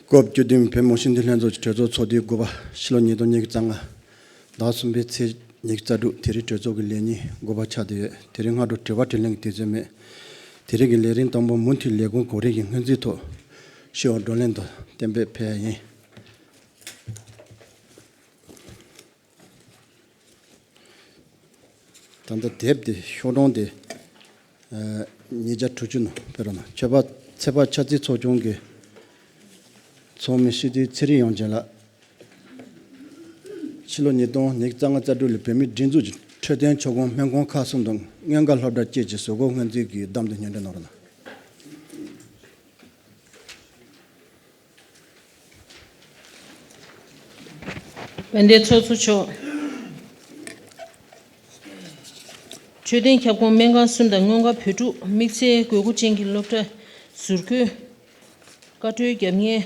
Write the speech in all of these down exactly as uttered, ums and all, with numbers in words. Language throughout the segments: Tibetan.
སྐབས་བཅུ་བདུན་བོད་མི་མང་སྤྱི་འཐུས་ལྷན་ཚོགས་ཀྱི་གྲོས་ཚོགས་ཚོགས་དུས་དགུ་པ་ཕྱི་ལོ་ཉིས་སྟོང་ཉི་ཤུ་རྩ་ལྔ་ཟླ་གསུམ་པའི་ཚེས་ཉི་ཤུ་རྩ་དྲུག་དེ་རིང་གྲོས་ཚོགས་ཀྱི་ལས་ཉིན་དགུ་པ་ཆགས་བསྡད་ཡོད། དེ་རིང་སྔ་དྲོ་དྲི་བ་དྲིས་ལན་གྱི་དུས་ཚོད་མེད། དེ་རིང་གི་ལས་རིམ་དང་པོ་མུ་མཐུད་ལས་ཁུངས་གོ་རིམ་གྱི་སྔོན་རྩིས་ཐོག་ཞུ་བ་བགྲོ་གླེང་དང་གཏན་འབེབས་ཕེབས་ཡ་ཡིན། ད་ལྟ་དེབ་དེ་ཤོག་གྲངས་དེ་ཨ་ཉིས་བརྒྱ་དྲུག་ཅུ་ནང་ཕེབས་རོགས་གནང་། ཆོས་པ་ཚེས་པ་ཆབ་སྲིད་ཚོགས་ཆུང་གི་ཚོགས་མི་སྤྱི་འཐུས་ཚེ་རིང་དབྱངས་ཅན་ལགས། ཕྱི་ལོ་ཉིས་སྟོང་ཉི་ཤུ་རྩ་ལྔ་རྩ་དྲུག་ལོའི་བོད་མིའི་སྒྲིག་འཛུགས་ཀྱི་འཕྲོད་བསྟེན་ཆོག་ཁོངས་སྨན་ཁང་ཁག་གསུམ་དང་སྔོན་འགོག་སློབ་གྲྭ་བཅས་ཀྱི་གཟུགས་པོ་སྔོན་རྩིས་ཀྱི་བསྡོམས་དེ་སྙན་སྒྲོན་གནང་རོགས་གནང་། དཔལ་ལྡན་ཚོགས་གཙོ་མཆོག་འཕྲོད་བསྟེན་ཁྱབ་ཁོངས་སྨན་ཁང་གསུམ་དང་སྔོན་འགོག་བོད་ཕྲུག་དམིགས་བསལ་དགོས་མཁོ་ཅན་གྱི་སློབ་གྲྭ་ཟུར་བཀོད། བཀའ་འཁྲོལ་བརྒྱབ་མཁན་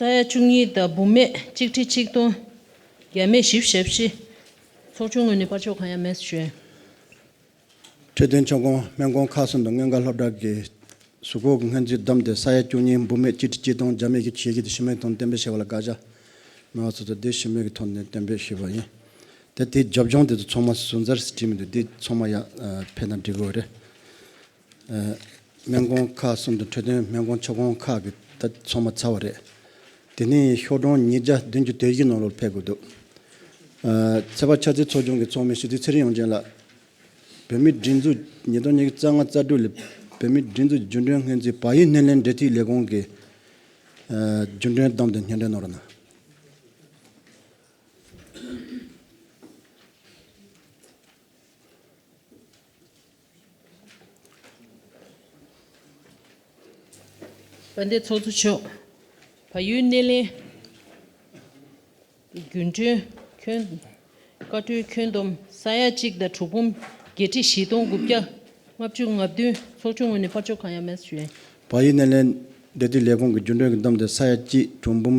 ས་ཡ་བཅུ་གཉིས་དང་འབུམ་མེད་གཅིག་ཁྲི་ཆིག་སྟོང་བརྒྱ་མེད་བཞི་བཅུ་ཞེ་བཞི། ཚོགས་ཆུང་ངོས་ནས་དཔར་ཕྱོགས་གང་ཡང་མེད་ཞུ། འཕྲོད་བསྟེན་ཆོག་ཁོངས་སྨན་ཁང་ཁག་གསུམ་དང་སྔོན་འགོག་སློབ་གྲྭ་གི་གཟུགས་པོ་གི་སྔོན་རྩིས་བསྡོམས་ཏེ་ས་ཡ་བཅུ་གཉིས་འབུམ་མེད་གཅིག་ཁྲི་གཅིག་སྟོང་བརྒྱ་མེད་བཞི་བཅུ་ཞེ་བཞི་དེ་ཞུ་མིན་དང་གཏན་འབེབས་བྱས་པ་ལ་བཀའ་ཤག་མི་དབང་ཚོགས་གཙོ་དེ་ཞུ་མིན་གྱི་ཐོག་ནས་གཏན་འབེབས་ཞུས་པ་ཡིན། དེ་དེའི་རྒྱབ་ལྗོངས་དེ་ཚོ་ཚང་མ་ཟུར་འཛར་ཟེར་བྲིས་མི་འདུག་དེ་ཚང་མ་ཡང་ཨ་ཕེབས་ན་འགྲིག་གི་རེད། ཨ་སྨན་ཁང་ཁག་གསུམ་དང་འཕྲོད་བསྟེན་སྨན་ཁང་ཆོག་ཁོངས་ཁག་གི་ད་ཚང་མ་ཚར་བ་རེད། དེ་ནས་ཤོག་གྲངས་ཉིས་བརྒྱ་བདུན་ཅུ་དོན་བཞི་ནང་ལོགས་ཕེབས་དགོས་འདུག་ཨ་ཚེས་པ་ཆབ་སྲིད་ཚོགས་ཆུང་གི་ཚོགས་མི་སྤྱི་འཐུས་ཚེ་རིང་དབྱངས་ཅན་ལགས། བོད་མིའི་སྒྲིག་འཛུགས་ཉིས་སྟོང་ཉི་ཤུ་རྩ་ལྔ་རྩ་དྲུག་ལོའི་བོད་མིའི་སྒྲིག་འཛུགས་རྒྱུན་གྲོན་སྔོན་རྩིས་བལ་ཡུལ་སྣེ་ལེན་འབྲེལ་མཐུད་ལས་ཁུངས་ཀྱི་ཨ་རྒྱུན་གྲོན་བསྡོམས་ཏེ་སྙན་སྒྲོན་གནང་རོགས་གནང་། དཔལ་ལྡན་ཚོགས་གཙོ་མཆོག་བལ་ཡུལ་སྣེ་ལེན་རྒྱུན་གྲོན་ཁྱོན་བཀའ་འཁྲོལ་ཁྱོན་བསྡོམས་ས་ཡ་གཅིག་དང་དྲུག་འབུམ་བརྒྱད་ཁྲི་བཞི་སྟོང་དགུ་བརྒྱ་ལྔ་བཅུ་ང་བདུན། ཚོགས་ཆུང་ངོས་ནས་དཔར་ཕྱོགས་གང་ཡང་མེད་ཞུ། བལ་ཡུལ་སྣེ་ལེན་འབྲེལ་མཐུད་ལས་ཁུངས་ཀྱི་རྒྱུན་གྲོན་གྱི་བསྡོམས་ཏེ་ས་ཡ་གཅིག་དྲུག་འབུམ་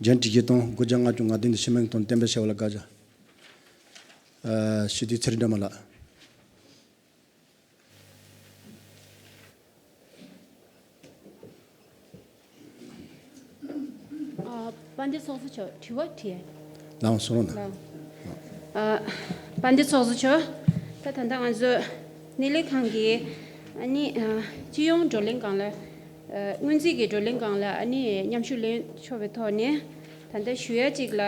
བརྒྱད་ཁྲི་བཞི་སྟོང་དགུ་བརྒྱ་ལྔ་བཅུ་ང་བདུན་དེ་ཞུ་མིན་གྱི་ཐོག་གཏན་འབེབས་བྱས་པ་ལ་བཀའ་ཤག་ཨ་སྤྱི་འཐུས་ཚེ་རིང་སྒྲོལ་མ་ལགས། ཨ་དཔལ་ལྡན་ཚོགས་གཙོ་མཆོག་དྲི་བ་དྲིས། ལགས་སོ་ལགས། ཨ་དཔལ་ལྡན་ཚོགས་གཙོ་མཆོག་ད་ད་ལྟ་ང་ཚོ་སྣེ་ལེན་ཁང་གི་ཨ་ནི་ཨ་སྤྱི་ཡོངས་བགྲོ་གླེང་སྒང་ལ་ཨ་སྔོན་རྩིས་ཀྱི་བགྲོ་གླེང་སྒང་ལ་ཨ་ནི་མཉམ་ཞུགས་ལེན་ཆོག་པའི་ཐོག་ནས་ད་ལྟ་ཞུ་ཡ་གཅིག་ལ།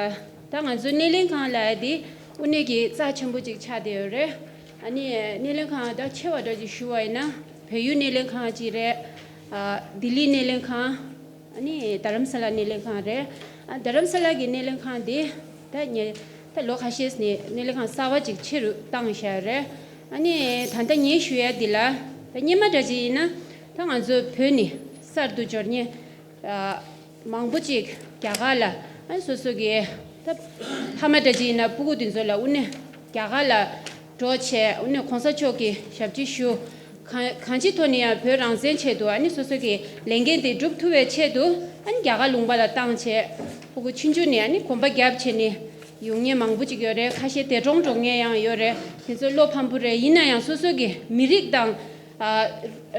ད་ང་ཚོ་སྣེ་ལེན་ཁང་ལབ་ཡ་དེ་དངོས་གནས་ཀྱི་རྩ་ཆེན་པོ་གཅིག་ཆགས་བསྡད་ཡོད་རེད། ཨ་ནི་སྣེ་ལེན་ཁང་ད་ཆེ་བ་འདྲ་ཅིག་ཞུ་བ་ཡིན་ན་བལ་ཡུལ་སྣེ་ལེན་ཁང་གཅིག་རེད། ཨ་ལྡི་ལི་སྣེ་ལེན་ཁང་། ཨ་ནི་རྡ་རམ་ས་ལ་སྣེ་ལེན་ཁང་རེད། ཨ་རྡ་རམ་ས་ལ་གི་སྣེ་ལེན་ཁང་དེ་ད་ཉེ་ད་ལོ་ཁ་ཤས་ནས་སྣེ་ལེན་ཁང་གསར་བ་ཅིག་ཕྱི་རུ་བཏང་བཞག་རེད། ཨ་ནི་ད་ལྟ་ངས་ཞུ་ཡ་འདི་ལ་ད་སྔོན་མ་འདྲ་ཅིག་ཡིན་ན་ད་ང་ཚོ་བོད་ནས་གསར་དུ་འབྱོར་མཁན་ཨ་མང་པོ་ཅིག་རྒྱ་གར་ལ་ཨ་སོ་སོ་གི་ད་ཕ་མ་འདྲ་ཅིག་ཡིན་ན་སྤུ་གུ་དེ་ཚོ་ལ་དངོས་གནས་རྒྱ་གར་ལ་འགྲོ་བྱས་དངོས་གནས་གོང་ས་མཆོག་གི་ཞབས་ཕྱི་ཞུ། གང་གང་ཅིའི་ཐོག་ནས་ཡང་བོད་རང་བཙན་ཆེད་དུ་ཨ་ནི་སོ་སོ་གི་ལས་འགན་དེ་སྒྲུབ་ཐུབ་པའི་ཆེད་དུ་ཨ་ནི་རྒྱ་གར་ལུང་པ་ལ་བཏང་བྱས་སྤུ་གུ་ཆུང་ཆུང་ནས་ཨ་ནི་གོམ་པ་བརྒྱབ་བྱས་ནས་ཡོང་མཁན་མང་པོ་ཅིག་ཡོད་རེད། ཁ་ཤས་འདས་གྲོངས་འགྲོ་མཁན་ཡང་ཡོད་རེད། དེ་ཚོ་བློ་ཕམ་པོ་རེད། ཡིན་ན་ཡང་སོ་སོ་གི་མི་རིགས་དང་ཨ་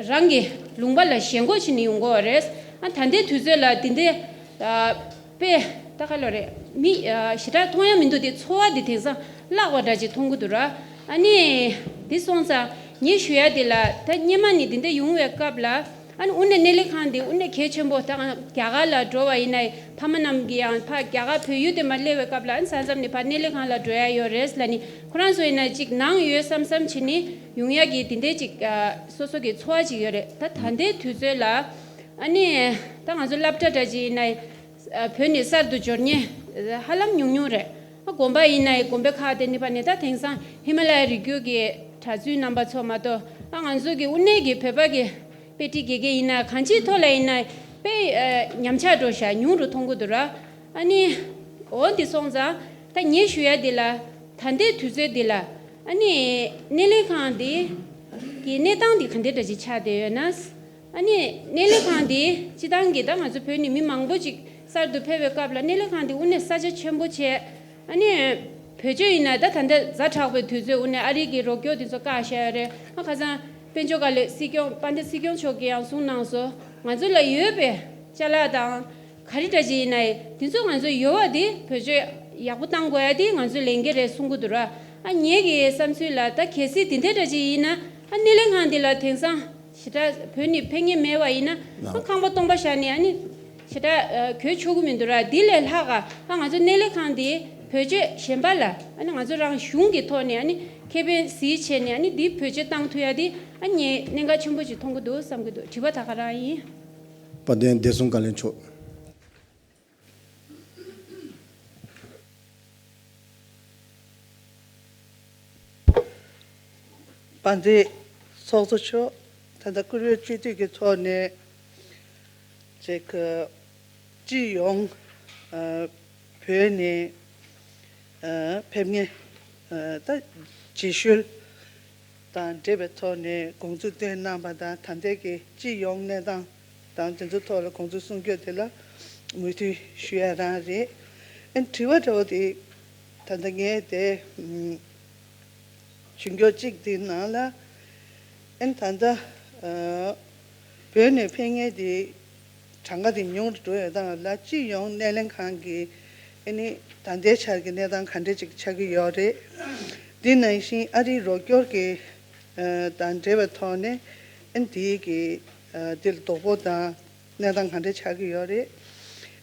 རང་གི་ལུང་པ་ལ་ཞེན་ཁོག་བྱས་ནས་ཡོང་གི་ཡོད་རེད། ཨ་ད་ལྟའི་དུས་ཚོད་ལ་དེ་འདྲའི་ཨ་དཔེ་ད་ག་ལོ་རེད། མི་ཨ་ཞེ་དྲག་མཐོང་ཡ་མི་འདུག་དེ་ཚོར་བ་དེ་དེང་སང་བརླག་པ་འདྲ་ཅིག་མཐོང་གི་འདུག་ར། ཨ་ནི་དེ་སོང་ཙང་ངས་ཞུ་ཡ་དེ་ལ་ད་སྔོན་མ་ནས་དེ་འདྲ་ཡོང་བའི་སྐབས་ལ་ཨ་ནི་དངོས་གནས་སྣེ་ལེན་ཁང་དེ་དངོས་གནས་གལ་ཆེན་པོ། ད་རྒྱ་གར་ལ་འགྲོ་བ་ཡིན་ན་ཕ་མ་རྣམས་ཀྱིས་ཡང་ཕ་རྒྱ་གར་བོད་ཡུལ་དེ་མར་སླེབས་པའི་སྐབས་ལ་ཨ་ནི་ས་མཚམས་ནས་ཕར་སྣེ་ལེན་ཁང་ལ་འགྲོ་ཡ་ཡོད་རེད་ལབ་ནི་ཁོ་རང་ཚོ་ཡིན་ན་ཅིག་ནང་ཡོད་བསམ་བསམ་བྱས་ནི་ཡོང་ཡ་གི་དེ་འདྲའི་ཅིག་ཨ་སོ་སོ་གི་ཚོར་བ་ཅིག་ཡོད་རེད། ད་ད་ལྟའི་དུས་ཚོད་ལ་ཨ་ནི་ད་ང་ཚོ་སློབ་གྲྭ་འདྲ་ཅིག་ཡིན་ན། ཨ་བོད་ནས་གསར་དུ་འབྱོར་མཁན་ཧ་ལམ་ཉུང་ཉུང་རེད། ཨ་དགོན་པ་ཡིན་ན་ཡང་དགོན་པའི་ཁག་དེ་ནི་ཕར་ནས་ད་དེང་སང་ཧི་མ་ལ་ཡའི་རི་རྒྱུད་ཀྱི་གྲྭ་བཙུན་རྣམ་པ་ཚོ་མ་གཏོགས་ཨ་ང་ཚོ་གི་དབུ་ནས་ཀྱི་བོད་པ་གི་དཔེ་ཁྲིད་དགེ་རྒན་ཡིན་ན་གང་ཅིའི་ཐོག་ལ་ཡིན་ན་དཔེ་ཨ་ཉམས་ཆག་འགྲོ་ཤག་ཉུང་རུ་མཐོང་གི་འདུག་ར། ཨ་ནི་འོ་འདི་སོང་ཙང་ད་ངས་ཞུ་ཡ་འདི་ལ་ད་ལྟའི་དུས་ཚོད་འདི་ལ་ཨ་ནི་སྣེ་ལེན་ཁང་འདི་གི་གནས་སྟངས་འདི་ག་འདྲ་འདྲ་ཅིག་ཆགས་བསྡད་ཡོད་ན། ཨ་ནི་སྣེ་ལེན་ཁང་འདི་སྤྱི་བཏང་གི་ད་ང་ཚོ་བོད་ནས་མི་མང་པོ་ཅིག་གསར་དུ་ཕེབས་པའི་སྐབས་ལ་སྣེ་ལེན་ཁང་འདི་དངོས་གནས་ས་ཆ་ཆེན་པོ་བྱས། ཨ་ནི་བེད་སྤྱོད་ཡིན་ན་ད་ད་ལྟ་ཛ་དྲག་པའི་དུས་ཚོད་དངོས་གནས་ཨ་རི་གི་རོགས་སྐྱོར་འདི་ཚོ་བཀག་བཞག་ཡོད་རེད། ཨ་ཁ་སང་ དཔལ་འབྱོར་བཀའ་བློན་སྲིད་སྐྱོང་དཔལ་ལྡན་སྲིད་སྐྱོང་མཆོག་གིས་ཡང་གསུངས་གནང་སོང་། ང་ཚོ་ལ་ཡོད་པའི་ཅ་ལག་དང་ག་རེ་འདྲ་ཅིག་ཡིན་ནའི་དེ་ཚོ་ང་ཚོ་ཡོད་པ་དེ་བེད་སྤྱོད་ཡག་པོ་གཏང་དགོས་ཡ་དེ་ང་ཚོའི་ལས་འགན་རེད་གསུང་གི་འདུག་ར། ཨ་ངེད་ཀྱི་བསམ་ཚུལ་ལ་ད་གལ་སྲིད་དེ་འདྲ་འདྲ་ཅིག་ཡིན་ན་ཨ་སྣེ་ལེན་ཁང་འདི་ལ་དེང་སང་ཞེ་དྲག་བོད་ནས་ཕེབས་མཁན་མེད་པ་ཡིན་ན་ཨ་ཁང་པ་སྟོང་པ་བཞག་ནས་ཨ་ནི་ཞེ་དྲག་གོ་ཆོག་གི་མི་འདུག་ར། འདི་ལས་ལྷག་ག་ཨ་ང་ཚོ་སྣེ་ལེན་ཁང་འདི་བེད་སྤྱོད་གཞན་པ་ལ་ཨ་ནི་ང་ཚོ་རང་གཞུང་གི་ཐོག་ནས་ཨ་ནི་ཁེ་ཕན་གཟིགས་བྱས་ནས་ཨ་ནི་འདི་བེད་སྤྱོད་བཏང་ཐུབ་ཡ་འདི་ཨ་ངས་གནད་འགག་ཆེན་པོ་ཅིག་མཐོང་གི་འདུག་བསམ་གྱི་འདུག་དྲི་བ་ད་ག་རང་ཡིན། དཔལ་ལྡན་བདེ་སྲུང་བཀའ་བློན་མཆོག་དཔལ་ལྡན་ཚོགས་གཙོ་མཆོག་ད་ལྟ་བཀུར་འོས་སྤྱི་འཐུས་ཀྱི་ཐོག་ནས་ཅིག་སྤྱི་ཡོངས་ཨ་བོད་ནས་ཨ་ཕེབས་མཁན་ཨ་ད་རྗེས་ཤུལ་དང་འབྲེལ་བའི་ཐོག་ནས་དགོངས་ཚུལ་བཏོན་གནང་བ་དང་ད་ལྟའི་གི་སྤྱི་ཡོངས་གནས་སྟངས་དང་དེ་ཚོ་ཐོག་ལ་དགོངས་ཚུལ་གསུང་རྒྱུ་དེ་ལ་མོས་མཐུན་ཞུ་ཡ་རང་རེད། ཨ་དྲི་བ་འདྲ་བོ་དེ་ད་ལྟ་ངས་དེ་ཨམ་ཞུ་རྒྱུ་གཅིག་དེ་ནང་ལ་ཨ་ད་ལྟ་ཨ་བོད་ནས་ཕེབས་མཁན་དེ་གྲངས་ཀ་དེ་ཉུང་རུ་འགྲོ་ཡོད་སྟངས་ལ་སྤྱི་ཡོངས་སྣེ་ལེན་ཁང་གི་ཨ་ནི་ད་ལྟའི་ཆར་གྱི་གནས་སྟངས་ག་འདྲ་ཅིག་ཆགས་ཀྱི་ཡོད་རེད། འདི་ནང་བཞིན་ཨ་རིའི་རོགས་སྐྱོར་གྱི་ཨ་དང་འབྲེལ་བའི་ཐོག་ནས་ཨ་ནི་དེའི་གི་ཨ་འདི་ལ་དོ་ཕོག་དང་གནས་སྟངས་ག་འདྲ་ཆགས་ཀྱི་ཡོད་རེད།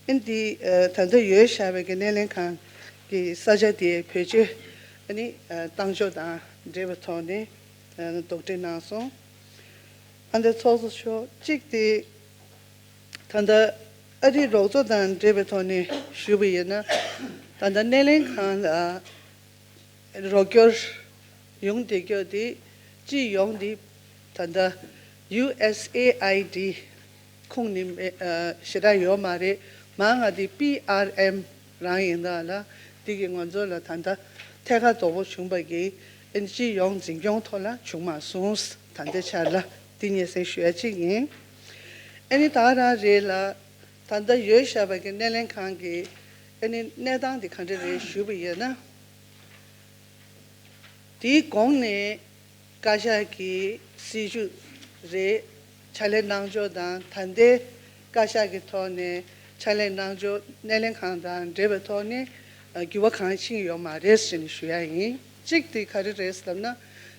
ཨ་ནི་འདི་ཨ་ད་ལྟ་ཡོད་བཞག་པའི་གི་སྣེ་ལེན་ཁང་གི་ས་ཆ་དེ་བེད་སྤྱོད་ཨ་ནི་ཨ་བཏང་ཕྱོགས་དང་འབྲེལ་བའི་ཐོག་ནས་ཨ་དོགས་འདྲི་གནང་སོང་། ཨ་འདི་ཚོགས་གཙོ་མཆོག་གཅིག་དེ། ད་ལྟ་ཨ་རིའི་རོགས་ཚོགས་དང་འབྲེལ་བའི་ཐོག་ནས་ཞུས་པ་ཡིན་ན། ད་ལྟ་སྣེ་ལེན་ཁང་ལ་རོགས་སྐྱོར་ཡོང་བསྡད་རྒྱུ་དེ་སྤྱི་ཡོངས་དེ་ད་ལྟ་ཡུ་ཨེས་ཨེ་ཨའི་ཌི་ཁོངས་ནས་མེད་ཨ་ཞེ་དྲག་ཡོད་མ་རེད། མང་ང་དེ་པི་ཨར་ཨེམ་རང་ཡིན་ད་ལ་དེ་གི་ང་ཚོ་ལ་ད་ལྟ་ཐད་ཀར་དོ་ཕོག་བྱུང་བ་གི་ཨེ་ནི་སྤྱི་ཡོངས་འཛིན་སྐྱོང་ཐོག་ལ་བྱུང་མ་སོང་། ད་ལྟའི་ཆར་ལ་འདི་སྙན་སེང་ཞུ་ཡ་གཅིག་ཡིན། ཨེ་ནི་ད་རང་རེད་ལ་ད་ལྟ་ཡོད་བཞག་པ་གི་སྣེ་ལེན་ཁང་གི་ཨེ་ནི་གནས་སྟངས་འདི་ག་འདྲ་རེད་ཞུས་པ་ཡིན་ན། དེའི་གོང་ནས་བཀའ་ཤག་གི་སྲིད་ཇུས་རེད། ཕྱག་ལས་གནང་ཕྱོགས་དང་ད་ལྟའི་བཀའ་ཤག་གི་ཐོག་ནས་ཕྱག་ལས་གནང་ཕྱོགས་སྣེ་ལེན་ཁང་དང་འབྲེལ་བའི་ཐོག་ནས་ཨ་འགྱུར་བ་གང་ཕྱིན་ཡོད་མ་རེད་ཟེར་ནས་ཞུ་ཡ་ཡིན། གཅིག་དེ་ག་རེ་རེད་ཟེར་ན་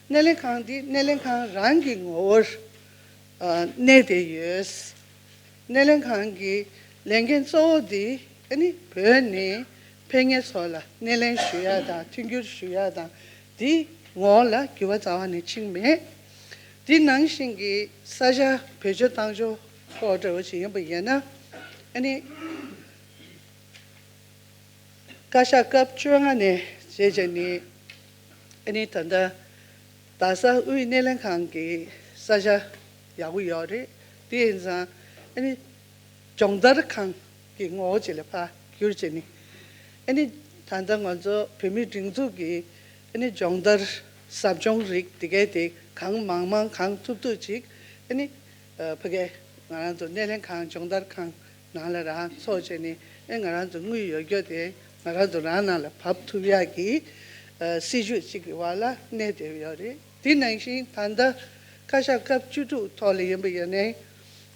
སྣེ་ལེན་ཁང་འདི་སྣེ་ལེན་ཁང་རང་གི་ངོ་བོར་ཨ་གནས་བསྡད་ཡོད། སྣེ་ལེན་ཁང་གི་ལས་འགན་གཙོ་བོ་དེ་ཨ་ནི་བོད་ནས་ཕེབས་མཁན་ཚོ་ལ་སྣེ་ལེན་ཞུ་ཡ་དང་མཐུན་འགྱུར་ཞུ་ཡ་དང་དེའི་ངོ་བོ་ལ་འགྱུར་བ་རྩ་བ་ནས་ཕྱིན་མེད། དེ་ནང་བཞིན་གྱི་ས་ཆ་བེད་སྤྱོད་བཏང་ཕྱོགས་སྐོར་འདྲ་བོ་ཞིག་ཡིན་པ་ཡིན་ན་ཨ་ནི། བཀའ་ཤག་སྐབས་བཅོ་ལྔ་ནས་བྱས་བྱས་ནས་ཨ་ནི་ད་ལྟ་རྡ་ས་དབུས་སྣེ་ལེན་ཁང་གི་ས་ཆ་ཡག་པོ་ཡོད་རེད། དེ་ཡིན་ཙང་ཨ་ནི་སྦྱོང་བརྡར་ཁང་གི་ངོ་བོ་ཅིག་ལ་ཕར་བསྒྱུར་བྱས་ནས་ཨ་ནི་ད་ལྟ་ང་ཚོ་བོད་མིའི་སྒྲིག་འཛུགས་ཀྱི་ཨ་ནི་སྦྱོང་བརྡར་ཟབ་སྦྱོང་རིགས་དེ་གའི་དེ་གང་མང་མང་གང་ཐུབ་ཐུབ་ཅིག་ཨ་ནི་ཕ་གའི་ང་རང་ཚོ་སྣེ་ལེན་ཁང་སྦྱོང་བརྡར་ཁང་ནང་ལ་རང་ཚོགས་བྱས་ནས་ཨེ་ང་རང་ཚོ་དངུལ་ཡོད་རྒྱུ་དེ་ང་རང་ཚོ་རང་ནང་ལ་བབས་ཐུབ་ཡག་གི་ཨ་སྲིད་ཇུས་གཅིག་གི་བར་ལ་གནས་བསྡད་ཡོད་རེད། དེ་ནང་བཞིན་ད་ལྟ་བཀའ་ཤག་སྐབས་བཅུ་དྲུག་ཐོག་ལ་ཡིན་པ་ཡིན་ནའི་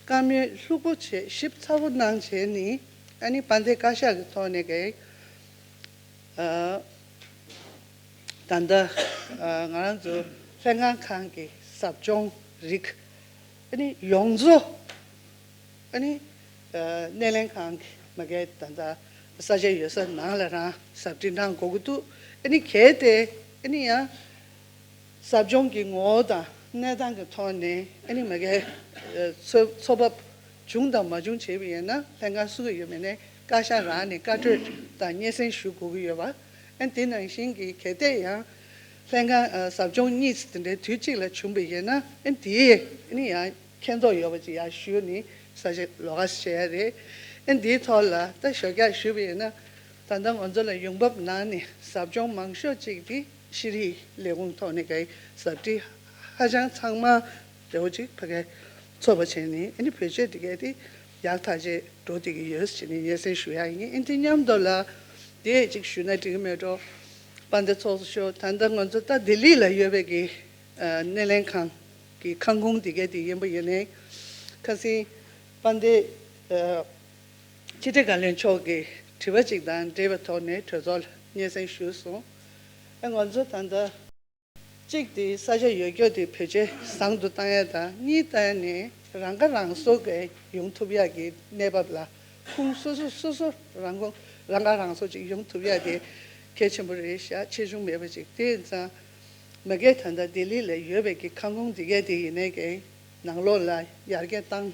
བཀའ་མོལ་ལྷུག་པོ་བྱས་ཞིབ་ཚགས་པོ་གནང་བྱས་ནས་ཨ་ནི་དཔལ་ལྡན་བཀའ་ཤག་གི་ཐོག་ནས་ཀྱི་ཨ་ད་ལྟ་ཨ་ང་རང་ཚོ་ལྷན་ཁང་ཁང་གི་ཟབ་སྦྱོང་རིགས་ཨ་ནི་ཡོངས་རྫོགས་ཨ་ནི་ཨ་སྣེ་ལེན་ཁང་གི་མ་གའི་ད་ལྟ་ས་ཆ་ཡོད་ས་ནང་ལ་རང་ཟབ་ཁྲིད་གནང་དགོས་ཀྱི་འདུག་ཨ་ནི་གལ་ཏེ་ཨ་ནི་ཡང་ཟབ་སྦྱོང་གི་ངོ་བོ་དང་གནས་སྟངས་ཀྱི་ཐོག་ནས་ཨ་ནི་མ་གའི་ཨ་ཚོད་ཚོད་བབ་བྱུང་དང་མ་བྱུང་བྱས་པ་ཡིན་ན་ལྷན་ཁང་སུ་གི་ཡོད་མེད་ནས་བཀའ་ཤག་རང་ནས་བཀའ་གྲོས་དང་སྙན་སེང་ཞུ་དགོས་ཀྱི་ཡོད་པ། ཨ་དེ་ནང་བཞིན་གྱི་གལ་ཏེ་ཡང་ལྷན་ཁང་ཨ་ཟབ་སྦྱོང་གཉིས་དེ་འདྲའི་དུས་གཅིག་ལ་བྱུང་བ་ཡིན་ན་ཨ་དེ་ཨ་ནི་ཡང་མཁྱེན་རྟོགས་ཡོད་པ་ཅིག་ཡར་ཞུས་ནས་ས་ཆ་ལོགས་ཀ་བྱས་རེད། ཨ་འདིའི་ཐོག་ལ་ད་ཞོགས་ཀྱག་ཞུས་པ་ཡིན་ན་ད་ལྟ་ང་ཚོ་ལ་ཡོང་འབབ་ནང་ནས་ཟབ་སྦྱོང་མང་ཤོས་ཅིག་དེ་ཤེས་རིག་ལས་ཁུངས་ཐོག་ནས་ཀྱི་ཟབ་ཁྲིད་ཧ་ཅང་ཚང་མ་འདྲ་བོ་ཅིག་ཕ་གའི་ཚོགས་པ་བྱས་ནས་ཨ་ནི་བེད་སྤྱོད་དེ་གའི་དེ་ཡག་ཐག་ཆོད་འགྲོ་བསྡད་ཀྱི་ཡོད་ཟེར་ནས་སྙན་སེང་ཞུ་ཡག་ཡིན། ཨ་དེ་མཉམ་དུ་ལ་དེ་ཅིག་ཞུས་ན་འགྲིག་གི་མེད་འགྲོ། དཔལ་ལྡན་ཚོགས་གཙོ་མཆོག་ད་ལྟ་ང་ཚོ་ད་ལྡི་ལི་ལ་ཡོད་པའི་གི་ཨ་སྣེ་ལེན་ཁང་ གི་ཁང་ཁོངས་དེ་གའི་དེ་ཡིན་པ་ཡིན་ནའི། ཁ་སང་དཔལ་ལྡན་ཕྱི་དྲིལ་བཀའ་བློན་མཆོག་གི་དྲི་བ་ཅིག་དང་འབྲེལ་བའི་ཐོག་ནས་གྲོས་ཚོགས་ལ་སྙན་སེང་ཞུས་སོང་། ཨ་ང་ཚོ་ད་ལྟ་གཅིག་དེ་ས་ཆ་ཡོད་རྒྱུ་དེ་བེད་སྤྱོད་བཟང་དུ་བཏང་ཡ་དང་། གཉིས་ད་ནི་རང་ཁ་རང་གསོ་གི་ཡོང་ཐུབ་ཡ་གི་གནས་བབ་ལ་ཁོང་སོ་སོ་སོ་སོ་རང་ཁོང་རང་ཁ་རང་གསོ་ཅིག་ཡོང་ཐུབ་ཡ་དེ་གལ་ཆེན་པོ་རེད་ཤག་ཆེ་ཆུང་མེད་པ་ཅིག་དེ་ཡིན་ཙང་། མ་གིར་ད་ལྟ་ལྡི་ལི་ལ་ཡོད་པའི་གི་ཁང་ཁོངས་འདི་གའི་དེ་ཡིན་ནའི་གི་ནང་ལོགས་ལ་ཡར་རྒྱས་བཏང་།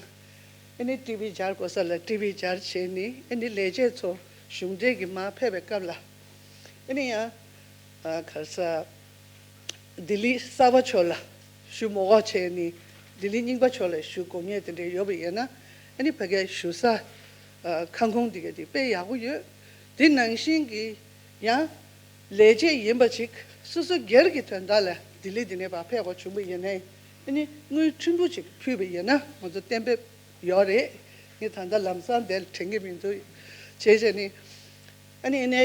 ཨ་ནི་ཊི་ཝི་སྦྱར་དགོས་ས་ལ་ཊི་ཝི་སྦྱར་བྱས་ནི། ཨ་ནི་ལས་བྱེད་ཚོ་གཞུང་འབྲེལ་གྱི་མར་ཕེབས་པའི་སྐབས་ལ། ཨ་ནི་ཡང་ག་རེ་ཟ། ལྡི་ལི་གསར་པ་ཕྱོགས་ལ་ཞུ་མ་དགོས་བྱས་ནི། ལྡི་ལི་རྙིང་པ་ཕྱོགས་ལ་ཞུ་དགོས་ངེས་དེ་འདྲ་ཡོད་པ་ཡིན་ན། ཨ་ནི་ཕ་གིར་ཞུ་ས་ཁང་ཁོངས་འདི་གའི་དེ་དཔེ་ཡག་པོ་ཡོད། དེ་ནང་བཞིན་གྱི་ཡང་ལས་བྱེད་ཡིན་པ་ཅིག་སོ་སོ་སྒེར་གྱི་དོན་དག་ལ་ལྡི་ལི་འདི་ནས་ཕར་ཕེབས་དགོས་བྱུང་བ་ཡིན་ནའི། ཨ་ནི་དངུལ་ཕྲན་བུ་ཅིག་ཕུལ་བ་ཡིན་ན་ང་ཚོ་གཏན་འབེབས་ཡོད་རེད། ངས་ད་ལྟ་ལམ་སང་དེ་ལ་དྲན་གྱི་མི་འདུག་བྱས་བྱས་ནི། ཨ་ནི་ཨ་ནི་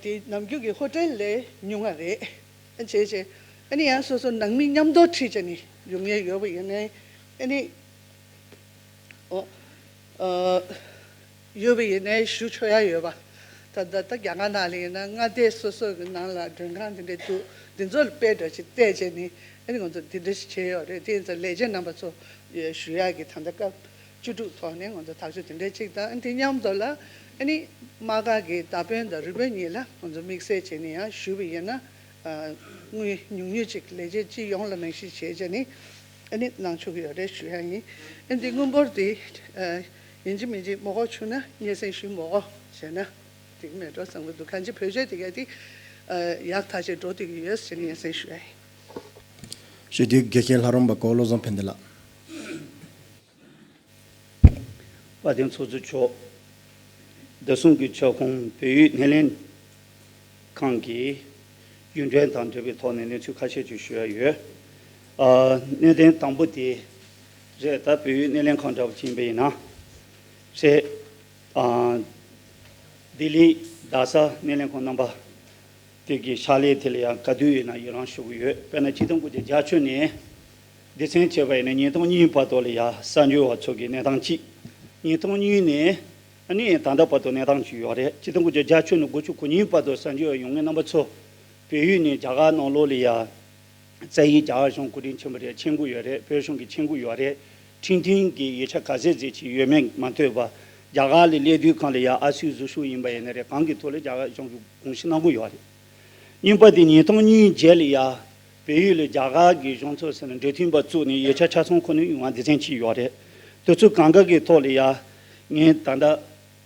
དེ་ནམ་རྒྱུན་གྱི་ཧོ་ཊེལ་ལས་ཉུང་བ་རེད། ཨ་བྱས་བྱས་ཨ་ནི་ཡང་སོ་སོ་ནང་མི་མཉམ་དུ་ཁྲིད་བྱས་ནི་ཡོང་ངེས་ཡོད་པ་ཡིན་ནའི། ཨ་ནི། ཨོ། ཨ། ཡོད་པ་ཡིན་ནའི་ཞུ་ཆོག་ཡ་ཡོད་པ། ད་ད་ད་རྒྱ་གར་ནང་ལ་ཡིན་ན་མངའ་སྡེ་སོ་སོ་གི་ནང་ལ་མགྲོན་ཁང་དེ་འདྲ་འདུག་འདི་ཚོ་ལ་དཔེ་འདྲ་ཞིག་བལྟས་བྱས་ནི། ཨ་ནི་ང་ཚོ་འདི་འདྲ་ཞིག་བྱས་ཡོད་རེད། དེ་ཡིན་ཙང་ལས་བྱེད་རྣམ་པ་ཚོ་ཞུ་ཡག་གི་ད་ལྟ་སྐབས་བཅུ་དྲུག་ཐོག་ནས་ང་ཚོ་ཐག་གཅོད་དེ་འདྲ་ཅིག་དང་། ཨ་ནི་དེ་མཉམ་དུ་ལ་ཨ་ནི་དམག་སྒར་གི་མདའ་དཔོན་དང་རུ་དཔོན་གཉིས་ལ་ང་ཚོ་དམིགས་བསལ་བྱས་ནས་ཡང་ཞུས་པ་ཡིན་ན། ཨ། དངུལ་ཉུང་ཉུང་ཅིག་ལས་བྱེད་སྤྱི་ཡོངས་ལ་ནང་བཞིན་བྱས་བྱས་ནི། ཨ་ནི་གནང་ཆོག་གི་ཡོད་རེད་ཞུ་ཡ་ཡིན། ཨ་འདི་དངུལ་འབོར་དེ་ཡིན་གཅིག་མིན་གཅིག་མ་དགོས་བྱུང་ན་སྙན་སེང་ཞུ། མ་དགོས་བྱས་ན་འགྲིག་མེད་འགྲོ་བསམ་གྱི་འདུག་གང་ཅི་བེད་སྤྱོད་དེ་ག་དེ་ཡག་ཐག་ཆོད་འགྲོ་བསྡད་ཀྱི་ཡོད་ཟེར་ནས་སྙན་སེང་ཞུ་ཡ་ཡིན། ཞུ་དུས་དགེ་བཤེས་ལྷ་རམས་པ་ཀོ་བློ་བཟང་ཕན་བདེ་ལགས། དཔལ་ལྡན་ཚོགས་གཙོ་མཆོག་བདེ་སྲུང་གི་ཁྱབ་ཁོངས་བལ་ཡུལ་སྣེ་ལེན་ཁང་གི་རྒྱུན་འབྲེལ་དང་འབྲེལ་བའི་ཐོག་ནས་གནས་ཚུལ་ཁ་ཤས་ཅིག་ཞུ་ཡ་ཡོད། ཨ། གནད་དོན་དང་པོ་དེ་རེད། ད་བལ་ཡུལ་སྣེ་ལེན་ཁང་འདྲ་བོ་ཅིག་ཡིན་པ་ཡིན་ན་རེད། ཨ། ལྡི་ལི་རྡ་ས་སྣེ་ལེན་ཁང་རྣམ་པ་དེ་གི་ཕྱག་ལས་དེ་ལ་ཡང་ག་དུས་ཡིན་ན་ཡི་རང་ཞུ་གི་ཡོད། དཔེར་ན་ཆིག་སྟོང་དགུ་བརྒྱ་བརྒྱད་ཅུ་ནས་སྡེ་ཚན་བྱས་པ་ཡིན་ན་ཉིས་སྟོང་གཉིས་བར་དུ་ལ་ཡང་གསར་འབྱོར་བ་ཚོ་གི་གནས་སྟངས་གཅིག་ཉིས་སྟོང་གཉིས་ནས་ཨ་ནི་ད་ལྟ་བར་དུ་གནས་སྟངས་གཅིག་ཡོད་རེད། ཆིག་སྟོང་དགུ་བརྒྱ་བརྒྱད་ཅུ་ནས་དགུ་བཅུ་གོ་གཉིས་བར་དུ་གསར་འབྱོར་བ་ཡོང་མཁན་རྣམ་པ་ཚོ་བལ་ཡུལ་ནས་རྒྱ་གར་ནང་ལོགས་ལ་ཡང་རྩ་ཡིག་རྒྱ་གར་གཞུང་གོ་སྒྲིག་ཆེན་པོ་རེད། མཁྱེན་གྱི་ཡོད་རེད། བོད་གཞུང་གིས་མཁྱེན་གྱི་ཡོད་རེད། འཕྲིན་ཐུང་གི་ཡིག་ཆ་ག་ཚད་ཅིག་ཡོད་མེད་མ་ལྟོས་པར་རྒྱ་གར་ལ་སླེབས་དུས་གང་ལ་ཡང་ཨ་སུའི་གཟུགས་ཤོག་ཡིན་པ་ཡིན་ན་རེད། གང་གི་ཐོག་ལ་རྒྱ་གར་གཞུང་གིས་དགོངས་ཞུ་གནང་གི་ཡོད་རེད། གཉིས་པ་དེ་ཉིས་སྟོང་གཉིས་རྗེས་ལ་ཡང་བལ་ཡུལ་ལ་རྒྱ་གར་གྱི་གཞུང་ཚབ་ཟེར་ན་འབྲེལ་མཐུན་པ་བཙུགས་ནས་ཡིག་ཆ་ཆ་ཚང་ཁོ་ནའི་ཡོང་བ་སྡེ་ཚན་གཅིག་ཡོད་རེད། དེ་ཚོ་གང་ག་གི་ཐོག་ལ་ཡང་ངས་ད་ལྟ་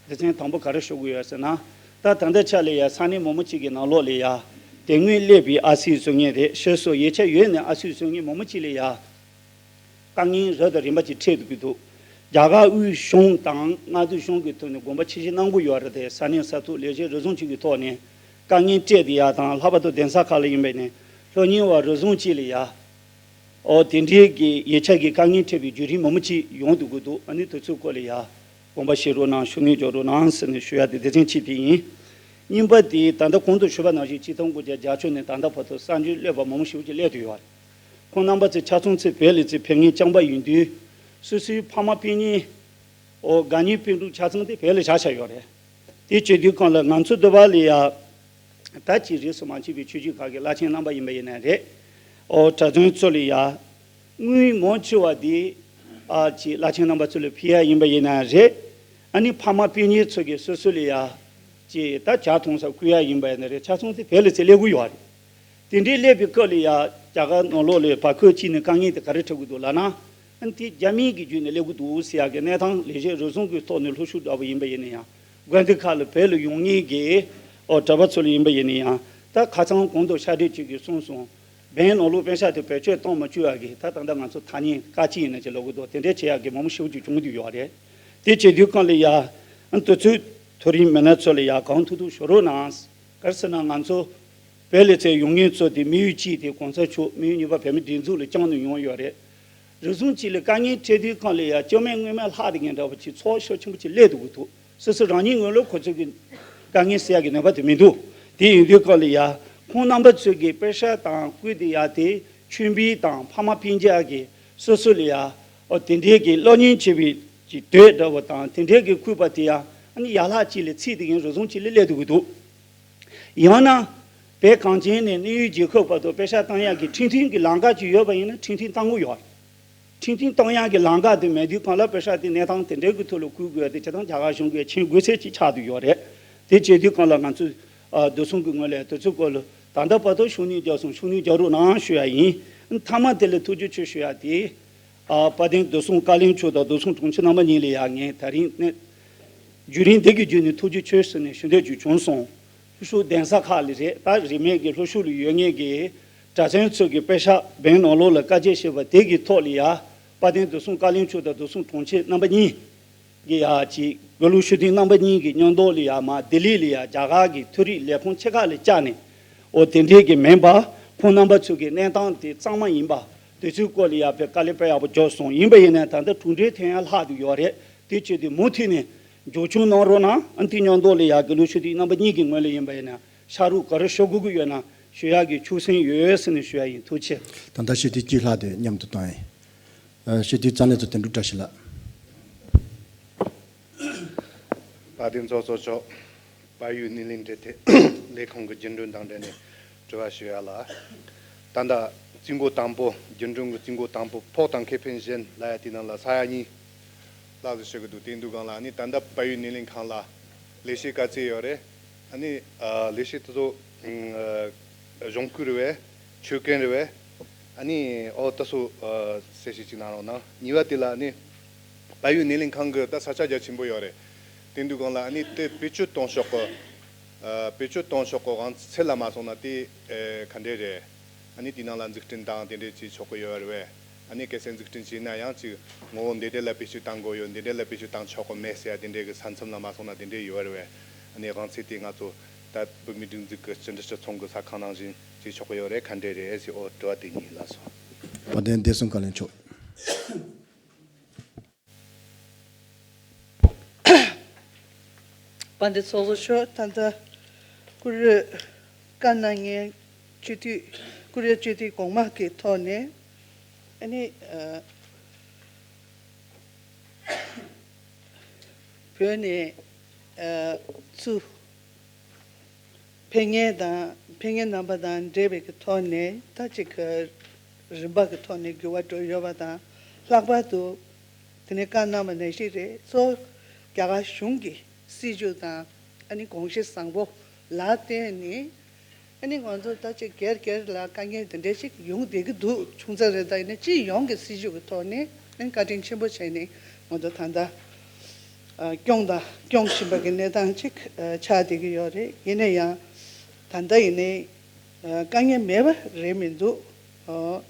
སྡེ་ཚན་དང་པོ་ག་རེ་ཞུ་དགོས་ཡོད་ཟེར་ན། ད་ད་ལྟ་ཆ་ལ་ཡང་ས་གནས་མང་པོ་ཅིག་གི་ནང་ལོགས་ལ་ཡང་དེ་སྔོན་སླེབས་པའི་ཨ་སིའི་བཟོ་མཁན་རེད། ཤེས་སོ་ཡིག་ཆ་ཡོད་ནས་ཨ་སིའི་བཟོ་མཁན་མང་པོ་ཅིག་ལ་ཡང་དཀའ་ངལ་རབ་དང་རིམ་པ་ཅིག་འཕྲད་དགོས་འདུག་རྒྱ་གར་དབུས་གཞུང་དང་མངའ་སྡེ་གཞུང་གི་ཐོག་ནས་དགོངས་པ་ཆེ་བཞེས་གནང་གི་ཡོད་རེད་དེ། ས་གནས་ས་ཐོག་ལས་བྱེད་རེ་ཟུང་ཅིག་གི་ཐོག་ནས་དཀའ་ངལ་འཕྲད་དེ་ཡ་དང་། ལྷག་པར་དུ་གདན་ས་ཁག་ལ་ཡིན་པ་ནས་སློབ་གཉེར་བ་རེ་ཟུང་ཅིག་ལ་ཡ། ཨོ་དེ་འདྲའི་གི་ཡིག་ཆ་གི་དཀའ་ངལ་འཕྲད་པའི་བརྒྱུད་རིམ་མང་པོ་ཅིག་ཡོང་སྡོད་ཀྱི་འདུག་ཨ་ནི་དེ་ཚོའི་སྐོར་ལ་ཡ་དགོངས་པ་བཞེས་རོགས་གནང་། ཤུགས་སྣོན་རྒྱག་རོགས་གནང་ཟེར་ནས་ཞུ་ཡ་དེ་སྡེ་ཚན་གཅིག་དེ་ཡིན། གཉིས་པ་དེ་ད་ལྟ་གོང་དུ་ཞུས་པ་ནང་བཞིན་ཆིག་སྟོང་དགུ་བརྒྱ་བརྒྱད་ཅུ་ནས་ད་ལྟ་བར་དུ་གསར་འབྱོར་སླེབས་པ་མང་པོ་ཞེ་པོ་ཅིག་སླེབས་བསྡད་ཡོད་རེད། ཁོང་རྣམ་པ་ཚོ་ཆ་ཚང་ཚོ་བོད་ལ་ཚོ་ཕེབས་མཁན་རྐྱང་པ་ཡིན་དུས། སོ་སོའི་ཕ་མ་སྤུན་ཉེ། ཨོ་དགའ་ཉེ་སྤུན་གྲོགས་ཆ་ཚང་དེ་བོད་ལ་བཞག་བཞག་ཡོད་རེད། དེ་བྱེད་དུས་གང་ལ་ང་ཚོ་འདི་པ་ལ་ཡ། ད་ཅི་རིས་སུ་མ་ཆད་པའི་ཆོས་བརྒྱུད་ཁག་གི་བླ་ཆེན་རྣམ་པ་ཡིན་པ་ཡིན་ན་རེད། ཨོ་གྲྭ་བཙུན་ཚོ་ལ་ཡ། དངུལ་མང་ཆེ་བ་དེ། ཨ་ཅི་བླ་ཆེན་རྣམ་པ་ཚོ་ལ་ཕུལ་ཡ་ཡིན་པ་ཡིན་ན་རེད། ཨ་ནི་ཕ་མ་སྤུན་ཉེ་ཚོ་གིས་སོ་སོ་ལ་ཡ། ཅི་ད་ཇ་འཐུང་ས་བསྐུར་ཡ་ཡིན་པ་ཡིན་ན་རེད། ཆ་ཚང་དེ་བོད་ལ་ཚོ་སླེབས་ཀྱི་ཡོད་རེད། དེ་འདྲའི་སླེབས་པའི་སྐབས་ལ་ཡ་རྒྱ་གར་ནང་ལོགས་ལ་བར་སྐབས་གཅིག་ནས་དཀའ་ངལ་དེ་ག་རེ་འཕྲད་ཀྱི་འདུག་ལབ་ན། ཨ་ནི་དེ་རྒྱ་མི་གི་བརྒྱུད་ནས་སླེབས་ཀྱི་འདུག་ཟེར་ཡག་གི་གནས་སྟངས་ལས་བྱེད་རེ་ཟུང་གི་ཐོག་ནས་སློབ་ཞུགས་འདྲ་པོ་ཡིན་པ་ཡིན་ན་ཡང་། དགོན་སྡེ་ཁག་ལ་བོད་ལ་ཡོང་མཁན་གྱི་ཨོ་གྲྭ་པ་ཚོ་ལ་ཡིན་པ་ཡིན་ན་ཡང་། ད་ཁ་སང་གོང་དུ་ཕྱག་སྦྲེལ་ཅིག་གིས་གསུངས་སོང་། བན་ནང་ལོགས་པེ་ཤག་དེ་བེད་སྤྱོད་གཏོང་མ་བཅུག་ཡག་གི་ད་ད་ལྟ་ང་ཚོ་ཐ་སྙད་བཀག་ཆ་ཡིན་ན་ཅིག་ལབ་ཀྱི་འདུག་དེ་འདྲའི་བྱེད་ཡག་གི་མང་པོ་ཞེ་པོ་ཅིག་བྱུང་གི་ཡོད་རེད། དེ་བྱེད་དུས་གང་ལ་ཡ། ཨ་ནི་དེ་ཚོའི་མཐོ་རིམ་མི་སྣ་ཚོ་ལ་ཡ་གང་ཐུབ་ཐུབ་ཞུ་རོགས་གནང་། ག་རེ་ཟེར་ན་ང་ཚོ་བོད་ལ་ཚོ་ཡོང་མཁན་ཚོ་དེ་དམིགས་ཡུལ་གཅིག་དེ་གོང་ས་མཆོག་དམིགས་ཡུལ་གཉིས་པ་བོད་མིའི་སྒྲིག་འཛུགས་ལ་བཅངས་ནས་ཡོང་ཡོད་རེད། རེ་ཟུང་གཅིག་ལ་དཀའ་ངལ་འཕྲད་དུས་གང་ལ་ཡ་སྐྱོ་མེད་དངུལ་མེད་ལྷག་བསྡད་མཁན་འདྲ་པོ་ཅིག་ཚོར་ཤུགས་ཆེན་པོ་ཅིག་སླེབས་འདུག་གི་འདུག་སོ་སོ་རང་ཉིད་ངོས་ལ་ཁོ་ཚོ་གི་དཀའ་ངལ་སེལ་ཡག་གི་ནུས་པ་དེ་མི་འདུག་དེ་ཡིན་དུས་གང་ལ་ཡ་ཁོང་རྣམ་པ་ཚོ་གི་པེ་ཤག་དང་བསྐུར་དེ་ཡ་དེ་མཆོད་འབུལ་དང་ཕ་མ་སྤུན་ཀྱག་གི་ སོ་སོ་ལ་ཡ་ཨོ་དེ་འདྲའི་གི་གློག་བརྙན་བྱས་པའི་གི་དུས་འདྲ་བོ་དང་དེ་འདྲའི་གི་བསྐུལ་བ་དེ་ཡང་ཨ་ནི་ཡག་ལྷག་ཅིག་ལ་ཚིག་དེ་ཡང་རུ་ཟུང་ཅིག་ལ་སླེབས་འདུག་གི་འདུག། ཡང་ན་བོད་གངས་ཅན་ནས་གནས་ཡུལ་རྒྱལ་ཁབ་བར་དུ་པེ་ས་བཏང་ཡག་གི་འཕྲིན་ཐུང་གི་ལམ་ཁ་ཅིག་ཡོད་པ་ཡིན་ན་འཕྲིན་ཐུང་བཏང་གི་ཡོད་རེད། འཕྲིན་ཐུང་གཏོང་ཡག་གི་ལམ་ཁ་དེ་མེད་དུས་གང་ལ་པེ་ས་དེ་གནས་སྟངས་དེ་འདྲའི་གི་ཐོག་ལ་བསྐུལ་དགོས་ཡ་དེ་བྱས་ཙང་རྒྱ་གར་གཞུང་གིས་མཁྱེན་དགོས་ཚད་ཅིག་ཆགས་བསྡད་ཡོད་རེད། དེ་བྱེད་དུས་གང་ལ་ང་ཚོས་ཨ་བདེ་སྲུང་གི་ངོས་ལ་དེ་ཚོའི་སྐོར་ལ་ད་ལྟ་བར་དུ་ཤུགས་སྣོན་རྒྱག་སོང་། ཤུགས་སྣོན་རྒྱག་རོགས་གནང་ཞུ་ཡ་ཡིན། མཐའ་མ་དེ་ལ་ཐུགས་རྗེ་ཆེ་ཞུ་ཡ་དེ་ཨ་དཔལ་ལྡན་བདེ་སྲུང་བཀའ་བློན་མཆོག་དང་བདེ་སྲུང་དྲུང་ཆེ་རྣམ་པ་གཉིས་ལ་ཡ་ངས་ད་རིང་ནས་བརྒྱུད་རིམ་འདི་གི་བརྒྱུད་ནས་ཐུགས་རྗེ་ཆེ་ཟེར་ནས་ཞུ་འདོད་ཅིག་བྱུང་སོང་། ཤུ་ཤུ་གདན་ས་ཁག་ལ་རེད། ད་རིས་མེད་ཀྱི་ལྷོ་ཕྱོགས་ལ་ཡོད་མཁན་གྱི་གྲྭ་བཙུན་ཚོས་ཀྱི་པེ་ས་བན་ནང་ལོགས་ལ་བཀའ་ཆད་བྱས་པ་དེ་གི་ཐོག་ལ་ཡ་དཔལ་ལྡན་བདེ་སྲུང་བཀའ་བློན་མཆོག་དང་བདེ་སྲུང་དྲུང་ཆེ་རྣམ་པ་གཉིས་ཀྱི་ཡ་ཅིག་དགེ་ལུགས་ཤུགས་ལྡན་རྣམ་པ་གཉིས་ཀྱི་མཉམ་དུ་ལ་ཡ་མ་ལྡི་ལི་ལ་ཡ་རྒྱ་གར་གྱི་མཐོ་རིམ་ལས་ཁུངས་ཆེ་ཁག་ལ་བཅར་ནས་འོ་དེ་འདྲའི་གི་མིན་པ་ཁོང་རྣམ་པ་ཚོ་གི་གནས་སྟངས་དེ་གཙང་མ་ཡིན་པ་དེ་ཚོའི་སྐོར་ལ་ཡ་བོད་དཀའ་ལས་དཔེ་ཡག་པོ་རྒྱག་སོང་། ཡིན་པ་ཡིན་ན་ད་ལྟ་གྲུབ་འབྲས་ཐོན་ཡ་ལྷག་ཏུ་ཡོད་རེད། དེ་བྱས་ཏེ་མུ་མཐུད་ནས་མགྱོགས་ཆུང་གནང་རོགས་གནང་། ཨ་ནི་དེ་མཉམ་དུ་ལ་ཡ་དགེ་ལུགས་ཤུགས་ལྡན་རྣམ་པ་གཉིས་ཀྱི་ངོས་ལ་ཡིན་པ་ཡིན་ན་ཕྱག་རོགས་ག་རེ་ཞུ་དགོས་ཀྱི་ཡོད་ན་ཞུ་ཡག་གི་ཆོད་སེམས་ཡོད་ཟེར་ནས་ཞུ་ཡ་ཡིན། ཐུགས་རྗེ་ཆེ། ད་ལྟ་སྤྱི་འཐུས་གཅིག་ལྷག་དེ་མཉམ་དུ་བཏང་ཡིན། ཨ་སྤྱི་འཐུས་རྩ་གནད་ཚོ་དོན་གྲུབ་བཀྲ་ཤིས་ལགས། དཔལ་ལྡན་ཚོགས་གཙོ་མཆོག། བལ་ཡུལ་སྣེ་ལེན་འབྲེལ་མཐུད་ལས་ཁུངས་ཀྱི་རྒྱུན་གྲོན་དང་འབྲེལ་ནས་དྲི་བ་ཞུ་ཡ་ལ། ད་ལྟ་རྩིས་འགོ་དང་པོ་རྒྱུན་གྲོན་གྱི་རྩིས་འགོ་དང་པོ་ཕོགས་དང་ཁེ་ཕན་གཞན་ལབ་ཡ་དེ་ནང་ལ་ས་ཡ་གཉིས་ལྷག་ཙམ་ཞུ་གི་འདུག། དེ་འདུག་གང་ལ་ཨ་ནི་ད་ལྟ་བལ་ཡུལ་སྣེ་ལེན་ཁང་ལ་ལས་བྱེད་ག་ཚད་ཡོད་རེད། ཨ་ནི་ཨ་ལས་བྱེད་དེ་ཚོ་ཨ་གཞུང་སྒེར་རེད་བས། ཆོད་གན་རེད་བས། ཨ་ནི་ཨོ་ད་སོ་ཨ་གསལ་བཤད་ཅིག་གནང་རོགས་གནང་། གཉིས་པ་དེ་ལ་ཨ་ནི་བལ་ཡུལ་སྣེ་ལེན་ཁང་གི་ད་ས་ཆ་རྒྱ་ཆེན་པོ་ཡོད་རེད། དེ་འདུག་གང་ལ་ཨ་ནི་དེ་བེད་སྤྱོད་གཏོང་ཕྱོགས་གི་ཨ་བེད་སྤྱོད་གཏོང་ཕྱོགས་གི་དབང་ཚད་ལ་མ་སོང་ན་དེ་ཨེ་ག་འདྲས་རེད། ཨ་ནི་དེ་ནང་ལ་འཛུགས་སྐྲུན་དང་དེ་འདྲས་བྱེད་ཆོག་གི་ཡོད་རེད་བས། ཨ་ནི་གལ་སྲིད་འཛུགས་སྐྲུན་བྱས་ན་ཡང་ཅིག་ངོ་བོ་འདི་འདྲས་ལ་བེད་སྤྱོད་བཏང་དགོས་ཡོད། འདི་འདྲས་ལ་བེད་སྤྱོད་བཏང་ཆོག་གི་མེད་ཟེར་ཡ་དེ་འདྲས་ཀྱི་ས་མཚམས་ལ་མ་སོང་ན་དེ་འདྲས་ཡོད་རེད་བས། ཨ་ནི་དབང་ཚད་དེ་ང་ཚོ་ད་བོད་མིའི་སྒྲིག་འཛུགས་ཀྱི་སྤྱི་འཐུས་སྤྱི་ཚོགས་ཀྱི་ས་ཁང་ནང་བཞིན་བྱེད་ཆོག་གི་ཡོད་རེད། ག་འདྲས་རེད་ཟེར། ཨོ་དྲི་བ་དེ་གཉིས། ལགས་སོ། དཔལ་ལྡན་བདེ་སྲུང་བཀའ་བློན་མཆོག། དཔལ་ལྡན་ཚོགས་གཙོ་མཆོག། ད་ལྟ་བཀུར་འོས་བཀའ་གནང་མཁན་སྤྱི་འཐུས་བཀུར་འོས་སྤྱི་འཐུས་གོང་མ་གི་ཐོག་ནས་ཨ་ནི་ཨ་བོད་ནས་ཨ་ཚུར་ཕེབས་མཁན་དང་ཕེབས་མཁན་རྣམ་པ་དང་འབྲེལ་བའི་གི་ཐོག་ནས་ད་ཅིག་གི་རིམ་པ་གི་ཐོག་ནས་འགྱུར་བ་འགྲོ་ཡོད་པ་དང་། ལྷག་པར་དུ་དེ་ནས་བཀའ་གནང་བ་ནང་བཞིན་རེད། གཙོ་བོ་རྒྱ་གར་གཞུང་གི་སྲིད་བྱུས་དང་ཨ་ནི་དགོངས་གཞི་བཟང་པོ་ལ་བརྟེན་ནས་ཨ་ནི་ང་ཚོ་ད་ཅིག་སྒེར་སྒེར་ལ་དཀའ་ངལ་དེ་འདྲ་ཅིག་ཡོང་བསྡད་ཀྱི་འདུག། ཆུང་ཙག་རེད། ད་ཡིན་ན་སྤྱི་ཡོངས་ཀྱི་སྲིད་བྱུས་ཀྱི་ཐོག་ནས་ཨ་ནི་བཀའ་དྲིན་ཆེན་པོ་བྱས་ནས་ང་ཚོ་ད་ལྟ་ཨ་སྐྱོང་དང་སྐྱོང་བཞིན་པ་གི་གནས་སྟངས་ཅིག་ཨ་ཆགས་བསྡད་ཀྱི་ཡོད་རེད། ཡིན་ན་ཡང་ད་ལྟ་ཡིན་ནའི་ཨ་དཀའ་ངལ་མེད་པ་རེད་མི་འདུག། ཨ་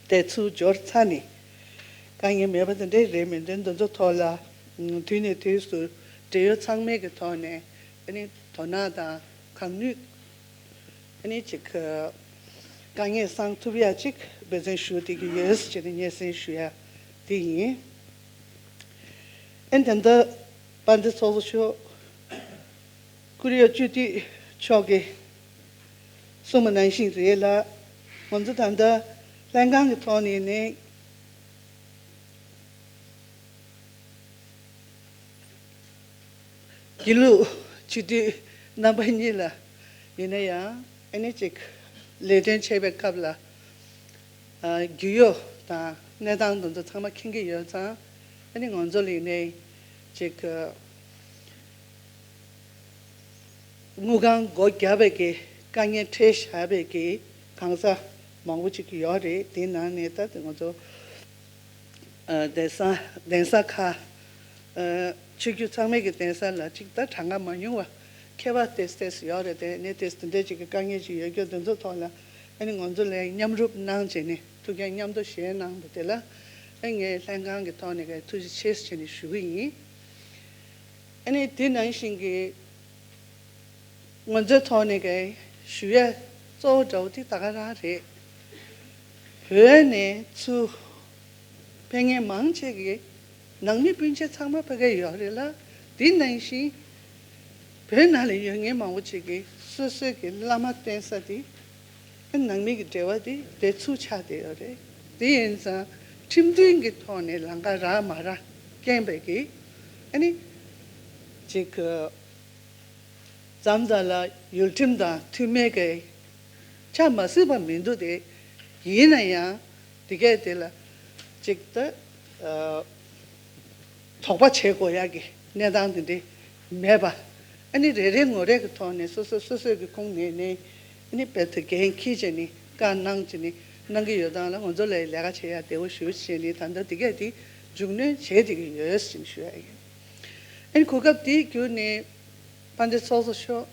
དེ་ཚུར་འབྱོར་ཚར་ནས་དཀའ་ངལ་མེད་པ་དེ་འདྲ་རེད་མི་འདུག། འདི་ཚོ་ཐོག་ལ་ཨ་དུས་ནས་དུས་སུ་འབྲེལ་ཡོད་ཚང་མའི་གི་ཐོག་ནས་ཨ་ནི་དོ་སྣང་དང་གང་ནུས་ཨ་ནི་ཅིག་ཨ་དཀའ་ངལ་སེལ་ཐུབ་ཡ་ཅིག་འབད་བརྩོན་ཞུ་བསྡད་ཀྱི་ཡོད་ཟེར་ནས་སྙན་སེང་ཞུ་ཡ་དེ་ཡིན། ཨ་ནི་ད་ལྟ་དཔལ་ལྡན་ཚོགས་གཙོ་མཆོག། བཀུར་འོས་སྤྱི་འཐུས་མཆོག་གིས་གསུངས་པ་ནང་བཞིན་རེད་ལ། ང་ཚོ་ད་ལྟ་ལྷན་ཁང་གི་ཐོག་ནས་ནི་དགེ་ལུགས་སྤྱི་འཐུས་རྣམ་པ་གཉིས་ལ་ཡིན་ན་ཡང་ཨ་ནི་ཅིག་ལས་དོན་བྱེད་པའི་སྐབས་ལ་ཨ་རྒྱུས་ཡོད་དང་གནས་སྟངས་དེ་ཚོ་ཚང་མ་མཁྱེན་གྱི་ཡོད་ཙང་། ཨ་ནི་ང་ཚོ་ལ་ཡིན་ནའི་ཅིག་དངུལ་ཁང་སྒོ་བརྒྱབ་པའི་གི་དཀའ་ངལ་འཕྲད་བཞག་པའི་གི་གང་ཟག་མང་པོ་ཅིག་ཡོད་རེད། དེའི་ནང་ནས་ད་ང་ཚོ་ཨ་གདན་ས་གདན་ས་ཁག་ཨ་ཆོས་བརྒྱུད་ཚང་མའི་གི་གདན་ས་ལ་ཅིག་ད་གྲངས་ཀ་མ་ཉུང་བ་ཁྱད་པར་ཏོག་ཙམ་ཡོད་རེད། དེ་ནས་དེ་འདྲ་ཅིག་གི་དཀའ་ངལ་ཅིག་ཡོད་རྒྱུ་དེ་ཚོ་ཐོག་ལ་ཨ་ནི་ང་ཚོ་ལ་མཉམ་རུབ་གནང་བྱས་ནས་ཐུགས་འགན་མཉམ་དུ་བཞེས་གནང་བ་དེ་ལ་ཨ་ངས་ལྷན་ཁང་གི་ཐོག་ནས་གི་ཐུགས་རྗེ་ཆེ་ཟེར་ནས་ཞུ་གི་ཡིན། ཨ་ནི་དེ་ནང་བཞིན་གི་ང་ཚོའི་ཐོག་ནས་གི་ཞུ་ཡ་གཙོ་བོ་འདྲ་བོ་དེ་ད་ག་རང་རེད། བོད་ནས་ཚུར་ཕེབས་མཁན་མང་ཆེ་གི་ནང་མི་སྤུན་མཆེད་ཚང་མ་ཕ་གིར་ཡོད་རེད་ལ། དེ་ནང་བཞིན་བོད་ནང་ལ་ཡོད་མཁན་མང་པོ་ཅིག་གིས་སོ་སོའི་གི་བླ་མ་བསྟེན་ས་དེ་ནང་མི་གི་འབྲེལ་བ་དེ་དེ་ཚུར་ཆགས་བསྡད་ཡོད་རེད། དེ་ཡིན་ཙང་ཁྲིམས་མཐུན་གྱི་ཐོག་ནས་ལམ་ཁ་རག་མ་རག་རྐྱེན་པས་ཀྱི་ཨ་ནི་ཅིག་མཚམས་མཚམས་ལ་ཡུལ་ཁྲིམས་དང་མཐུན་མེད་ཀྱི་ཆ་མ་སྲིད་པ་མི་འདུག་སྟེ། ཡིན་ན་ཡང་དེ་གས་དེ་ལ་ཅིག་ད་དོགས་པ་བྱེད་དགོས་ཡག་གི་གནས་སྟངས་དེ་འདྲ་མེད་པ། ཨ་ནི་རེ་རེ་ངོ་རེ་གི་ཐོག་ནས་སོ་སོ་སོ་སོའི་གི་ཁུངས་ནས་ནས་ཨ་ནི་དཔེ་དེ་འགན་འཁྱེར་བྱས་ནས་བཀའ་གནང་བྱས་ནས་གནང་གི་ཡོད་སྟངས་ལ་ང་ཚོ་ལ་ལས་ཀ་བྱེད་ཡག་བདེ་བོ་ཞུ་བྱས་ནས་ད་ལྟ་དེ་གས་དེ་མཇུག་གནོན་བྱེད་བསྡད་ཀྱི་ཡོད་ཟེར་ནས་ཞུ་ཡག་ཡིན། ཨ་ནི་གོ་སྐབས་དེའི་བརྒྱུད་ནས་དཔལ་ལྡན་ཚོགས་གཙོ་མཆོག་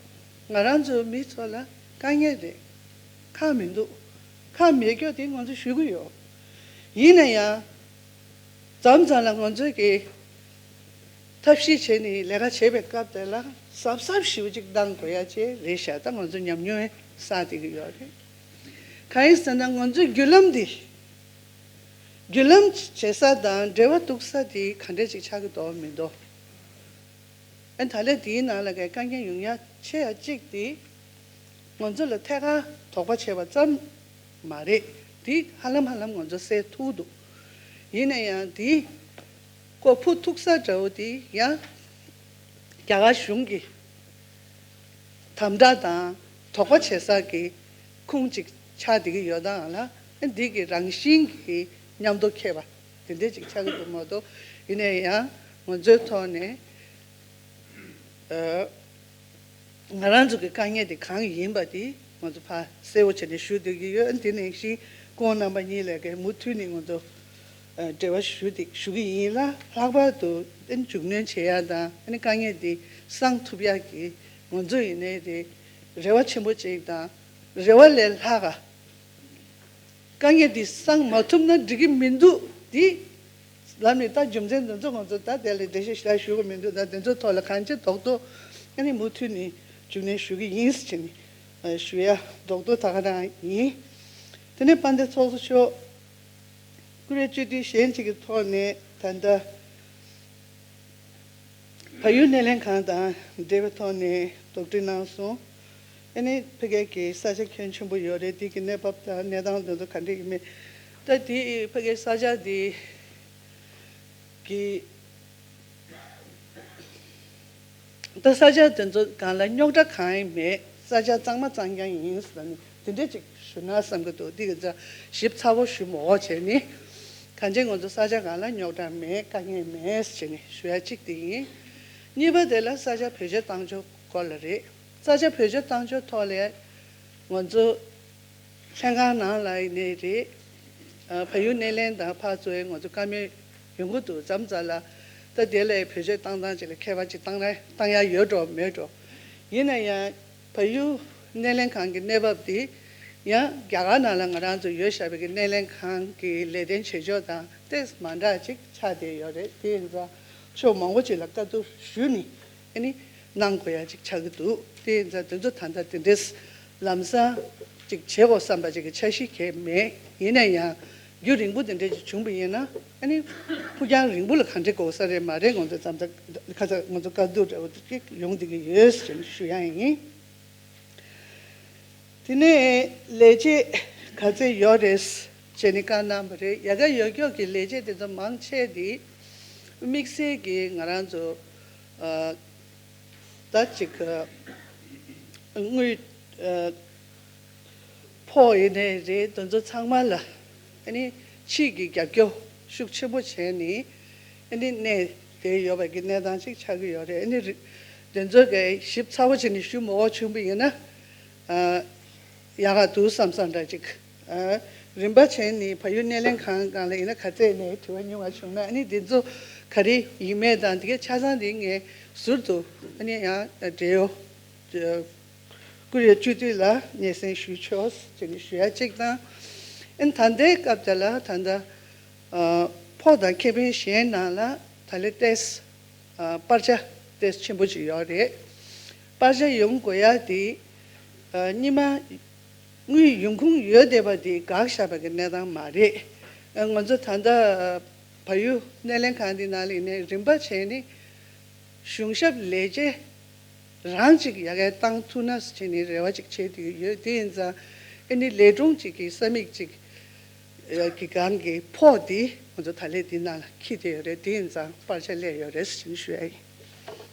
ང་རང་ཚོའི་མི་ཚོ་ལ་དཀའ་ངལ་རེད། ཁག་མི་འདུག་ཁག་མེད་སྐྱོ་དེ་ང་ཚོ་ཞུ་གི་ཡོད། ཡིན་ན་ཡང་། མཚམས་མཚམས་ལ་ང་ཚོས་ཀྱི་ཐབས་ཤེས་བྱས་ནས་ལས་ཀ་བྱེད་པའི་སྐབས་དེ་ལ་གཟབ་གཟབ་ཞེ་པོ་ཅིག་གནང་དགོས་ཡ་ཅིག་རེད་ཤག་ད་ང་ཚོ་ཉམས་མྱོང་བསགས་བསྡད་ཀྱི་ཡོད་རེད། གང་ཡིན་ཟེར་ན་ང་ཚོའི་བརྒྱུད་ལམ་འདི། བརྒྱུད་ལམ་བྱེད་ས་དང་འབྲེལ་བ་གཏུག་ས་དེ་ག་འདྲ་ཅིག་ཆགས་ཀྱི་འདུག་མི་འདུག་ཨ་ད་ལན་དེའི་ནང་ལ་གའི་དཀའ་ངལ་ཡོང་ཡ་ཆེ་ཡ་གཅིག་དེ་ང་ཚོ་ལ་ཐད་ཀར་དོགས་པ་བྱས་པ་ཙམ་མ་རེད། དེ་ཧ་ལམ་ཧ་ལམ་ང་ཚོ་སེལ་ཐུབ་འདུག་ཡིན་ན་ཡང་དེ་ཀོ་ཕུ་ཐུག་ས་འདྲ་བོ་དེ་ཡང་རྒྱ་གར་གཞུང་གི་དམ་དྲག་དང་དོགས་པ་བྱེད་ས་གི་ཁུངས་གཅིག་ཆགས་བསྡད་ཀྱི་ཡོད་དང་ལ། འདི་གི་རང་བཞིན་གྱི་མཉམ་དུ་འཁེལ་བ་དེ་འདྲ་ཅིག་ཆགས་ཀྱི་འདུག་མ་གཏོགས། ཡིན་ན་ཡང་ང་ཚོའི་ཐོག་ནས་ཨ་ང་རང་ཚོ་གི་དཀའ་ངལ་དེ་གང་ཡིན་པ་དེ་ང་ཚོ་ཕར་གསལ་བོ་བྱས་ནས་ཞུ་སྡོད་ཀྱི་ཡོད། དེ་ནང་བཞིན་སྐུ་ངོ་རྣམ་པ་གཉིས་ལས་ཀའི་མུ་མཐུད་ནས་ང་ཚོ་ཨ་འབྲེལ་བ་ཞུ་སྟེ་ཞུ་གི་ཡིན་ལ། ལྷག་པར་དུ་ཨ་ནི་མཇུག་གནོན་བྱེད་ཡ་དང་ཨ་ནི་དཀའ་ངལ་དེ་སངས་ཐུབ་ཡ་གི་ང་ཚོ་ཡིན་ནའི་རེད། རེ་བ་ཆེན་པོ་ཅིག་དང་རེ་བ་ལས་ལྷག་ག་དཀའ་ངལ་འདི་སངས་མ་ཐུབ་ན་འགྲིག་གི་མི་འདུག་འདི་ལམ་ནས་ད་རྒྱུ་མཚན་འདི་ཚོ་ང་ཚོ་ད་དེ་ལ་འགྲེལ་བཤད་ཞེ་དྲག་ཞུ་གི་མི་འདུག་ད་འདི་ཚོ་ཐོག་ལ་གང་ཅི་རྡོག་རྡོག་ཨ་ནི་མུ་མཐུད་ནས་རྒྱུན་ལྡན་ཞུ་གི་ཡིན་ཟེར་ནས་ཞུ་ཡ་རྡོག་རྡོག་ད་ག་རང་ཡིན། དེ་ནས་དཔལ་ལྡན་ཚོགས་གཙོ་མཆོག་ཀུ་རེ་སྤྱི་འཐུས་གཞན་གཅིག་གི་ཐོག་ནས་ད་ལྟ། བལ་ཡུལ་སྣེ་ལེན་ཁང་དང་འབྲེལ་བའི་ཐོག་ནས་དོགས་འདྲི་གནང་སོང་། ཨ་ནི་ཕ་གི་གི་ས་ཆ་ཁྱོན་ཆེན་པོ་ཡོད་རེད། དེ་གི་གནས་བབ་དང་གནས་སྟངས་དེ་ཚོ་ག་འདྲ་ཡིན་མིན། ད་དེ་ཕ་གི་ས་ཆ་དེ་གི་ད་ས་ཆ་དེ་ཚོ་སྒང་ལ་རྙོག་དྲ་གང་ཡང་མེད། ས་ཆ་གཙང་མ་གཙང་རྐྱང་ཡིན་ཟེར་ནས་དེ་འདྲ་ཅིག་ཞུ་ན་བསམ་གྱི་འདུག་འདི་གི་ཚ་ཞིབ་ཚགས་པོ་ཞུ་མ་འོག་བྱས་ནས་གང་ཅི་ང་ཚོ་ས་ཆ་སྒང་ལ་རྙོག་དྲ་མེད། དཀའ་ངལ་མེད་ཟེར་ནས་ཞུ་ཡ་གཅིག་དེ་ཡིན། གཉིས་པ་དེ་ལ་ས་ཆ་བེད་སྤྱོད་བཏང་ཕྱོགས་སྐོར་ལ་རེད། ས་ཆ་བེད་སྤྱོད་བཏང་ཕྱོགས་ཐོག་ལ་ང་ཚོ་ལྷན་ཁང་ནང་ལ་ཡིན་ནའི་རེད། ཨ་བལ་ཡུལ་སྣེ་ལེན་དང་ཕར་ཚུར་ང་ཚོ་བཀའ་མོལ་ཡོང་གི་འདུག་མཚམས་མཚམས་ལ་ད་དེ་ལ་བེད་སྤྱོད་བཏང་སྟངས་ཅིག་ལ་ཁྱད་པར་ཅིག་བཏང་ན་བཏང་ཡ་ཡོད་འགྲོ་མེད་འགྲོ། ཡིན་ན་ཡང་བལ་ཡུལ་སྣེ་ལེན་ཁང་གི་གནས་བབ་དེ་ཡང་རྒྱ་གར་ནང་ལ་ང་རང་ཚོ་ཡོད་བཞག་པའི་གི་སྣེ་ལེན་ཁང་གི་ལས་དོན་བྱེད་ཕྱོགས་དང་ཏོག་ཙམ་མ་འདྲ་ཅིག་ཆགས་བསྡད་ཡོད་རེད། དེ་ཡིན་ཙང་ཕྱོགས་མང་པོ་ཅིག་ལ་བཀའ་བསྡུར་ཞུས་ནས་ཨ་ནི་གནང་དགོས་ཡ་ཅིག་ཆགས་ཀྱི་འདུག་དེ་ཡིན་ཙང་དེ་ཚོ་ད་ལྟ་དེ་འདྲས་ལམ་སང་ཅིག་བྱེད་དགོས་བསམ་པ་ཅིག་གི་འཆར་གཞི་གང་ཡང་མེད། ཡིན་ན་ཡང་རྒྱུན་རིང་པོ་དེ་འདྲས་ཅིག་བྱུང་བ་ཡིན་ན་ཨ་ནི་ཕུགས་རྒྱང་རིང་པོ་ལ་ག་འདྲས་དགོས་ས་རེད་མ་རེད། ང་ཚོ་མཚམས་མཚམས་ཁ་ཚ་ང་ཚོ་བཀའ་བསྡུར་འདྲ་བོ་ཅིག་ཡོང་བསྡད་ཀྱི་ཡོད་ཟེར་ནས་ཞུ་ཡ་ཡིན། དེ་ནས་ལས་བྱེད་ག་ཚད་ཡོད་རེད་ཅེས་ནས་བཀའ་གནང་བ་རེད། ཡ་ག་ཡོད་སྐྱོག་གི་ལས་བྱེད་དེ་ཚོ་མང་ཆེ་དེ་དམིགས་བསལ་གྱི་ང་རང་ཚོ་ཨ་ད་ཅིག་ཨ་དངུལ་ཨ་ཕོགས་ཡིན་ནའི་རེད། དེ་ཚོ་ཚང་མ་ལ་ཨ་ནི་ཕྱིའི་གི་རྒྱབ་སྐྱོར་ཤུགས་ཆེན་པོ་བྱས་ནས་ཨ་ནི་གནས་བསྡད་ཡོད་པའི་གི་གནས་སྟངས་ཅིག་ཆགས་ཀྱི་ཡོད་རེད། ཨ་ནི་རི་དེ་ཚོ་གི་ཞིབ་ཚགས་པོ་བྱས་ནས་ཞུ་མ་འོག་བྱུང་བ་ཡིན་ན་ཨ་ཡག་ག་འདུག་བསམ་བསམ་འདྲ་ཅིག་ཨ་རིམ་པ་བྱས་ནས་བལ་ཡུལ་སྣེ་ལེན་ཁང་སྒང་ལ་ཡིན་ན་ག་ཚད་ནས་དྲི་བ་ཉུང་བ་བྱུང་ན་ཨ་ནི་དེ་ཚོ་ག་རེ་ཡིན་མེད་དང་དེ་གའི་ཆ་ཚང་དེ་ངས་ཟུར་དུ་ཨ་ནི་ཡང་འབྲེལ་ཡོད་ཀུ་རེ་སྤྱི་འཐུས་ལ་སྙན་སེང་ཞུས་ཆོག་ཅེས་ནས་ཞུ་ཡ་གཅིག་དང་། ཨ་ནི་ད་ལྟའི་སྐབས་དེ་ལ་ད་ལྟ་ཨ་ཕོགས་དང་ཁེ་ཕན་གཞན་ནང་ལ་ད་ལན་ཏོག་ཙམ་ཨ་སྤར་ཆ་ཏོག་ཙམ་ཆེན་པོ་ཅིག་ཡོད་རེད། སྤར་ཆ་ཡོང་དགོས་ཡ་དེ་ཨ་སྔོན་མ་དངུལ་ཡོང་ཁུངས་ཡོད་བསྡད་པ་དེ་འགག་བཞག་པ་གི་གནས་སྟངས་མ་རེད། ཨ་ང་ཚོ་ད་ལྟ་ཨ་བལ་ཡུལ་སྣེ་ལེན་ཁང་འདི་ནང་ལ་ཡིན་ནའི་རིམ་པ་བྱས་ནས་གཞུང་ཞབས་ལས་བྱེད་རང་ཅིག་ཡ་གའི་བཏང་ཐུབ་ན་བྱས་ནས་རེ་བ་ཅིག་བྱེད་དུ་ཡོད། དེ་ཡིན་ཙང་ཨ་ནི་ལས་དྲུང་ཅིག་གི་ས་མིག་ཅིག་ གི་སྒང་གི་ཕོགས་འདི་ང་ཚོ་ད་ལན་འདི་ནང་ལ་འཁྱེར་བསྡད་ཡོད་རེད། དེ་ཡིན་ཙང་སྤར་ཆ་སླེབས་ཡོད་རེད་ཟེར་ཞུ་ཡ་ཡིན།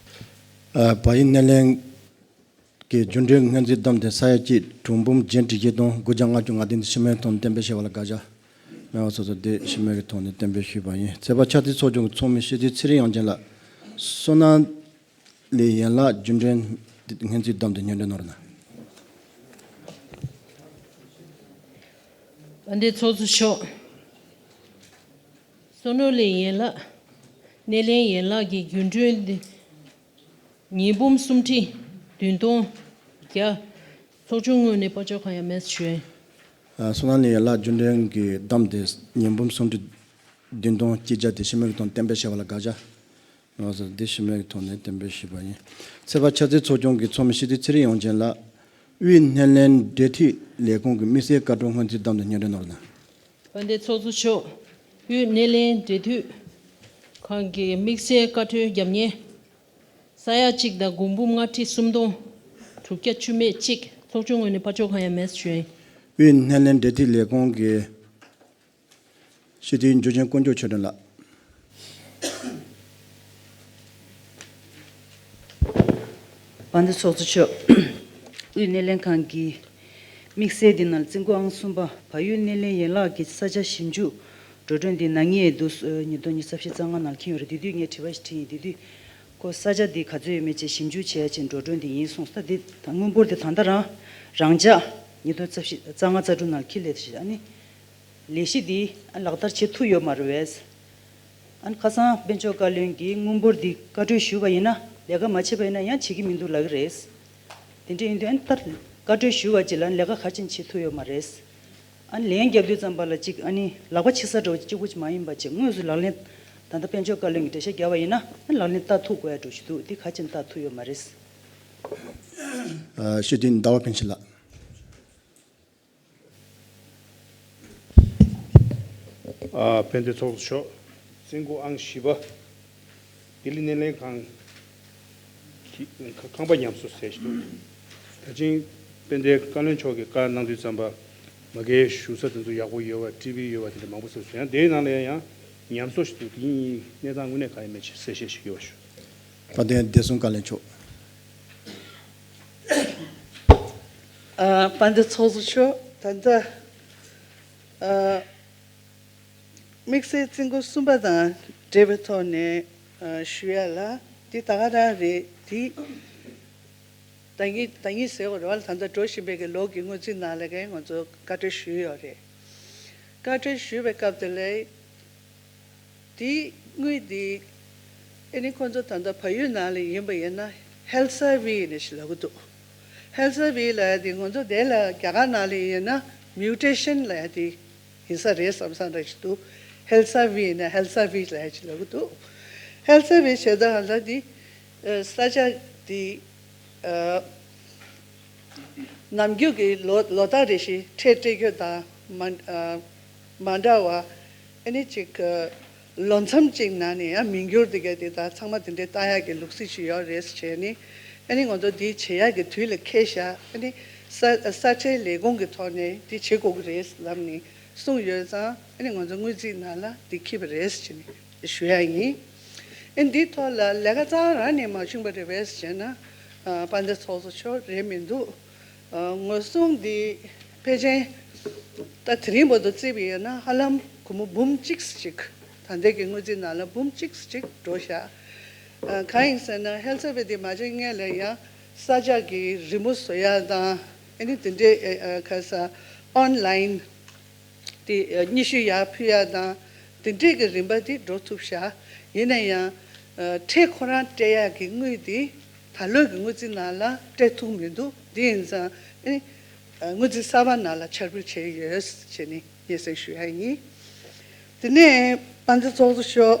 ཨ། བ་ཡི་སྣེ་ལེན་གྱི་རྒྱུན་གྲོན་སྔོན་རྩིས་བདམས་ཏེ་ས་ཡ་གཅིག་གྲངས་འབོར་རྒྱན་དྲུག་བརྒྱད་དང་དགུ་བརྒྱ་ལྔ་བཅུ་ང་བདུན་དེ་ཞི་མོལ་ཐོག་ནས་གཏན་འབེབས་བྱས་པ་ལ་དགག་བྱ་མེད་པ་སོ་སོ་དེ་ཞི་མོལ་གྱི་ཐོག་ནས་གཏན་འབེབས་ཞུས་པ་ཡིན། ཚོགས་པ་ཕྱག་མཛོད་ཚོགས་ཆུང་གི་ཚོགས་མི་སྤྱི་འཐུས་ཚེ་རིང་དབྱངས་ཅན་ལགས། བསོད་ནམས་ལས་ཡན་ལག་རྒྱུན་གྲོན་སྔོན་རྩིས་བདམས་ཏེ་སྙན་སྒྲོན་གནང་རོགས་གནང་། དཔལ་ལྡན་ཚོགས་གཙོ་མཆོག། བསོད་ནམས་ལས་ཡན་ལག་སྣེ་ལེན་ཡན་ལག་གི་རྒྱུན་གྲོན་དེ་ཉིས་འབུམ་སུམ་ཁྲི་བདུན་སྟོང་བརྒྱ། ཚོགས་ཆུང་ངོས་ནས་དཔལ་འབྱོར་ཁང་ཡ་མེད་ཞུ་ཡིན། ཨ། བསོད་ནམས་ལས་ཡན་ལག་རྒྱུན་གྲོན་གྱི་བདམས་ཏེ་ཉིས་འབུམ་སུམ་ཁྲི་བདུན་སྟོང་གཅིག་བརྒྱ་དེ་ཞི་མོལ་གྱི་ཐོག་གཏན་འབེབས་བྱས་པ་ལ་དགག་བྱ་ང་ཚོ་འདི་ཞི་མོལ་གྱི་ཐོག་ནས་གཏན་འབེབས་ཞུས་པ་ཡིན། ཚོགས་པ་ཕྱག་མཛོད་ཚོགས་ཆུང་གི་ཚོགས་མི་སྤྱི་འཐུས་ཚེ་རིང་དབྱངས་ཅན་ལགས། དབུས་སྣེ་ལེན་འབྲེལ་མཐུད་ལས་ཁུངས་ཀྱི་དམིགས་བསལ་བཀའ་འཁྲོལ་སྔོན་རྩིས་བདམས་ཏེ་སྙན་སྒྲོན་གནང་རོགས་གནང་། དཔལ་ལྡན་ཚོགས་གཙོ་མཆོག། དབུས་སྣེ་ལེན་འབྲེལ་མཐུད་ཁང་གི་དམིགས་བསལ་བཀའ་འཁྲོལ་རྒྱབ་གཉེར། ས་ཡ་གཅིག་དང་དགུ་འབུམ་ལྔ་ཁྲི་སུམ་སྟོང་དྲུག་བརྒྱ་བཅུ་མེད་གཅིག། ཚོགས་ཆུང་ངོས་ནས་དཔལ་འབྱོར་ཁང་ཡ་མེད་ཞུ་ཡིན། དབུས་སྣེ་ལེན་འབྲེལ་མཐུད་ལས་ཁུངས་ཀྱི་སྤྱི་འཐུས་འཇུ་ཆེན་དཀོན་མཆོག་ཆོས་སྒྲོན་ལགས། དཔལ་ལྡན་ཚོགས་གཙོ་མཆོག། དབུས་སྣེ་ལེན་ཁང་གི་དམིགས་བསལ་འདི་ནང་རྩིས་འགོ་ཨང་གསུམ་པ་བལ་ཡུལ་སྣེ་ལེན་ཡན་ལག་གི་ས་ཆ་ཞིབ་འཇུག་འགྲོ་གྲོན་འདི་ན་ངེས་འདུག་ཉིས་སྟོང་ཉི་ཤུ་རྩ་བཞི་རྩ་ལྔ་ནང་འཁྱོངས་ཡོད་རེད། དེ་དུས་ངས་དྲི་བ་ཞིག་དྲིས་ཡིན། དེ་དུས་ཁོ་ས་ཆ་འདི་ག་ཚོད་ཡོད་མེད་ཅེས་ཞིབ་འཇུག་བྱེད་ཡ་ཅིག་འགྲོ་གྲོན་འདི་ཡིན་གསུངས་ས། འདི་ད་དངུལ་འབོར་འདི་ད་ལྟ་རང་རང་འཇགས་ཉིས་སྟོང་རྩ་བཞི་རྩ་ལྔ་རྩ་དྲུག་ནང་འཁྱེར་སླེབས་ཤིག་ཨ་ནི། ལས་གཞི་འདི་ལག་བསྟར་བྱེད་ཐུབ་ཡོད་མ་རེད་པས། ཨ་ནི་ཁ་སང་དཔལ་འབྱོར་བཀའ་བློན་གྱིས་དངུལ་འབོར་འདི་བཀའ་འཁྲོལ་ཞུས་པ་ཡིན་ན་ལས་ཀ་མ་བྱས་པ་ཡིན་ན་ཡང་བྱེད་ཀྱི་མི་འདུག་ལབ་ཀྱི་རེད། དེ་འདྲ་ཡིན་དུས་ཨ་ནི་ད་བཀའ་འཁྲོལ་ཞུས་པ་ཅིག་ལ་ལས་ཀ་ག་ཅིག་བྱེད་ཐུབ་ཡོད་མ་རེད། ཨ་ནི་ལན་བརྒྱབ་དུས་ཙམ་པ་ལ་ཅིག་ཨ་ནི་ལག་པ་ཕྱི་ས་འགྲོ་གཅིག་པུ་ཅིག་མ་ཡིན་པ་ཅིག་དངོས་སུ་ལག་ལེན་ད་ལྟ་དཔལ་འབྱོར་བཀའ་བློན་གྱིས་འགྲེལ་བཤད་བརྒྱབ་པ་ཡིན་ན་ཨ་ནི་ལག་ལེན་བསྟར་ཐུབ་དགོས་ཡ་འགྲོ་བཞིན་འདུག་འདི་ག་ཅིག་བསྟར་ཐུབ་ཡོད་མ་རེད། ཨ། སྤྱི་འཐུས་ཟླ་བ་ཕུན་ཚོགས་ལགས། ཨ། དཔལ་ལྡན་ཚོགས་གཙོ་མཆོག། རྩིས་འགོ་ཨང་བཞི་པ། ལྡི་ལི་སྣེ་ལེན་ཁང་གི་ཁང་པ་ཉམས་གསོ་ཟེར་ཞིག་འདུག་ད་ཕྱིན་དཔལ་ལྡན་བཀའ་བློན་མཆོག་གིས་བཀའ་གནང་དུས་ཙམ་པ་མ་གིའི་བཞུགས་ས་དེ་ཚོ་ཡག་པོ་ཡོད་པ་ཊི་བི་ཡོད་པ་དེ་འདྲ་མང་པོ་བཟོས་སོང་། ཡང་དེའི་ནང་ལ་ཡང་ཉམས་གསོ་ཞིག་འདུག་དེ་གཉིས་གནས་སྟངས་དངོས་གནས་ག་ཡིན་མིན་ཅིག་གསལ་བཤད་ཞིག་ཡོད་པ་ཞུ། དཔལ་ལྡན་བདེ་སྲུང་བཀའ་བློན་མཆོག། ཨ། དཔལ་ལྡན་ཚོགས་གཙོ་མཆོག། ད་ལྟ་ཨ་དམིགས་བསལ་རྩིས་འགོ་གསུམ་པ་དང་འབྲེལ་བའི་ཐོག་ནས་ཨ་ཞུ་ཡ་ལ་འདི་ད་ག་རང་རེད། འདི་ཟླ་ཉིན་ཟླ་ཉིན་ཟེར་བ་རེད་བ། ད་ལྟ་འགྲོ་བཞིན་པའི་གི་ལོ་གི་སྔོན་རྩིས་ནང་ལ་གས་ང་ཚོ་བཀའ་འཁྲོལ་ཞུས་ཡོད་རེད། བཀའ་འཁྲོལ་ཞུས་པའི་སྐབས་དེ་ལ། དེའི་དངུལ་དེ་ཨ་ནི་ཁོང་ཚོ་ད་ལྟ་བལ་ཡུལ་ནང་ལ་ཡིན་པ་ཡིན་ན་ཧེལ་སར་ཝེ་ནས་ཞིག་ལབ་ཀྱི་འདུག་ཧེལ་སར་ཝེ་ལབ་ཡ་དེ་ང་ཚོ་དེ་ལ་རྒྱ་གར་ནང་ལ་ཡིན་ན་མིའུ་ཊེ་ཤན་ལབ་ཡ་དེ་ཡིན་ས་རེད་བསམ་བསམ་འདྲ་ཞིག་འདུག་ཧེལ་སར་ཝེ་ཡིན་ན་ཧེལ་སར་ཝེ་ལབ་ཡ་ཞིག་ལབ་ཀྱི་འདུག་ཧེལ་སར་ཝེ་བྱེད་སྟངས་ལ་དེ་ས་ཆ་དེ། ནམ་རྒྱུན་གྱི་ལོ་ལོ་ལྟར་རེ་བཞིན་ཁྲལ་སྤྲད་རྒྱུ་དང་མ་མ་འདྲ་བ། ཨ་ནི་ཅིག་ལོ་མཚམས་ཅིག་ནང་ནས་ཡང་མི་འགྱུར་དེ་ག་དེ་དང་ཚང་མ་དེ་འདྲའི་བཏང་ཡག་གི་ལུགས་སྲོལ་ཞིག་ཡོད་རེད་བྱས་ནས། ཨ་ནི་ང་ཚོ་འདི་བྱེད་ཡག་གི་དུས་ལ་འཁེལ་ཤག་ཨ་ནི་ས་ས་ཁྲལ་ལས་ཁུངས་ཀྱི་ཐོག་ནས་འདི་བྱེད་དགོས་ཀྱི་རེད་ལབ་ནས་གསུངས་ཡོད་ཙང་། ཨ་ནི་ང་ཚོ་སྔོན་རྩིས་ནང་ལ་འདི་འཁྱེར་བ་རེད་བྱས་ནས། ཞུ་ཡ་ཡིན། ཨེ་འདིའི་ཐོག་ལ་ལས་ཀ་རྩ་བ་རང་ནས་མ་བྱུང་བ་རེད་པས་ཟེར་ན། ཨ་དཔལ་ལྡན་ཚོགས་གཙོ་མཆོག་རེད་མི་འདུག་ཨ་ངོས་བཟུང་འདི་ཕལ་ཆེར་ད་དེ་རིང་བར་དུ་བརྩིས་པ་ཡིན་ན་ཧ་ལམ་སྒོར་མོ་འབུམ་གཅིག་ཙམ་ཅིག་ད་ལྟའི་གི་སྔོན་རྩིས་ནང་ལ་འབུམ་གཅིག་ཙམ་ཅིག་འགྲོ་ཤག་ཨ་གང་ཡིན་ཟེར་ན་ཧེལ་སར་ཝེ་འདི་མ་བྱས་སྔོན་ལ་ཡང་ས་ཆ་གི་རི་མོ་བཟོ་ཡ་དང་། ཨ་ནི་དེ་འདྲའི་ཨ་ཨ་ག་ས་ཨོན་ལའིན། དེ་སྙན་ཞུ་ཡར་ཕུལ་ཡ་དང་དེ་འདྲས་ཀྱི་རིམ་པ་དེ་འགྲོ་ཐུབ་ཤག་ཡིན་ན་ཡང་ཁྲལ་ཁོ་རང་སྤྲད་ཡག་གི་དངུལ་དེ་ད་ལོའི་གི་སྔོན་རྩིས་ནང་ལ་སྤྲད་ཐུབ་མི་འདུག་དེ་ཡིན་ཙང་ཨ་ནི་སྔོན་རྩིས་གསར་པ་ནང་ལ་ཕྱིར་འབུད་བྱས་ཡོད་ཟེར་ནས་སྙན་སེང་ཞུ་ཡ་ཡིན། དེ་ནས་དཔལ་ལྡན་ཚོགས་གཙོ་མཆོག་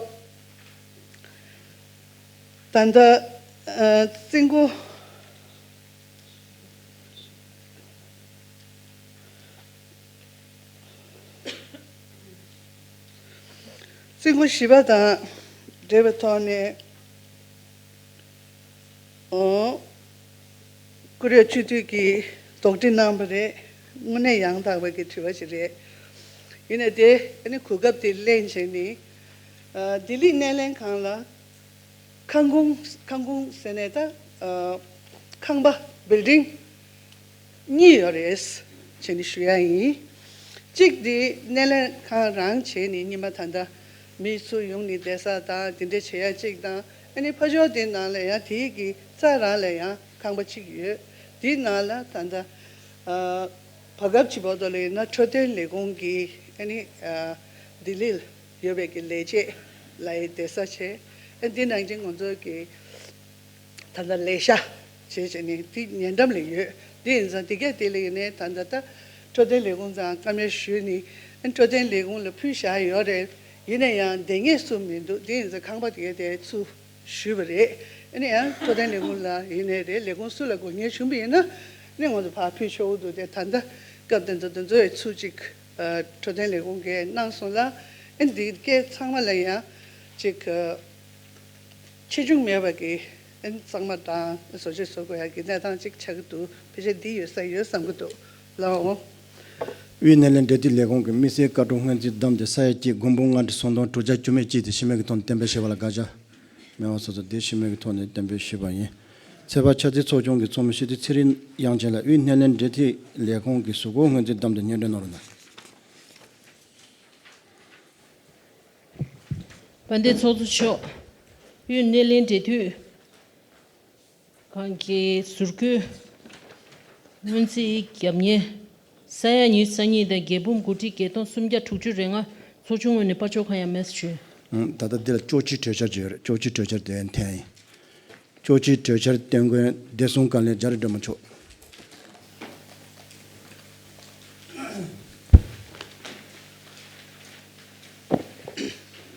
ད་ལྟ་རྩིས་འགོ་རྩིས་འགོ་བཞི་པ་དང་འབྲེལ་བའི་ཐོག་ནས། ཨོ། བཀུར་འོས་སྤྱི་འཐུས་ཀྱིས་དོགས་འདྲི་གནང་བ་རེད། དངོས་གནས་ཡང་དག་པའི་གི་དྲི་བ་ཞིག་རེད། ཡིན་ནའི་དེ་ཨ་ནི་གོ་སྐབས་དེ་ལེན་བྱས་ནས་ཨ་ལྡི་ལི་སྣེ་ལེན་ཁང་ལ་ཁང་ཁུངས་ཁང་ཁུངས་ཟེར་ནས་ད་ཨ་ཁང་པ་བིལ་ཌིང་གཉིས་ཡོད་རེད་བྱས་ནས་ཞུ་ཡ་ཡིན། གཅིག་དེ་སྣེ་ལེན་ཁང་རང་བྱས་ནས་ཉི་མ་ད་ལྟ་མི་ཚུར་ཡོང་ནས་བསྡད་ས་དང་དེ་འདྲ་བྱེད་ཡ་གཅིག་དང་ཨ་ནི་ཕ་ཕྱོགས་དེ་ནང་ལ་ཡང་དེའི་གི་རྩ་རང་ལ་ཡང་ཁང་པ་གཅིག་ཡོད། དེའི་ནང་ལ་ད་ལྟ་ཨ་བར་སྐབས་ཅིག་བར་དུ་ལ་ཡིན་ན་འཕྲོད་བསྟེན་ལས་ཁུངས་ཀྱི་ཨ་ནི་ཨ་ལྡི་ལི་ལ་ཡོད་པའི་གི་ལས་བྱེད་ལ་ཡི་བསྡད་ས་བྱས། ཨ་འདི་ནང་བཞིན་ང་ཚོ་གི་ད་ལྟ་ལས་ཤག་བྱས་བྱས་ནས་དེ་ཉེ་འགྲམ་ལ་ཡོད། དེ་ཡིན་ཙང་དེ་གས་དེ་ལ་ཡིན་ནའི་ད་ལྟ་ད་འཕྲོད་བསྟེན་ལས་ཁུངས་ཙང་བཀའ་མོལ་ཞུས་ནས་ཨ་འཕྲོད་བསྟེན་ལས་ཁུངས་ལ་ཕུལ་བཞག་ཡོད་རེད། ཡིན་ན་ཡང་བསྡད་མཁན་སུ་མི་འདུག་དེ་ཡིན་ཙང་ཁང་པ་དེ་གས་དེ་ཚུར་ཞུས་པ་རེད། ཨ་ནི་ཡང་འཕྲོད་བསྟེན་ལས་ཁུངས་ལ་ཡིན་ནའི་རེད། ལས་ཁུངས་སུ་ལ་དགོས་ངེས་བྱུང་བ་ཡིན་ན་ནི་ང་ཚོ་ཕར་ཕུལ་ཆོག་གི་འདུག་དེ་ད་ལྟ་སྐབས་དེ་ཚོ་དེ་ཚོ་ཡི་ཚུར་ཅིག་ཨ་འཕྲོད་བསྟེན་ལས་ཁུངས་ཀྱིས་གནང་སོང་ལ། ཨ་ནི་འདི་སྐད་ཚང་མ་ལ་ཡང་ཅིག་ཨ་ཆེ་ཆུང་མེད་པ་གི་ཨ་ནི་གཙང་མ་དང་བཟོ་བཅོས་བཟོ་དགོས་ཡ་གི་གནས་སྟངས་ཅིག་ཆགས་ཀྱི་འདུག་ཕལ་ཆེར་འདི་ཡོད་ས་ཡོད་བསམ་གྱི་འདུག་ལགས་འོང་། དབུས་སྣེ་ལེན་འབྲེལ་མཐུད་ལས་ཁུངས་ཀྱིས་དམིགས་བསལ་བཀའ་འཁྲོལ་སྔོན་རྩིས་བདམས་ཏེ་ས་ཡ་གཅིག་སྒོར་འབུམ་ལྔ་ཁྲི་སུམ་སྟོང་དྲུག་བརྒྱ་བཅུ་མེད་གཅིག་དེ་ཤི་རྨས་ཀྱི་ཐོག་ནས་གཏན་འབེབས་བྱས་པ་ལ་དགག་བྱ། མི་དབང་ཚོགས་གཙོ་དེ་ཤི་རྨས་ཀྱི་ཐོག་ནས་གཏན་འབེབས་ཞུས་པ་ཡིན། ཚོད་དཔག་འཆར་རྩིས་ཚོགས་ཆུང་གི་ཚོགས་མི་སྤྱི་འཐུས་ཚེ་རིང་དབྱངས་ཅན་ལགས་དབུས་སྣེ་ལེན་འབྲེལ་མཐུད་ལས་ཁུངས་ཀྱི་གཟུགས་སྐོར་སྔོན་རྩིས་བདམས་ཏེ་སྙན་སྒྲོན་གནང་རོགས་གནང་། དཔལ་ལྡན་ཚོགས་གཙོ་མཆོག་དབུས་སྣེ་ལེན་འབྲེལ་མཐུད་ཁང་གི་ཟུར་བཀོད་སྔོན་རྩིས་རྒྱབ་གཉེར་ས་ཡ་ཉི་ཤུ་རྩ་གཉིས་དང་བརྒྱད་འབུམ་དགུ་ཁྲི་བརྒྱད་སྟོང་སུམ་བརྒྱ་དྲུག་ཅུ་རེ་ལྔ། ཚོགས་ཆུང་ངོས་ནས་དཔལ་འབྱོར་ཁང་ཡང་མེད་ཟེར་ཞུས། ད་ལྟ་འདི་ལ་ཅོག་ཅིག་གྲོས་འཆར་ཅིག་ཡོད་རེད། ཅོག་ཅིག་གྲོས་འཆར་དེ་འཐེན་ཡིན། ཅོག་ཅིག་གྲོས་འཆར་བཏོན་མཁན་བདེ་སྲུང་བཀའ་བློན་རྒྱ་རི་སྒྲོལ་མ་མཆོག་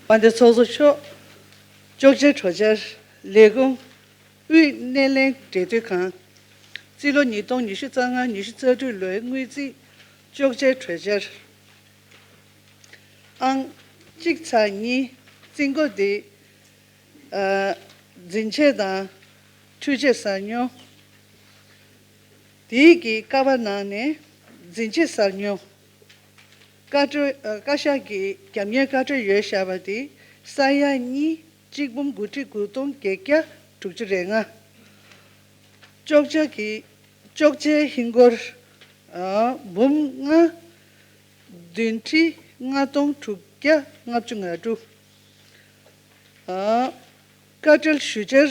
དཔལ་ལྡན་ཚོགས་གཙོ་མཆོག་ཅོག་ཅིག་གྲོས་འཆར་ལས་ཁུངས་དབུས་སྣེ་ལེན་འབྲེལ་མཐུད་ཁང་། རྩིས་ལོ་ཉིས་སྟོང་ཉི་ཤུ་རྩ་ལྔ་ཉི་ཤུ་རྩ་དྲུག་ལོའི་དངུལ་རྩིས་ཅོག་ཅིག་གྲོས་འཆར། ཨང་གཅིག་ཚེག་གཉིས། རྩིས་འགོ་འདི་ཨ་འཛིན་ཆས་དང་འཕྲུལ་ཆས་གསར་ཉོ། དེའི་གི་ཀ་བ་ནང་ནས་འཛིན་ཆས་གསར་ཉོ། བཀའ་འཁྲོལ་ཨ་བཀའ་ཤག་གི་རྒྱབ་གཉེར་བཀའ་འཁྲོལ་ཡོད་བཞག་པ་དེ་ས་ཡ་གཉིས་གཅིག་འབུམ་དགུ་ཁྲི་དགུ་སྟོང་བརྒྱད་བརྒྱ་དྲུག་ཅུ་རེ་ལྔ། ཅོག་ཅག་གི་ཅོག་ཅེ་ཧིན་སྒོར་ཨ་འབུམ་ལྔ་བདུན་ཁྲི་ལྔ་སྟོང་དྲུག་བརྒྱ་ལྔ་བཅུ་ང་དྲུག་ཨ་བཀའ་འཁྲོལ་ཞུ་འཆར་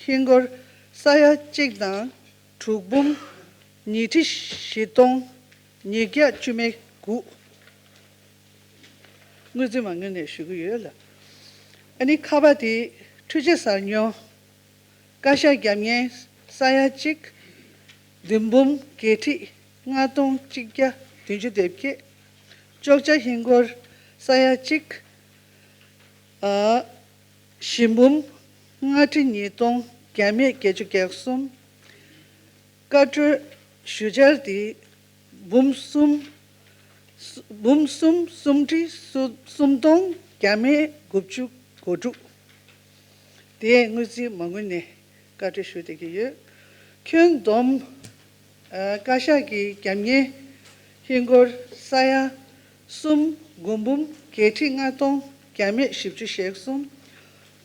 ཧིན་སྒོར་ས་ཡ་གཅིག་དང་དྲུག་འབུམ་ཉི་ཁྲི་བཞི་སྟོང་ཉིས་བརྒྱ་བཅུ་མེད་དགུ། དངུལ་རྩིས་མ་དངུལ་ནས་ཞུ་གི་ཡོད་ལ། ཨ་ནི་ཁ་པར་དེ་འཕྲུལ་ཆས་གསར་ཉོ། བཀའ་ཤག་རྒྱབ་གཉེར་ས་ཡ་གཅིག་བདུན་འབུམ་བརྒྱད་ཁྲི་ལྔ་སྟོང་གཅིག་བརྒྱ་བདུན་ཅུ་དོན་བརྒྱད། ཅོག་ཅག་ཧིན་སྒོར་ས་ཡ་གཅིག་ཨ་བཞི་འབུམ་ལྔ་ཁྲི་ཉིས་སྟོང་བརྒྱ་མེད་བརྒྱད་ཅུ་གྱ་གསུམ། བཀའ་འཁྲོལ་ཞུ་འཆར་དེ་འབུམ་གསུམ་འབུམ་གསུམ་སུམ་ཁྲི་སུམ་སྟོང་བརྒྱ་མེད་དགུ་བཅུ་གོ་དྲུག་དེ་དངུལ་རྩིས་མ་དངུལ་ནས་བཀའ་འཁྲོལ་ཞུ་བསྡད་ཀྱི་ཡོད། ཁྱོན་བསྡོམས་ཨ་བཀའ་ཤག་གི་རྒྱབ་གཉེར་ཧིན་སྒོར་ས་ཡ་གསུམ་དགུ་འབུམ་བརྒྱད་ཁྲི་ལྔ་སྟོང་བརྒྱ་མེད་བཞི་བཅུ་ཞེ་གསུམ།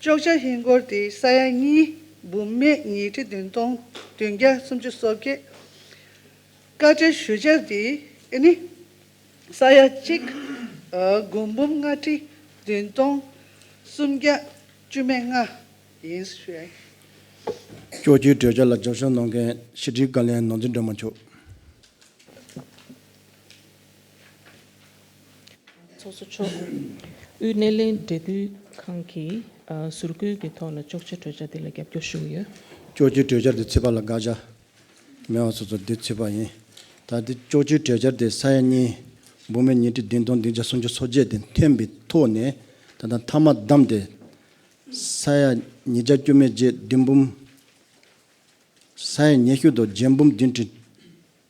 ཅོག་ཅག་ཧིན་སྒོར་དེ་ས་ཡ་གཉིས་འབུམ་མེད་ཉིས་ཁྲི་བདུན་སྟོང་བདུན་བརྒྱ་སུམ་ཅུ་སོ་བརྒྱད། བཀའ་འཁྲོལ་ཞུ་འཆར་དེ་ཨ་ནི་ས་ཡ་གཅིག་ཨ་དགུ་འབུམ་ལྔ་ཁྲི་བདུན་སྟོང་སུམ་བརྒྱ་བཅུ་མེད་ལྔ་ཡིན་ཞུ་ཡ་ཡིན། ཅོག་ཅིག་གྲོས་འཆར་ལ་རྒྱབ་སྐྱོར་གནང་མཁན་ཕྱི་དྲིལ་བཀའ་བློན་ནོར་འཛིན་སྒྲོལ་མ་མཆོག་ཚོགས་གཙོ་མཆོག་དབུས་སྣེ་ལེན་འབྲེལ་མཐུད་ཁང་གི་ཨ་ཟུར་བཀོད་ཀྱི་ཐོག་ལ་ཅོག་ཅེ་གྲོས་འཆར་དེ་ལ་རྒྱབ་སྐྱོར་ཞུ་གི་ཡོད། ཅོག་ཅེ་གྲོས་འཆར་དེ་ཚུད་པ་ལ་དགག་བྱ། མི་དབང་ཚོགས་གཙོ་དེ་ཚུད་པ་ཡིན། ད་དེ་ཅོག་ཅེ་གྲོས་འཆར་དེ་ས་ཡ་གཉིས་འབུམ་མེད་ཉིས་ཁྲི་བདུན་སྟོང་བདུན་བརྒྱ་སུམ་ཅུ་སོ་བརྒྱད་དེ་འཐེན་པའི་ཐོག་ནས་ད་ལྟ་མཐའ་མ་བདམས་ཏེ་ས་ཡ་ཉིས་བརྒྱ་བཅུ་མེད་བརྒྱད་བདུན་འབུམ། ས་ཡ་ཉི་ཤུ་དང་བརྒྱད་འབུམ་བདུན་ཁྲི་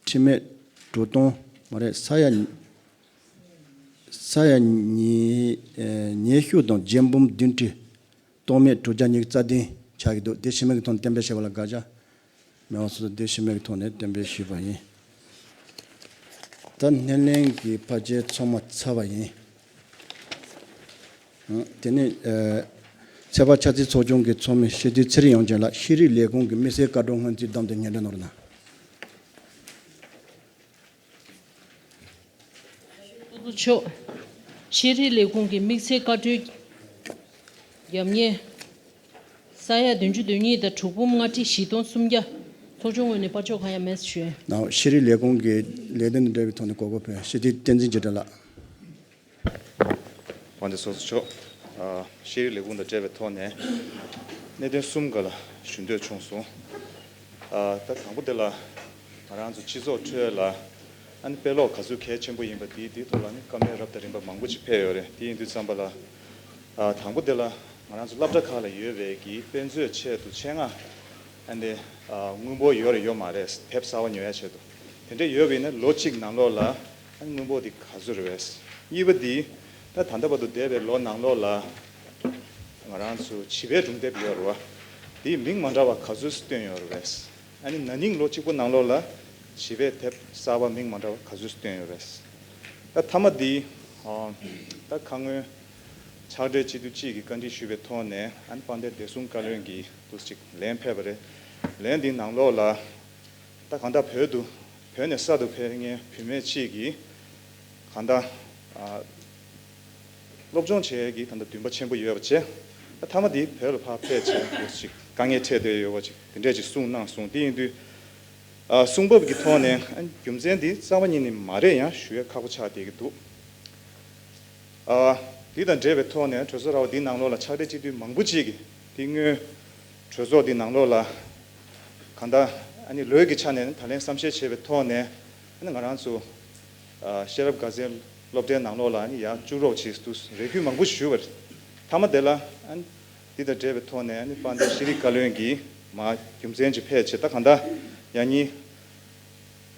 ཁྲི་མེད་དྲུག་སྟོང་མ་རེད། ས་ཡ་ས་ཡ་ཉི་ཨེ་ཉི་ཤུ་དང་བརྒྱད་འབུམ་བདུན་ཁྲི་སྟོང་མེད་དྲུག་བརྒྱ་ཉི་ཤུ་རྩ་བདུན་ཆགས་ཀྱི་འདུག་དེ་ཤི་རྨས་ཀྱི་ཐོག་ནས་གཏན་འབེབས་བྱས་པ་ལ་དགག་བྱ། མི་དབང་ཚོགས་གཙོ་དེ་ཤི་རྨས་ཀྱི་ཐོག་ནས་གཏན་འབེབས་ཞུས་པ་ཡིན། ད་སྣེ་ལེན་གྱི་ཕལ་ཆེར་ཚང་མ་ཚར་བ་ཡིན། ཨ། དེ་ནས་ཨ། ཚད་པ་ཆ་ཚང་ཚོགས་ཆུང་གི་ཚོགས་མི་སྤྱི་འཐུས་ཚེ་རིང་དབྱངས་ཅན་ལགས་ཤེས་རིག་ལས་ཁུངས་ཀྱི་དམིགས་བསལ་བཀའ་འཁྲོལ་སྔོན་རྩིས་བདམས་ཏེ་སྙན་སྒྲོན་གནང་རོགས་གནང་། ཐུགས་རྗེ་ཆེ། ཤེས་རིག་ལས་ཁུངས་ཀྱི་དམིགས་བསལ་བཀའ་འཁྲོལ་རྒྱབ་གཉེར་ས་ཡ་བདུན་ཅུ་དོན་གཉིས་དང་དྲུག་འབུམ་ལྔ་ཁྲི་བཞི་སྟོང་སུམ་བརྒྱ། ཚོགས་ཆུང་ངོས་ནས་བར་ཆད་གང་ཡང་མེད་ཞུ། ནའོ། ཤེས་རིག་ལས་ཁུངས་ཀྱི་ལས་དོན་དང་འབྲེལ་བའི་ཐོག་ནས་གོ་སྐབས་ཕུལ་ཤེས་རིག་བསྟན་འཛིན་རྒྱ་བཀྲ་ལགས། དབང་འདུས་ཚོགས་གཙོ་མཆོག་ཨ། ཤེས་རིག་ལས་ཁུངས་དང་འབྲེལ་བའི་ཐོག་ནས་གནད་དོན་གསུམ་སྒང་ལ་ཞུ་འདོད་བྱུང་སོང་། ཨ། ད་དང་པོ་དེ་ལ་ང་རང་ཚོ་སྤྱི་ཚོགས་ཁྲོད་ལ་ཨ་ནི་དཔེ་ཀློག་ག་ཚོད་གལ་ཆེན་པོ་ཡིན་པ་དེའི་དེའི་ཐོག་ལ་ནི་བཀའ་མོལ་རབ་དང་རིམ་པ་མང་པོ་ཅིག་ཕེབས་ཡོད་རེད། དེ་ཡིན་དུས་ཙམ་པ་ལ། ཨ། དང་པོ་དེ་ལ་ང་རང་ཚོ་སློབ་གྲྭ་ཁག་ལ་ཡོད་པའི་གི་དཔེ་མཛོད་ཆེད་དུ་ཆེད་མངགས་ཨ་ནི་ཨ། དངུལ་འབོར་ཡོད་རེད་ཡོད་མ་རེད། དེབ་གསར་པ་ཉོ་ཡ་ཆེད་དུ། དེ་འདྲ་ཡོད་པ་ཡིན་ན་ལོ་གཅིག་ནང་ལོགས་ལ་ཨ་ནི་དངུལ་འབོར་དེ་ག་ཚོད་རེད་པས། གཉིས་པ་དེ་ད་ད་ལྟ་བར་དུ་འདས་པའི་ལོ་ནང་ལོགས་ལ་ང་རང་ཚོ་བྱིས་པའི་སྒྲུང་དེབ་ཡོད་རེད་པ། དེའི་མིང་མ་འདྲ་བ་ག་ཚོད་བཏོན་ཡོད་རེད་པས། ཨ་ནི་ན་ནིང་ལོ་གཅིག་པོ་ནང་ལོགས་ལ་བྱིས་པའི་དེབ་གསར་པ་མིང་མ་འདྲ་བ་ག་ཚོད་བཏོན་ཡོད་པས། ད་མཐའ་མ་དེ་ཨ། ད་ཁ་སྔོན་ཕྱག་སྦྲེལ་སྤྱི་འཐུས་གཅིག་གིས་བཀའ་འདྲི་ཞུས་པའི་ཐོག་ནས་ཨ་ནི་དཔལ་ལྡན་བདེ་སྲུང་བཀའ་བློན་གྱིས་འདུག་ཅིག་ལན་ཕེབས་པ་རེད། ལན་འདིའི་ནང་ལོགས་ལ་ད་གང་ལྟར་བོད་དུ་བོད་ནས་གསར་དུ་ཕེབས་མཁན་བུད་མེད་གཅིག་གིས་གང་ལྟར་ཨ། སློབ་སྦྱོང་བྱེད་ཡས་ཀྱི་ད་ལྟ་འདུན་པ་ཆེན་པོ་ཡོད་པ་བྱས། ཨ། མཐའ་མ་དེ་བོད་ལ་ཕར་ཕེབས་བྱས་འདུག་ཅིག་དཀའ་ངལ་འཕྲད་བསྡད་ཡོད་པ་ཅིག་དེ་འདྲས་ཅིག་གསུངས་གནང་སོང་། དེ་ཡིན་དུས་ཨ། གསུང་བབ་ཀྱི་ཐོག་ནས་ཨ། རྒྱུ་མཚན་འདི་རྩ་བ་ཉིད་ནས་མ་རེད་ཡང་ཞུ་ཡས་ཁག་པོ་ཆགས་བསྡད་ཀྱི་འདུག་ཨ། འདི་དང་འབྲེལ་བའི་ཐོག་ནས་གྲོས་ཚོགས་ར་བ་འདིའི་ནང་ལོགས་ལ་ཕྱག་སྦྲེལ་སྤྱི་འཐུས་མང་པོ་ཅིག་གིས་འདི་སྔོན་གྲོས་ཚོགས་འདི་ནང་ལོགས་ལ་གང་ལྟར་ཨ་ནི་ལོས་ཀྱི་ཆ་ནས་ད་ལན་བསམ་ཤེས་བྱས་པའི་ཐོག་ནས་ཨ་ནི་ང་རང་ཚོ་ཨ། ཤེས་རབ་དགའ་ཚལ་སློབ་གྲྭའི་ནང་ལོགས་ལ་ཨ་ནི་ཡར་བཅུག་རོགས་བྱེད་དུ་རེ་སྐུལ་མང་པོ་ཞུས་པ་རེད། མཐའ་མ་དེ་ལ་ཨ་ནི་འདི་དང་འབྲེལ་བའི་ཐོག་ནས་ཨ་ནི་དཔལ་ལྡན་ཤེས་རིག་བཀའ་བློན་གྱིས་མར་རྒྱུ་མཚན་ཅིག་ཕེབས་བྱས། ད་གང་ལྟར་ཡང་སྙིང་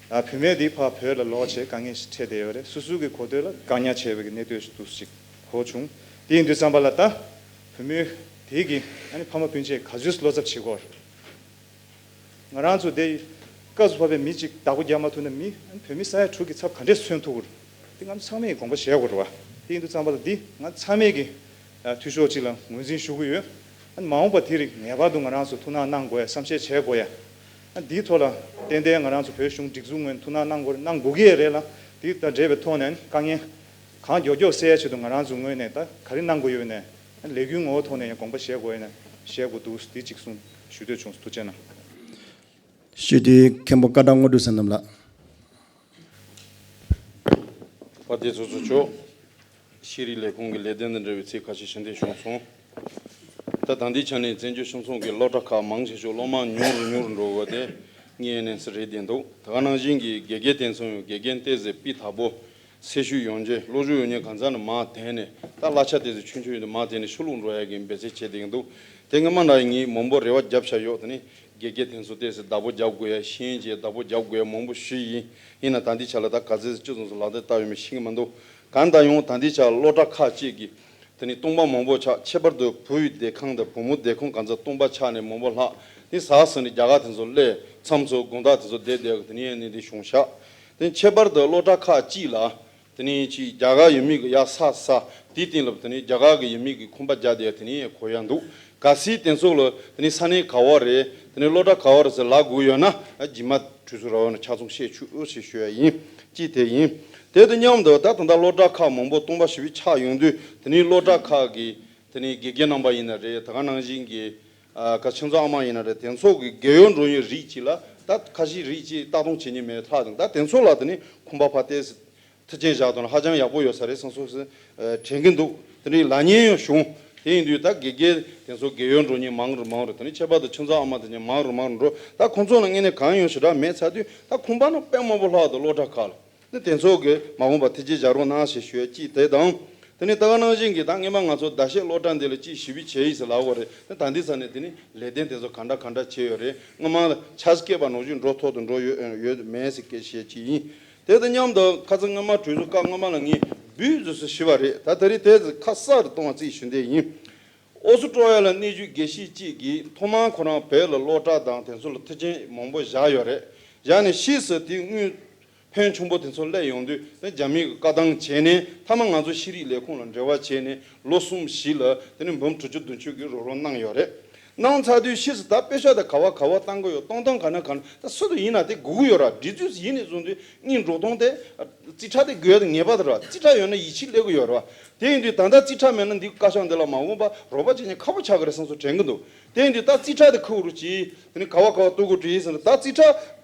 ཨ། བུད་མེད་འདི་ཕར་བོད་ལ་ལོག་བྱས་དཀའ་ངལ་ཞིག་འཕྲད་བསྡད་ཡོད་རེད། སོ་སོ་གི་གོ་ཐོས་ལ་བཀག་ཉར་བྱས་པའི་གནས་སྟངས་ཤིག་འདུག་ཅིག་གོ་བྱུང་། དེ་ཡིན་དུས་ཙམ་པ་ལ་ད་བུད་མེད་དེ་གི་ཨ་ནི་ཕ་མ་སྤུན་མཆེད་ག་ཚོད་བློ་འཚབ་བྱེད་ཀྱི་ཡོད་རེད། ང་རང་ཚོ་དེ་སྐབས་སུ་བབས་པའི་མི་གཅིག་བདག་པོ་རྒྱག་མ་ཐུབ་ན་མི་ཨ་ནི་བོད་མི་ས་ཡ་དྲུག་གི་ཚབ་ག་འདྲས་མཚོན་ཐུབ་ཀྱི་རེད། དེ་ང་ཚང་མས་དགོངས་པ་བཞེས་དགོས་རེད་པ། དེ་ཡིན་དུས་ཙམ་པ་ལ་འདི་ང་ཚང་མས་ཀྱི་ཨ། འཐུས་ཤོར་གཅིག་ལ་ངོས་འཛིན་ཞུ་གི་ཡོད། ཨ་ནི་མ་འོངས་པ་དེ་རིང་ངེས་པར་དུ་ང་རང་ཚོ་ཐུགས་སྣང་གནང་དགོས་ཡ། བསམ་ཤེས་བྱེད་དགོས་ཡ། ཨ་ནི་འདིའི་ཐོག་ལ་ཏན་ཏན་ང་རང་ཚོ་བོད་གཞུང་སྒྲིག་འཛུགས་ངོས་ནས་ཐུགས་སྣང་གནང་དགོས་རེད། གནང་དགོས་ཀྱི་རེད་ལ། དེ་དང་འབྲེལ་བའི་ཐོག་ནས་དཀའ་ངལ་གང་མགྱོགས་མགྱོགས་སེལ་ཡ་ཆེད་དུ་ང་རང་ཚོ་ངོས་ནས་ད་ག་རེ་གནང་དགོས་ཡོད་ནས་ཨ་ནི་ལས་འགུལ་ངོ་བོ་ཐོག་ནས་ཡང་དགོངས་པ་བཞེས་དགོས་ཡོད་ན་བཞེས་དགོས་འདུག་དེ་གཅིག་གསུངས་ཞུ་འདོད་བྱུང་། ཐུགས་རྗེ་གནང་། སྤྱི་འཐུས་མཁན་པོ་ཀ་ཌ་དངོས་གྲུབ་བསོད་ནམས་ལགས། དཔལ་ལྡན་ཚོགས་གཙོ་མཆོག་ཤེས་རིག་ལས་ཁུངས་ཀྱི་ལས་དོན་དང་འབྲེལ་བའི་ཚིག་ཁ་ཤས་ཞུ་འདོད་བྱུང་སོང་། ད་ད་ལྟའི་ཆ་ནས་བཙན་བྱོལ་སྤྱི་ཚོགས་ཀྱི་སློབ་གྲྭ་ཁག་མང་ཆེ་ཤོས་སློབ་མ་ཉུང་རུ་ཉུང་རུ་འགྲོ་དགོས་དེ་དངོས་གནས་སུ་རེད་བསྡད་འདུག་ད་ག་ནང་བཞིན་གྱི་དགེ་རྒན་དེ་ཚོ་ཡང་དགེ་རྒན་ཏོག་ཙམ་སྤུས་དག་པོ་ཚད་ཤུགས་ཡོང་རྒྱུ། སློབ་སྦྱོང་ཡོད་མཁན་གང་ཚང་ནས་མར་དེད་ནས། ད་གླ་ཆ་དེ་ཚོ་ཆུང་ཆུང་ཡོད་དུས་མར་དེད་ནས་ཕྱི་ལོགས་འགྲོ་ཡ་གི་འབད་བརྩོན་བྱས་བསྡད་ཀྱི་འདུག་དེ་སྔོན་མ་ནས་ངས་མང་པོ་རེ་བ་བརྒྱབ་བཞག་ཡོད། དེ་ནི་དགེ་རྒན་དེ་ཚོ་ཏོག་ཙམ་བདག་པོ་རྒྱབ་དགོས་ཡ། ཤེས་ཡོན་ཅན་བདག་པོ་རྒྱབ་དགོས་ཡ་མང་པོ་ཞུས་ཡིན། ཡིན་ན་ད་ལྟའི་ཆ་ལ་ད་ག་ཚོད་ཅི་ཙམ་ལག་བསྟར་བསྟར་ཡོད་མེད་ཤེས་ཀྱི་མི་འདུག་གང་ལྟར་ཡང་ད་ལྟའི་ཆ་སློབ་གྲྭ་ཁག་ཅིག་གི་དེ་ནི་སྟོང་པ་མང་པོ་ཆགས། ཁྱད་པར་དུ་བུའི་སྡེ་ཁང་དང་བུ་མོའི་སྡེ་ཁང་གང་ཚང་སྟོང་པ་ཆགས་ནས་མང་པོ་ལྷག་ནི་ཟ་ཟི་ནི་རྒྱ་གར་དེ་ཚོ་སླེབས། མཚམས་སུ་དགོང་དག་དེ་ཚོ་བསྡད་བསྡད་དེ་ནི་ཡང་ནི་འདི་བྱུང་ཤག་དེ་ནི་ཁྱད་པར་དུ་སློབ་གྲྭ་ཁག་ཅིག་ལ་དེ་ནི་ཅིག་རྒྱ་གར་ཡུལ་མི་གི་ཡ་ས་ས་དེའི་སྟེང་ལ་དེ་ནི་རྒྱ་གར་གི་ཡུལ་མི་གི་ཁང་པ་རྒྱག་བསྡད་དེ་ནི་ཡང་གོ་ཡ་འདུག་གལ་སྲིད་དེ་ཚོ་ལ་དེ་ནི་ས་གནས་ག་བ་རེད། དེ་ནི་སློབ་གྲྭ་ག་བ་རེད་ཟེར་ལབ་དགོས་ཡོད་ན། ཨ། རྗེས་མ་གྲོས་ཚོགས་ར་བ་ནས་ཆ་ཚང་བཤད་ཆོག་ཞེས་ཞུ་ཡ་ཡིན། གཅིག་དེ་ཡིན། དེ་དང་མཉམ་དུ་ད་ད་ལྟ་སློབ་གྲྭ་ཁག་མང་པོ་སྟོང་པ་ཞེ་པོ་ཆགས་ཡོང་དུས། དེ་ནི་སློབ་གྲྭ་ཁག་གི་དེ་ནི་དགེ་རྒན་རྣམ་པ་ཡིན་ན་རེད། ད་ག་ནང་བཞིན་གྱི་ཨ། ཁ་ཆེ་ཚོ་ཨ་མ་ཡིན་ན་རེད། དེ་ཚོ་གི་རྒས་ཡོལ་འགྲོ་ཡོད་རིགས་གཅིག་ལ་ད་ཁ་ཤས་རིགས་གཅིག་ལྟ་སྟངས་བྱེད་མཁན་མེད་ལྷག་དང་། ད་དེ་ཚོ་ལ་དེ་ནི་ཁང་པ་ཕར་ཏོག་ཙམ་མཐུན་རྐྱེན་བཞག་དང་ཧ་ཅང་ཡག་པོ་ཡོད་ས་རེད་བསམ་སོང་ཟེར་དྲན་གྱི་འདུག་དེ་ནི་ལབ་མཁན་ཡང་བྱུང་། དེ་ཡིན་དུས་ད་དགེ་རྒན་དེ་ཚོ་རྒས་ཡོལ་འགྲོ་མཁན་མང་རུ་མང་རུ། དེ་ནི་ཁྱད་པར་དུ་ཁྱིམ་ཚང་ཨ་མ་དེ་ཚོ་མང་རུ་མང་རུ་འགྲོ། ད་ཁོང་ཚོ་ལ་དངོས་གནས་གང་ཡོང་ཞེ་དྲག་མེད་ཚར་དུས། ད་ཁང་པ་ནང་དཔེ་མང་པོ་ལྷག་དང་སློབ་གྲྭ་ཁག་ལ། ནི་དེ་ཚོ་གི་མ་འོངས་པ་ཐུགས་རྗེ་ཆེ་རོགས་གནང་ཞེས་ཞུ་ཡ་གཅིག་དེ་དང་། དེ་ནི་ད་ག་ནང་བཞིན་གྱི་ད་སྔོན་མ་ང་ཚོ་ཟླ་ཤས་སློབ་གྲྭ་འདི་ལ་ཅིག་ཞི་བའི་བྱས་ཡིན་ཟེར་ལབ་དགོས་རེད། ནི་ད་འདི་ས་ནས་དེ་ནི་ལས་དོན་དེ་ཚོ་ག་འདྲ་ག་འདྲ་བྱས་ཡོད་རེད། སྔོན་མ་ལ་ཆ་ཤས་སྐད་པ་ནོར་བཞིན་འགྲོ་ཐོག་ཏུ་འགྲོ་ཡོད་ཡོད་མེད་ཟེར་སྐད་བཤད་ཀྱི་ཡིན། དེ་དང་མཉམ་དུ་ཁ་སང་སྔོན་མ་གྲོས་ཚོགས་སྐབས་སྔོན་མ་ལ་ངས་འབུལ་ཟེར་ཞུས་པ་རེད། ད་དེ་རིང་དེ་ཁ་གསལ་རུ་གཏོང་བ་རྩིས་ཞུ་འདོད་ཡིན། ཨོ་སི་ཀྲོ་ཡ་ལ་གནས་བཞུགས་དགེ་བཤེས་གཅིག་གིས་ཐོག་མར་ཁོ་རང་བོད་ལ་སློབ་གྲྭ་དང་དེ་ཚོ་ལ་མཐུན་རྐྱེན་མང་པོ་བཞག་ཡོད་རེད། བཞག་ནས་ཕྱིས་སུ་དེའི་དངུལ་ ཕོན་ཆུང་པོ་དེ་ཚོ་སླེབས་ཡོང་དུས་དེ་རྒྱ་མིའི་བཀའ་ཐང་བྱས་ནས་མཐའ་མ་ང་ཚོ་ཤེས་རིག་ལས་ཁུངས་ལ་འབྲེལ་བ་བྱས་ནས་ལོ་གསུམ་བཞི་ལ་དེ་ནས་འབུམ་དྲུག་ཅུ་བདུན་ཅུ་གི་རོགས་རོགས་གནང་ཡོད་རེད། གནང་ཚར་དུས་ཕྱིས་སུ་ད་པེ་ཤག་དེ་ག་བ་ག་བ་བཏང་གི་ཡོད། གཏོང་སྟངས་ག་ན་ག་ན་ད་སུ་དུ་ཡིན་ན་དེ་དགོས་ཀྱི་ཡོད་ར། འདྲི་ཚུལ་ཡིན་ནས་བཟུང་དུས་སྙིང་འགྲོ་སྟངས་དེ་རྩིས་ཁྲ་དེ་དགོས་ཡ་དེ་ངེས་པར་དུ་ར། རྩིས་ཁྲ་ཡོད་ན་ཡིད་ཆེས་སླེབས་ཀྱི་ཡོད་ར། དེ་ཡིན་དུས་ད་ལྟ་རྩིས་ཁྲ་མེད་ན་འདི་བཀའ་ཤག་འདི་ལ་མ་འོངས་པ་རོགས་པ་བྱེད་མཁན་ཁག་པོ་ཆགས་ཀྱི་རེད་བསམ་སོ་དྲན་གྱི་འདུག་དེ་ཡིན་དུས་ད་རྩིས་ཁྲ་དེ་ཁུར་རུ་གྱིས་དེ་ནི་ག་བ་ག་བ་གཏུག་དགོས་བྲིས་ཟིན་ད་རྩིས་ཁྲ།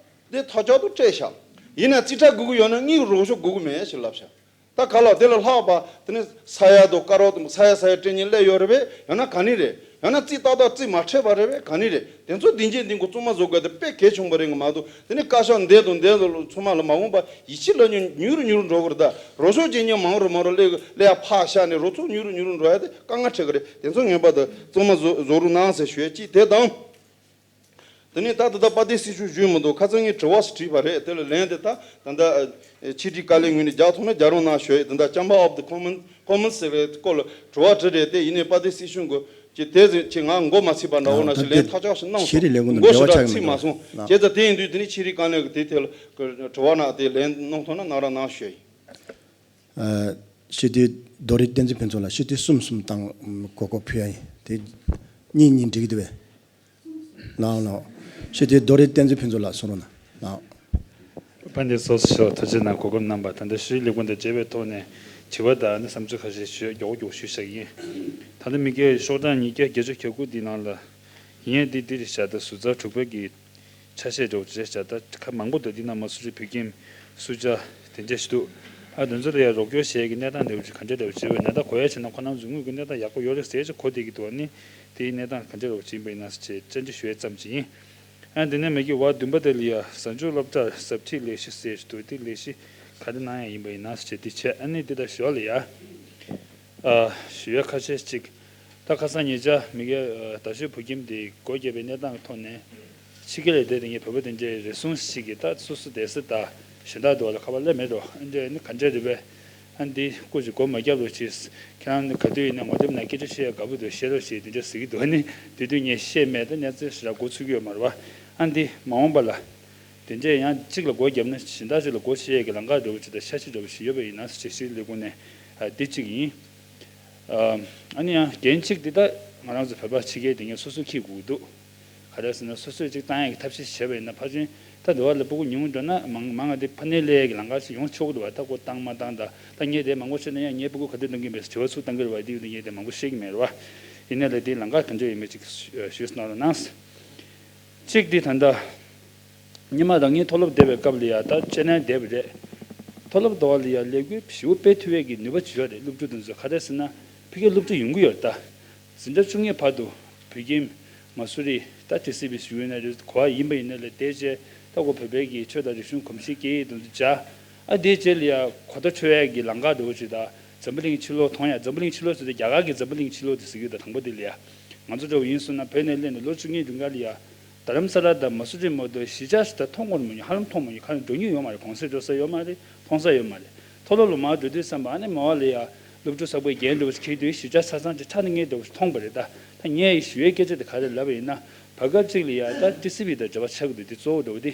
དེ་ཐག་ཆོད་དུ་སྤྲད་བཞག་ཡིན་ན་རྩིས་ཁྲ་དགོས་ཀྱི་ཡོད་ན་དངུལ་རོགས་ཤོག་དགོས་ཀྱི་མེད་ཞེས་ལབ་བཞག་ད་ག་ལ་དེ་ལ་ལྷག་པ་དེ་ནི་ས་ཡ་དང་དཀར་རོག་དང་ས་ཡ་ས་ཡ་སྤྲད་མཁན་སླེབས་ཡོད་རེད་པས། ཡང་ན་ག་ནི་རེད། ཡང་ན་རྩིས་ཏག་ཏག་རྩིས་མ་འཕྲད་པ་རེད་པས། ག་ནི་རེད། དེ་ཚོ་འདི་འཇིག་འདི་འགོ་བཙུན་མ་བཟོ་དགོས་དེ་དཔེ་གལ་ཆེན་པོ་རེད་གི་མ་གཏོགས་དེ་ནི་བཀའ་ཤག་འདས་དང་འདས་དང་ཚང་མ་ལ་མ་འོངས་པ་ཡིད་ཆེས་ལ་ཉུང་ཉུང་རུ་ཉུང་རུ་འགྲོ་གི་རེད། ད་རོགས་ཤོག་བྱེད་མཁན་མང་རུ་མང་རུ་སླེབས་སླེབས་ཡ་ཕར་བཞག་ནས་རོགས་ཚོགས་ཉུང་རུ་ཉུང་རུ་འགྲོ་ཡ་དེ་དཀའ་ངལ་འཕྲད་གི་རེད། དེ་ཚོ་ངེས་པར་དུ་བཙུན་མ་བཟོ་བཟོ་རུ་གནང་ཟེར་ཞུ་ཡ་གཅིག་དེ་དང་། དེ་ནས་ད་ད་ལྟ་པར་དེ་སྲིད་ཤུགས་ཞུས་མི་འདུག་ཁ་སང་ངས་དྲི་བ་ཞིག་དྲིས་པ་རེད། དེ་ལ་ལན་དེ་ད་ད་ལྟ་ཕྱི་དྲིལ་བཀའ་ལས་ངོས་ནས་རྒྱག་ཐུབ་ན་རྒྱག་རོགས་གནང་ཞུ་ཡས། དེ་འདྲ་Chamber of the Commons Commons ཟེར་བའི་སྐོར་ལ་དྲི་བ་དྲིས་རེད་དེ། ཡིན་ནའི་པར་དེ་སྲིད་ཤུགས་ཀྱི་ཅིག་དེ་ཟེར་ཅིག་ང་མགོ་མ་ཚོས་པ་འདྲ་བོ་ནང་བཞིན་ལན་ཐག་ཆོད་ཞིག་གནང་སོང་། མགོ་ཞེ་དྲག་ཚིག་མ་སོང་། བྱས་ཙང་དེ་ཡིན་དུས་དེ་ནས་ཕྱི་དྲིལ་བཀའ་ལས་ཀྱི་དེ་ཐད་ལ་དྲི་བ་ན་དེ་ལན་གནང་ཐུབ་ན་གནང་རོགས་གནང་ཞུ་ཡས། སྤྱི་འཐུས་རྡོ་རིང་བསྟན་འཛིན་ཕུན་ཚོགས་ལ་སྤྱི་འཐུས་གསུམ་གསུམ་བཏང་གོ་སྐབས་ཕུལ་ཡ་ཡིན། དེ་གཉིས་གཉིས་འགྲིག་གི་འདུག་བས། ལའོ་ལའོ། སྤྱི་འཐུས་རྡོ་རིང་བསྟན་འཛིན་ཕུན་ཚོགས་ལགས་གསུང་རོགས་གནང་། ལའོ། དཔལ་ལྡན་ཚོགས་གཙོ་མཆོག་ཐུགས་རྗེ་གནང་། གོ་སྐབས་གནང་བ་ད་ལྟ་ཤེས་རིག་ལས་ཁུངས་དང་མཇལ་བའི་ཐོག་ནས་དྲི་བ་དང་ཨ་ནི་བསམ་ཚུལ་ཁ་ཤས་ཞུ་མགྱོགས་མགྱོགས་ཞུས་བཞག་གི་ཡིན། ད་ལྟ་མི་སྒེར་ཤོག་གྲངས་ཉིས་བརྒྱ་བརྒྱད་ཅུ་གྱ་དགུ་འདི་ནང་ལ་ཡིན་ཡ་འདི་འདི་རེད་བཞག་ད་ཟུར་ཚགས་དྲུག་པ་གི་ཆ་ཤས་འདྲ་བོ་ཅིག་རེད་བཞག་ད་ཁ་མང་པོ་འདུག་འདི་ནང་མ་སུ་རི་བོད་ཁྱིམ་སུ་ཇཱ་དེ་འདྲས་ཞིག་འདུག་ཨ་དེ་ཚོ་ལ་ཡ་རོགས་སྐྱོར་བྱེད་ཀྱི་གནས་སྟངས་འདྲ་བོ་ཅིག་ག་འདྲས་འདྲ་བོ་ཅིག་ཡོད་པའི་གནས་སྟངས་གོ་ཡ་བྱས་ན་ཁོ་རང་ཚོ་དངུལ་གྱི་གནས་སྟངས་ཡག་པོ་ཡོད་རེད་ཟེར་ཅིག་གོ་བསྡད་ཀྱི་འདུག་ཨ་ནི་དེའི་གནས་སྟངས་ག་འདྲས་འདྲ་བོ་ཅིག་ཡིན་པ་ཡིན་ན་ཟེར་བྱས་བཅར་འདྲི་ཞུ་ཡ་ཙམ་ཅིག་ཡིན། ཨ་འདི་ནས་མ་གི་བར་བདུན་པ་དེ་ལ་ཡ་གཟའ་མཇུག་སློབ་གྲྭར་ཟབ་ཁྲིད་ལས་གཞི་ཟེར་ཞིག་འདུག་དེ་ལས་གཞི་ག་རེ་གནང་ཡ་ཡིན་པ་ཡིན་ན་ཟེར་བྱས་དེ་བྱས་ཨ་ནི་དེ་ལྟར་ཞུ་བ་ལ་ཡ། ཨ་ཞུ་ཡ་ཁ་ཤས་ཅིག་ད་ཁ་སང་ཉེ་ཆར་མི་སྒེར་ཨ་རྡ་ཤོད་བོད་ཁྱིམ་དེ་སྒོ་བརྒྱབ་པའི་གནས་སྟངས་ཀྱི་ཐོག་ནས་ཕྱི་རྒྱལ་ལ་བསྡད་དེ་ངས་བོད་པ་དེ་འདྲའི་རེ་ཟུང་ཞིག་གིས་ད་སོ་སོ་བསྡད་ས་དང་གཞན་དག་དུ་བ་ལ་ཁ་པར་སླེབས་མེད་འགྲོ། ཨ་འདྲ་ནི་ག་འདྲ་རེད་པས། ཨ་འདི་སྐུ་ཞིག་སྒོ་མ་བརྒྱབ་རོགས་གྱིས། ཁྱེད་རང་ནི་ག་དུས་ཡིན་ན་ངོ་དེབ་ནང་སྐད་ཆ་བཤད་ཡ་དགའ་པོ་འདུག་བཤད་རོགས་ཞེས་དེ་འདྲ་ཟེར་གྱི་འདུག་ཨ་ནི་དེ་དུས་ངས་བཤད་མེད། ད་གནས་ཚུལ་ཞེ་དྲག་མགོ་ཚོད་ཀྱི་ཡོད་མ་རེད་པ། ཨ་འདི་མ་འོངས་པ་ལ། དེ་འདྲས་ཡང་གཅིག་ལ་སྒོ་བརྒྱབ་ན་གཞན་དག་ཅིག་ལ་སྒོ་ཕྱེ་ཡས་ཀྱི་ལམ་ཁ་འདྲ་བོ་ཅིག་དང་ཤ་ཤེད་འདྲ་བོ་ཞིག་ཡོད་པ་ཡིན་ན་ཟེར་ཤེས་ལས་ཁུངས་ནས་ཨ་འདི་གཅིག་ཡིན། ཨ་ཨ་ནི་ཡང་འགན་གཅིག་འདི་ད་ང་རང་ཚོ་བོད་པ་ཕྱི་རྒྱལ་དེ་ངས་སོ་སོ་འཁྱེར་དགོས་ཀྱི་འདུག་ག་རེ་ཟེར་ན་སོ་སོས་གཅིག་བཏང་ཡས་ཀྱི་ཐབས་ཤེས་བྱས་པ་ཡིན་ན་ཕལ་ཆེར་ད་འདི་བ་ལ་སྤུ་གུ་ཉུང་འགྲོ་ན་མང་མང་ང་འདི་ཕ་ནས་སླེབས་ཡས་ཀྱི་ལམ་ཁ་ཞིག་ཡོང་ཆོག་གི་འདུག་བ། ད་ཁོ་བཏང་མ་བཏང་ད་ད་ངས་དེ་མང་པོ་བཤད་ན་ཡང་ངའི་སྤུ་གུ་ག་དུས་གཏོང་གི་མེད་ཟེར་དྲི་བ་ཚུར་བཏང་གི་རེད་བ། དེ་ཡོད་དུས་ངས་དེ་མང་པོ་བཤད་ཀྱི་མེད་རེད་བ། ཡིན་ནའི་ལས་དེའི་ལམ་ཁ་ག་འདྲ་ཡོད་མེད་ཅིག་ཞུས་གནང་རོགས་གནང་། གཅིག་འདི་ད་ལྟ། སྔོན་མ་རང་ཉིད་མཐོ་སློབ་བསྡད་པའི་སྐབས་ལ་ཡ་ད་ཅེ་ནན་བསྡད་པ་རེད། མཐོ་སློབ་དོ་བ་ལ་ཡ་ལས་འགུལ་ཞེ་པོ་སྤེལ་ཐུབ་ཡས་ཀྱི་ནུས་པ་ཅིག་ཡོད་རེད། སློབ་ཕྲུག་དེ་ཚོ་ག་རེ་ཟེར་ན་ཕ་གིའི་སློབ་ཕྲུག་ཡོང་གི་ཡོད་རེད་ད། འཛིན་གྲྭ་བཅུ་གཉིས་བར་དུ་བོད་ཁྱིམ་མ་སུ་རི་ད་ཊི་སི་བི་ཞུ་ཡོད་ན་རེད། གོ་བ་ཡིན་པ་ཡིན་ན་ལས་དེ་རྗེས་ད་གོ་བོད་པའི་གི་ཆོས་དང་རིག་གཞུང་གོམས་གཤིས་སྐད་ཡིག་དེ་ཚོ་སྦྱར། ཨ་དེ་རྗེས་ལ་ཡ་གོ་བརྡ་འཕྲོད་ཡས་ཀྱི་ལམ་ཁ་འདྲ་བོ་ཅིག་དང་འཛམ་བུ་གླིང་ཕྱི་ལོགས་མཐོང་ཡ། འཛམ་བུ་གླིང་ཕྱི་ལོགས་ཟེར་དུས་རྒྱ་གར་གྱི་འཛམ་བུ་གླིང་ཕྱི་ལོགས་དེ་ཟེར་གྱི་ཡོད་ད། དང་པོ་དེ་ལ་ཡ། ང་ཚོ་འདྲ་བོ་ཡིན་སོང་ན་བོད་ནས་སླེབས་ནས་ལོ་བཅུ་གཉིས་རིང་ག་ལ་ཡ། རྡ་རམ་ས་ལ་དང་མ་སུ་རི་མ་གཏོགས་གཞིས་ཆགས་ཤིག་ད་མཐོང་མྱོང་མ་མྱོང་། ཧ་ལམ་མཐོང་མ་མྱོང་། ཧ་ལམ་འགྲོ་མྱོང་ཡོད་མ་རེད། གུང་སེང་འགྲོ་ས་ཡོད་མ་རེད། མཐོང་ས་ཡོད་མ་རེད། མཐོ་སློབ་ལ་མར་འགྲོ་དུས་ཙམ་པ་ཨ་ནི་མ་བ་ལ་ཡ་སློབ་ཕྲུག་གསར་པ་རྒན་འདྲ་བོ་ཞིག་འཁྱེར་དུས་གཞིས་ཆགས་ཆ་ཚང་ཅིག་ཁྲ་ནས་ངས་འདྲ་བོ་ཞིག་མཐོང་པ་རེད་ད། ད་ངས་ཞུ་ཡའི་སྐད་ཆ་དེ་ག་རེ་ལབ་པ་ཡིན་ན། བར་སྐབས་ཅིག་ལ་ཡ་ད་ཊི་སི་བི་དང་འབྲེལ་བ་ཆགས་ཀྱི་འདུག་དེ་གཙོ་བོ་འདྲ་བོ་དེ།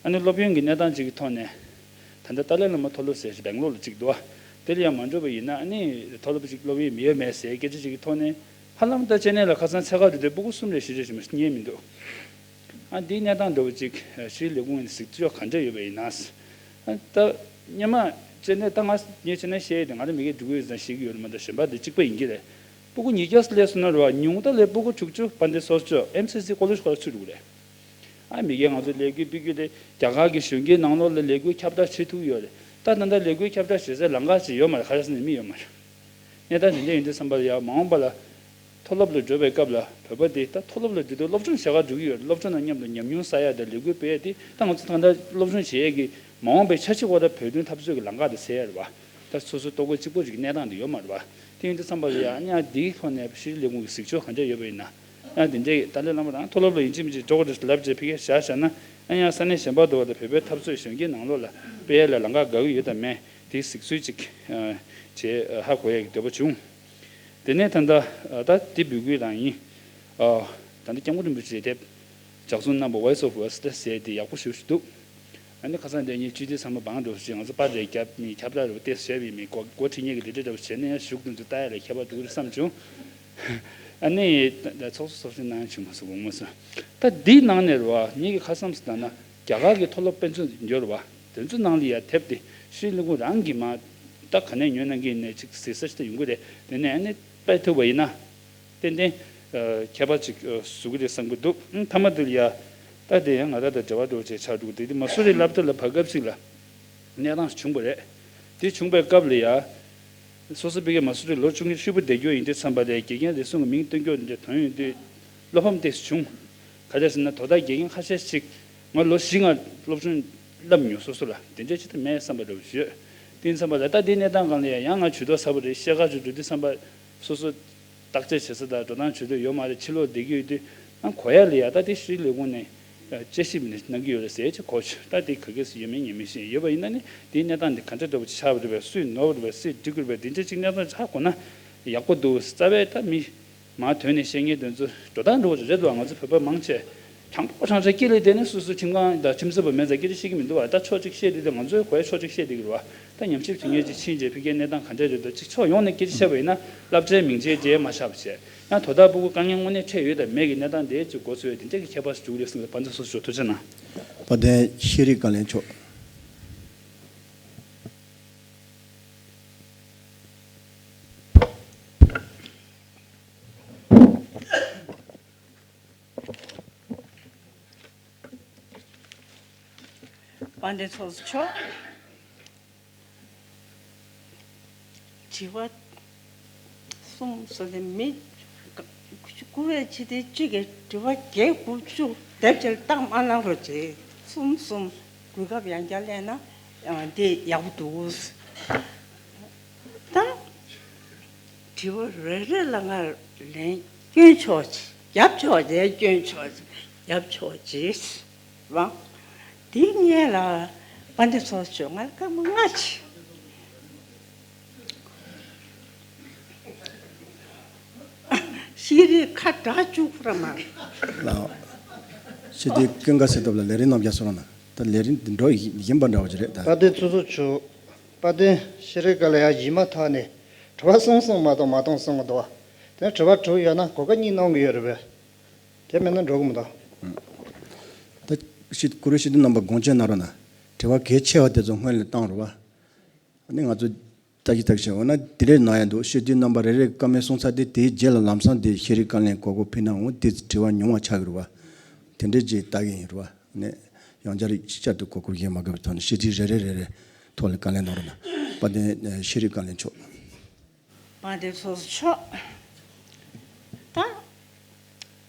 ཨ་ནི་སློབ་ཡོན་གྱི་གནས་སྟངས་ཅིག་གི་ཐོག་ནས། ད་ལྟ་ཏཱ་ལའི་བླ་མ་མཐོ་སློབ་ཟེར་ཞིག་སྦེང་ལོར་ལ་གཅིག་འདུག་བ། དེ་ལ་ཡང་མ་འགྲོ་བ་ཡིན་ན་ཨ་ནི་མཐོ་སློབ་ཅིག་སློབ་ཡོན་མི་ཡོད་མེད་ཟེར་སྐད་ཆ་ཅིག་གི་ཐོག་ནས། ཧ་ལམ་ད་ཅེ་ནན་ལ་ཁ་སང་འཚོལ་ག་འགྲོ་དུས་སྤུ་གུ་གསུམ་རེ་བཞི་རེ་ཞིག་མ་གཏོགས་རྙེད་མི་འདུག་ཨ་འདིའི་གནས་སྟངས་འདྲ་བོ་ཅིག་ཤེས་རིག་ལས་ཁུངས་ནས་གཟིགས་ཕྱོགས་ག་འདྲ་ཡོད་པ་ཡིན་ན། ཨ་ད་སྔོན་མ་ཅེ་ནན་ད་ང་ངས་ཅེ་ནན་བཤད་ཡས་དེ་ང་རང་མི་སྒེར་འགྲོ་གི་ཡོད་ཙང་ཤེས་ཀྱི་ཡོད་རེད་མ་གཏོགས་གཞན་པ་དེ་གཅིག་པ་ཡིན་གྱི་རེད། སྤུ་གུ་ཉིས་བརྒྱ་སླེབས་སོང་ན་རེད་བ། ཉུང་མཐའ་ལ་སྤུ་གུ་དྲུག་ཅུ་དཔལ་ལྡན་ཚོགས་གཙོ་ཨེམ་སི་སི་ཀོ་ལེ་ཇི་ཁོ་ར་ཚུད་འགྲོ་གི་རེད། ཨ་མི་སྒེར་ང་ཚོ་ལས་འགུལ་སྤེལ་རྒྱུ་དེ་རྒྱ་གར་གྱི་གཞོན་སྐྱེས་ནང་ལོགས་ལ་ལས་འགུལ་ཁྱབ་བསྒྲགས་བྱེད་ཐུབ་ཀྱི་ཡོད་རེད། ད་ད་ལྟ་ལས་འགུལ་ཁྱབ་བསྒྲགས་བྱེད་སའི་ལམ་ཁ་ཅིག་ཡོད་མ་རེད། ག་རེ་ཟེར་ན་མི་ཡོད་མ་རེད། གནས་སྟངས་དེ་འདྲ་ཡིན་དུས་ཙམ་པ་ལ་ཡང་མ་འོངས་པ་ལ་མཐོ་སློབ་ལ་འགྲོ་བའི་སྐབས་ལ་བོད་པ་དེ་ད་མཐོ་སློབ་ལ་འགྲོ་དུས་སློབ་སྦྱོང་བྱེད་ག་འགྲོ་གི་ཡོད་རེད། སློབ་སྦྱོང་དང་མཉམ་དུ་ཉམས་མྱོང་བསགས་ཡ་དང་ལས་འགུལ་སྤེལ་ཡ་དེ་ད་ང་ཚོ་ད་ལྟ་སློབ་སྦྱོང་བྱེད་ཡས་ཀྱི་མ་འོངས་པའི་འཆར་གཞི་འོག་ད་བོད་དོན་འཐབ་རྩོད་ཀྱི་ལམ་ཁ་དེ་འཚོལ་ཡ་རེད་བ། ད་སོ་སོ་ལྟོ་གོས་གཅིག་པོ་ཞིག་གི་གནས་སྟངས་དེ་ཡོད་མ་རེད་བ། དེ་ཡིན་དུས་ཙམ་པ་ལ་ཡང་ཨ་ནི་ཨ་འདིའི་ཐོག་ནས་ཤེས་རིག་ལས་ཁུངས་ཀྱི་གཟིགས་ཕྱོགས་ག་འདྲ་ཡོད་པ་ཡིན་ན། ཨ་དེ་འདྲའི་ཏཱ་ལའི་བླ་མ་རང་མཐོ་སློབ་ལ་ཡིན་གཅིག་མིན་གཅིག་འགྲོ་དགོས་རེད་ལབ་རྗེས་ཕ་གིར་བཞག་བཞག་ན། ཨ་ཡང་ས་གནས་གཞན་པ་དུ་བ་དང་བོད་པའི་འཐབ་རྩོད་གཞོན་སྐྱེས་ནང་ལོགས་ལ་སྤེལ་ཡ་ལ་ལམ་ཁ་དགའ་གི་ཡོད་དམ་མེད་དེ་གཟིགས་ཚུལ་ཅིག་ཨ་བྱས་ཨ་ཧ་གོ་ཡ་གི་འདོད་པ་བྱུང་། དེ་ནས་ད་ལྟ་ཨ་ད་དེ་འབོད་སྐུལ་རང་ཡིན། ཨ་ད་ལྟ་སྐྱབས་མགོན་རིན་པོ་ཆེའི་དེབ་ལྗགས་རྩོམ་རྣམ་པ་Voice of West ཟེར་དེ་ཡག་པོ་ཞེ་པོ་ཞིག་འདུག་ཨ་ནི་ཁ་སང་དེ་ཉིད་སྤྱི་འཐུས་ཚང་མ་བང་འགྲོ་ཞིག་ང་ཚོ་པར་རེ་རྒྱབ་མི་ཁྱབ་བསྒྲགས་རེ་བ་ཏེས་བྱས་པའི་མི་འགོ་འགོ་ཁྲིད་མཁན་གྱི་ལས་བྲེལ་འདྲ་བོ་བྱས་ནས་ཡང་གཞུག་དེ་ཚོ་ལྟ་ཡ་ལ་ཁྱད་པར་འདུག་རེད་བསམ་བྱུང་། ཨ་ནི་ཚོགས་གཙོ་ཚོགས་གཞོན་གནང་བྱུང་མ་སོང་དགོངས་མ་སོང་། ད་འདིའི་ནང་ནས་རེད་བ་ངེད་ཀྱི་ཁ་བསམ་སུ་ལྟ་ན་རྒྱ་གར་གྱི་མཐོ་སློབ་དཔེ་མཛོད་འདི་འབྱོར་བ་དེ་ཚོ་ནང་ལ་ཡ་དེབ་དེ་ཤྲི་ལི་ཀུ་རང་གིས་མ་ད་ག་ནས་ཉོས་གནང་གི་ཡིན་ནས་ཅིག་ཟེར་ས་ཞིག་ད་ཡོང་གི་རེད། དེ་ནས་ཨ་ནི་དཔེ་ཐུབ་པ་ཡིན་ན། ཏན་ཏན་ཁྱད་པར་ཅིག་བཟོ་གི་རེད་བསམ་གི་འདུག་ཨང་། མཐའ་མ་དེ་ལ་ཡ། ད་དེ་ཡང་ང་རང་དང་འབྲེལ་བ་འགྲོ་བྱས་ཆགས་འགྲོ་གི་དེ་དེ་མ་སུ་རི་སློབ་གྲྭ་ལ་བར་སྐབས་ཤིག་ལ་གནས་སྟངས་བྱུང་བ་རེད། དེ་བྱུང་བའི་སྐབས་ལ་ཡ། སོ་སོ་ཕ་གིར་མ་སུ་རི་ལོ་ཆུང་ཆུང་ཧྲིལ་པོ་བསྡད་རྒྱུ་ཡིན་དུས་ཙམ་པ་ལ་དགེ་རྒན་རེ་ཟུང་གི་མིང་བཏོན་རྒྱུ་འདི་འདྲ་དོན་ཡོད་དུས། བློ་ཕམ་དེ་བྱུང་། ག་རེ་ཟེར་ན་དོ་བདག་དགེ་རྒན་ཁ་ཤས་ཤིག་ང་ལོ་བཞི་ལྔ་སློབ་སྦྱོང་བསླབ་མྱོང་སོ་སོ་ལ་དེ་འདྲ་ཅིག་ད་མེད་བསམ་པ་འདྲ་བོ་ཡོད། དེ་ཙམ་པ་ལ་ད་དེ་གནས་སྟངས་སྒང་ལ་ཡ་ཡང་ང་ཇུས་གཏོགས་ཚ་པོ་རེད་ཤེས་ག་ཇུ་འགྲོ་དུས་ཙམ་པ། སོ་སོ་བརྟག་དཔྱད་བྱེད་ས་དང་འགྲོ་སྟངས་ཇུས་གཏོགས་ཡོད་མ་རེད། ཕྱི་ལོགས་བསྡད་ཀྱི་ཡོད་དུས་ཨ་གོ་ཡ་ལ་ཡ་ད་དེ་ཤྲི་ལི་ཀུ་ནས་དཔྱད་ཞིབ་ནས་གནང་གི་ཡོད་རེད་ཟེར་ཅིག་གོ་ཆོད། ད་དེ་ག་གེ་སུ་ཡོད་མེད་ངས་མི་ཤེས། ཡོད་པ་ཡིན་ན་ནི་དེའི་གནས་སྟངས་འདི་ག་འདྲ་འདྲ་བོ་ཆགས་པ་རེད་པས། སུས་ནོར་བ་རེད་པས། སུས་འགྲིག་གི་རེད་པས། དེ་འདྲ་ཅིག་གནས་སྟངས་ཆགས་དགོས་ན་ཡག་པོ་འདུག་རྩ་བའི་ད་མི་མ་དོན་ནས་བཤད་མཁན་དེ་ཚོ་འགྲོ་སྟངས་འགྲོ་བ་རེད་འདུག་ང་ཚོ་བོད་པ་མང་ཆེ། དྲང་པོ་དྲང་བཞག་དཀྱིལ་ལས་དེ་ནི་སོ་སོའི་ཁྲིམས་ཁང་དང་ཁྲིམས་རྩོད་པ་མེད་ཙང་སྐད་ཆ་བཤད་ཀྱི་མི་འདུག་བ། ད་ཕྱོགས་གཅིག་བཤད་དེ་དེ་ང་ཚོའི་གོ་ཡ་ཕྱོགས་གཅིག་བཤད་དེ་གི་རེད་བ། ད་ཉམས་ཞིབ་བྱེད་མཁན་ཅིག་ཕྱིན་རྗེས་ཕ་གིའི་གནས་སྟངས་ག་འདྲ་རེད་འདུག་ཅིག་ཕྱོགས་ཡོངས་ནས་སྐད་ཆ་བཤད་པ་ཡིན་ན་སློབ་གྲྭའི་མིང་ཆད་རྒྱས་མ་བཞག་པ་བྱས། ཡང་དོ་བདག་ཕྲུ་གུ་དཀའ་ངལ་དངོས་གནས་འཕྲད་ཡོད་དམ་མེད་ཀྱི་གནས་སྟངས་དེ་ཅིག་འགོ་ཚུགས་ཡོད་དེ་འདྲ་གི་ཁྱད་པར་ཞིག་འཇུག་ལས་གསུངས་ཏེ་དཔལ་འཛོམས་སོ་སོ་ཐུགས་རྗེ་གནང་། དཔལ་ལྡན་ཤེས་རིག་བཀའ་བློན་མཆོག་དཔལ་ལྡན་ཚོགས་གཙོ་མཆོག་དྲི་བ་གསུམ་བཟོ་ནས་མི་བསྐུར་བའི་ཕྱི་དེ་གཅིག་གིས་དྲི་བ་བརྒྱད་དགུ་བཅུ་དེབ་ཅིག་བཏང་མ་གནང་རོགས་བྱེད། གསུམ་གསུམ་གོ་སྐབས་ཡང་བསྐྱར་གླེང་ན་འདི་ཡག་པོ་འདུག་ད་དྲི་བ་རེ་རེ་ལ་ང་ལན་སྐྱོན་ཆོག་ཅིག་རྒྱབ་ཆོག་ཅིག་སྐྱོན་ཆོག་ཅིག་རྒྱབ་ཆོག་ཅིག་བ། དེ་སྔོན་ལ་དཔལ་ལྡན་ཚོགས་གཙོ་མཆོག་ང་ལ་སྐར་མ་ལྔ་ཅིག་ཤེས་རིག་ཁ་གྲག་བཅུག་པ་མ། ལགས། ཤེས་རིག་ཀུན་དགའ་སེ་སྟོབས་ལ་ལས་རིམ་རྣམས་རྒྱ་སོང་ན་ད་ལས་རིམ་འདི་འགྲོ་ཡིན་པ་འདྲ་བ་ཅིག་རེད་ད། དཔལ་ལྡན་ཚོགས་གཙོ་མཆོག་དཔལ་ལྡན་ཤེས་རིག་བཀའ་བློན་ཡ་ཡིན་མ་ཐག་ནས་དྲི་བ་གསུམ་གསུམ་མ་གཏོགས་མ་གཏོང་གསུང་གི་འདུག་བ། དེ་དྲི་བ་དྲུག་ཡོད་ན་གོ་སྐབས་གཉིས་གནང་གི་ཡོད་རེད་པས། དེ་མེད་ན་འགྲོ་གི་མི་འདུག་ད་ཤེས་བཀུར་འོས་ཤེས་ལྡན་རྣམ་པ་དགོངས་དཔྱད་གནང་རོགས་གནང་། དྲི་བ་གལ་ཆེ་བ་དེ་ཚོ་སྔོན་ལ་བཏང་རོགས་བ། ཨ་ནི་ང་ཚོ་ལྟ་ཅི་ལྟ་ཅི་བྱས་འོ་ན་དེ་རེད་ན་ཡང་འདུག་ཤེས་ལྡན་རྣམ་པ་རེ་རེ་བཀའ་མོལ་གསུང་ཚར་ཏེ་དེའི་རྗེས་ལ་ལམ་སང་དེ་ཤེས་རིག་བཀའ་བློན་གོ་སྐབས་ཕུལ་ན་འོ་དེ་དྲི་བ་ཉུང་བ་ཆགས་ཀྱི་རེད་བ། དེ་འདྲས་ཅིག་ལྟ་གི་ཡིན་རེད་བ། ཨ་ནི་ཡང་བསྐྱར་བསྐྱར་དུ་གོ་སྐབས་ཡོད་མ་དགོས་པའི་ཐོག་ནས་ཤེས་ལྡན་རེ་རེ་རེ་རེ་ཐོག་ལ་བཀའ་ལན་གནང་རོགས་གནང་། དཔལ་ལྡན་ཤེས་རིག་བཀའ་བློན་མཆོག་དཔལ་ལྡན་ཚོགས་གཙོ་མཆོག་ད་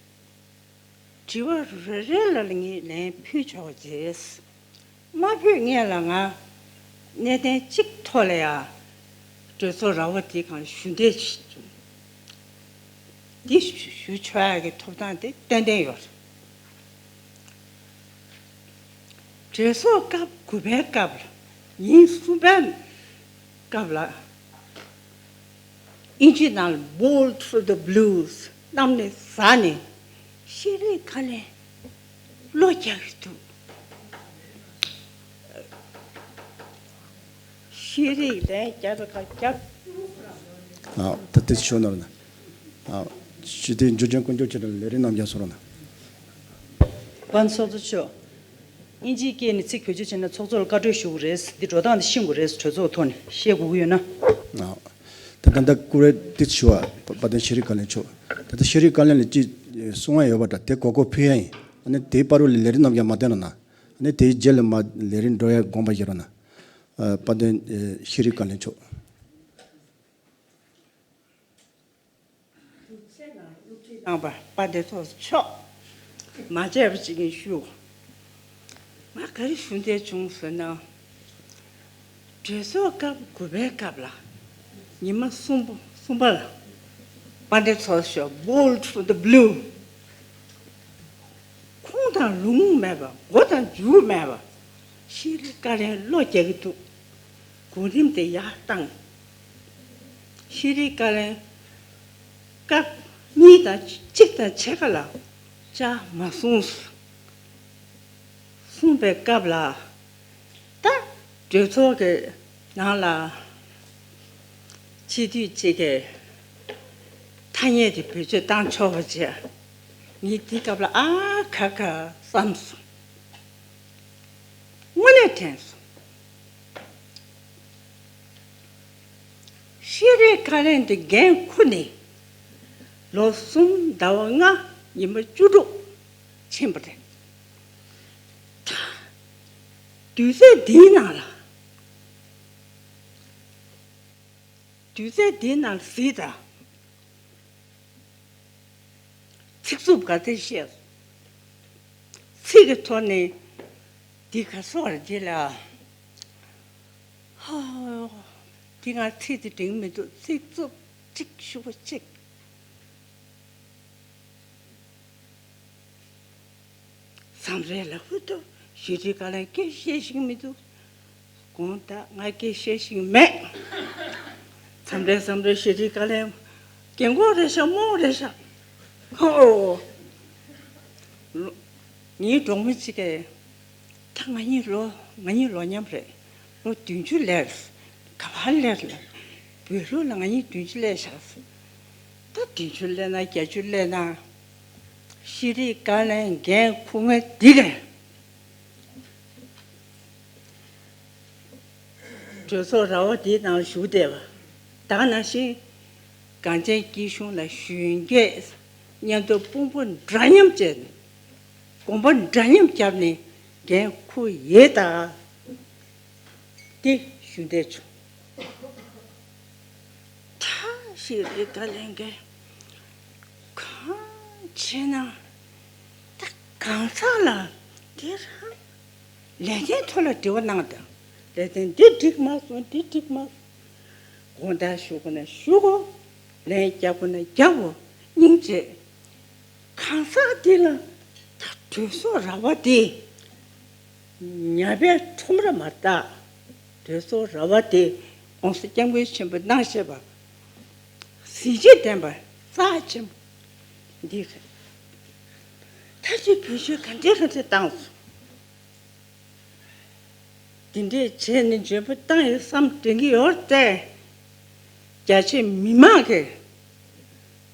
དྲི་བ་རེ་རེ་ལ་ངས་ལན་ཕུལ་ཆོག་རྗེས། མ་ཕུལ་སྔོན་ལ་ང་གནད་དོན་གཅིག་ཐོག་ལ་ཡ་གྲོས་ཚོགས་ར་བ་དེ་གང་ཞུ་འདོད་བྱུང་། འདི་ཞུ་ཆོག་ཡ་གི་ཐོབ་ཐང་དེ་ཏན་ཏན་ཡོད། གྲོས་ཚོགས་སྐབས་དགུ་པའི་སྐབས་ལ་ཉིན་གསུམ་པའི་སྐབས་ལ་ཨིན་ཇི་ནང་ལ་Bolt from the Blues གནམ་ནས་ཟག་ནས་ཤེས་རིག་བཀའ་བློན་བློ་རྒྱག་གི་འདུག་ཤེས་རིག་ལན་བརྒྱབ་པའི་ཁ་བརྒྱབ། ཨ་ད་དེ་ཞུ་ན་ར་ན། ཨ་ཞུ་དེ་འཇུ་ཆེན་དཀོན་མཆོག་ཁྱེད་རང་ལས་རིམ་རྣམས་ཀྱང་སོ་ར་ན། དཔལ་ཚོགས་གཙོ་མཆོག་དབྱིན་ཇིའི་སྐད་ནས་ཚིག་བེད་སྤྱོད་བྱས་ན་ཚོགས་གཙོ་ལ་བཀའ་འཁྲོལ་ཞུ་དགོས་རེད། འདི་འགྲོ་སྟངས་འདི་ཤེས་དགོས་རེད། གྲོས་ཚོགས་ཐོག་ནས་བཤད་དགོས་ཀྱི་ཡོད་ན། ཨ་ད་ད་ལྟ་བཀུར་འོས་དེ་ཞུ་བ་དཔལ་ལྡན་ཤེས་རིག་བཀའ་བློན་མཆོག་ད་ལྟ་ཤེས་རིག་བཀའ་བློན་ལ་ཅིག་གསུང་བ་ཡོད་པ་འདྲ། དེ་གོ་སྐབས་ཕུལ་ཡ་ཡིན། ཨ་ནི་དེའི་བར་དུ་ལ་ལས་རིམ་རྣམས་ཀྱང་མ་བསྟན་རོགས་གནང་། ཨ་ནི་དེའི་རྗེས་ལ་མ་ལས་རིམ་འགྲོ་ཡ་དགོངས་པ་བཞེས་རོགས་གནང་། ཨ་དཔལ་ལྡན་ཨེ་ཤེས་རིག་བཀའ་བློན་མཆོག་དུས་ཚོད་ནང་སློབ་ཁྲིད་གནང་བ་དཔལ་ལྡན་ཚོགས་གཙོ་མཆོག་མ་བརྗེད་པ་ཅིག་ཡིན་ཞུ། ང་ག་རེ་ཞུ་འདོད་བྱུང་ཟེར་ན། གྲོས་ཚོགས་སྐབས་དགུ་པའི་སྐབས་ལ་ཉི་མ་གསུམ་པ་གསུམ་པ་ལ་དཔལ་ལྡན་ཚོགས་གཙོ་མཆོག Bolt from the Blue ཁུངས་དང་ལུང་མེད་པ་མགོ་དང་མཇུག་མེད་པ། ཤེས་རིག་བཀའ་བློན་བློ་རྒྱག་གི་འདུག་གོ་རིམ་དེ་ཡར་བཏང་། ཤེས་རིག་བཀའ་བློན་སྐབས་གཉིས་དང་གཅིག་དང་ཕྱེད་ཀ་ལ་བཅར་མ་སོང་། གསུངས་པའི་སྐབས་ལ་ གྲོས་ཚོགས་ཀྱི་ནང་ལ་སྤྱི་འཐུས་གཅིག་གིས་ཐ་སྙད་དེ་བེད་སྤྱོད་བཏང་ཆོག་པ་བྱས། ངས་དེ་སྐབས་ལ་ཨ་ཁ་ཁ་བསམ་སོང་། དངོས་གནས་དྲན་སོང་། ཤེས་རིག་བཀའ་བློན་དེ་འགན་འཁུར་ནས་ལོ་གསུམ་ཟླ་བ་ལྔ་ཉི་མ་བཅུ་དྲུག་ཕྱིན་པ་རེད། ད་དུས་ཚོད་འདིའི་ནང་ལ། དུས་ཚོད་འདིའི་ནང་ལ་གཟིགས་དང་། ཚིག་རྩུབ་ག་ཚད་བཤད། ཚིག་གི་ཐོག་ནས་འདི་ག་སོགས་རེད་དེ་ལ། ཧ། འདི་ང་ཚིག་དེ་འགྲིག་མི་འདུག་ཚིག་རྩུབ་གཅིག་ཞུ་བ་གཅིག་བསམ་རེ་ལ་ཧུ་ཏོ། ཤེས་རིག་བཀའ་བློན་སྐད་བཤད་ཤེས་མི་འདུག་དགོངས་དག་ང་སྐད་བཤད་ཤེས་མེད། མཚམས་རེ་མཚམས་རེ་ཤེས་རིག་བཀའ་བློན་རྒན་གོག་རེད་ཤག་རྨོ་རེད་ཤག་ཧོ། ལོ། ངའི་གྲོགས་མོ་གཅིག་གིས། ད་ང་གཉིས་ལོ་ང་གཉིས་ལོ་མཉམ་རེད། ལོ་བདུན་ཅུ་སླེབས། ག་པར་སླེབས་ལ། བོད་ལུགས་ལ་ང་གཉིས་བདུན་ཅུ་སླེབས་ཤག་ད་བདུན་ཅུ་སླེབས་ན་བརྒྱད་ཅུ་སླེབས་ན། ཤེས་རིག་བཀའ་བློན་འགན་འཁུར་མཁན་འདི་གས། གྲོས་ཚོགས་ར་བ་འདིའི་ནང་བཞུགས་བསྡད་པ། ད་ག་ནང་བཞིན། གངས་ཅན་སྐྱིད་གཤོངས་ལ་གཞོན་སྐྱེས་མཉམ་དུ་དཔུང་པ་འདྲ་མཉམ་བྱས་ནས་གོམ་པ་འདྲ་མཉམ་བརྒྱབ་ནས་འགན་འཁུར་ཡས་ད། འདི་ཞུ་འདོད་བྱུང་། ད་ཤེས་རིག་བཀའ་བློན་གྱིས་གང་བྱས་ན་ད་གང་ཟག་ལ་དེ་རང་ལས་དོན་ཐོག་ལ་དྲི་བ་གནང་དང་། ལས་དོན་འདི་འགྲིག་མ་སོང་། འདི་འགྲིག་མ་སོང་། དགོངས་དག་ཞུ་དགོས་ན་ཞུ་དགོས། ལན་རྒྱག་དགོས་ན་རྒྱག་དགོས། སྙིང་རྗེ། གང་ཟག་འདི་ལ་ད་གྲོས་ཚོགས་ར་བ་འདི་ཉ་པའི་ཁྲོམ་ར་མ་རེད་ད། གྲོས་ཚོགས་ར་བ་འདི་༸གོང་ས་༸སྐྱབས་མགོན་ཆེན་པོས་གནང་བཞག་པ། གཟི་བརྗིད་ལྡན་པ་རྩ་ཆེན་པོ་འདི་རེད། ད་ཅི་བེད་སྤྱོད་ག་འདྲས་ག་འདྲས་བཏང་སོང་། འདི་འདྲས་བྱས་ནས་འཇོན་པོ་བཏང་ཡོད་བསམ་དྲན་གྱི་ཡོད་རེད་དེ། རྒྱ་ཆེ་མི་མང་གིས་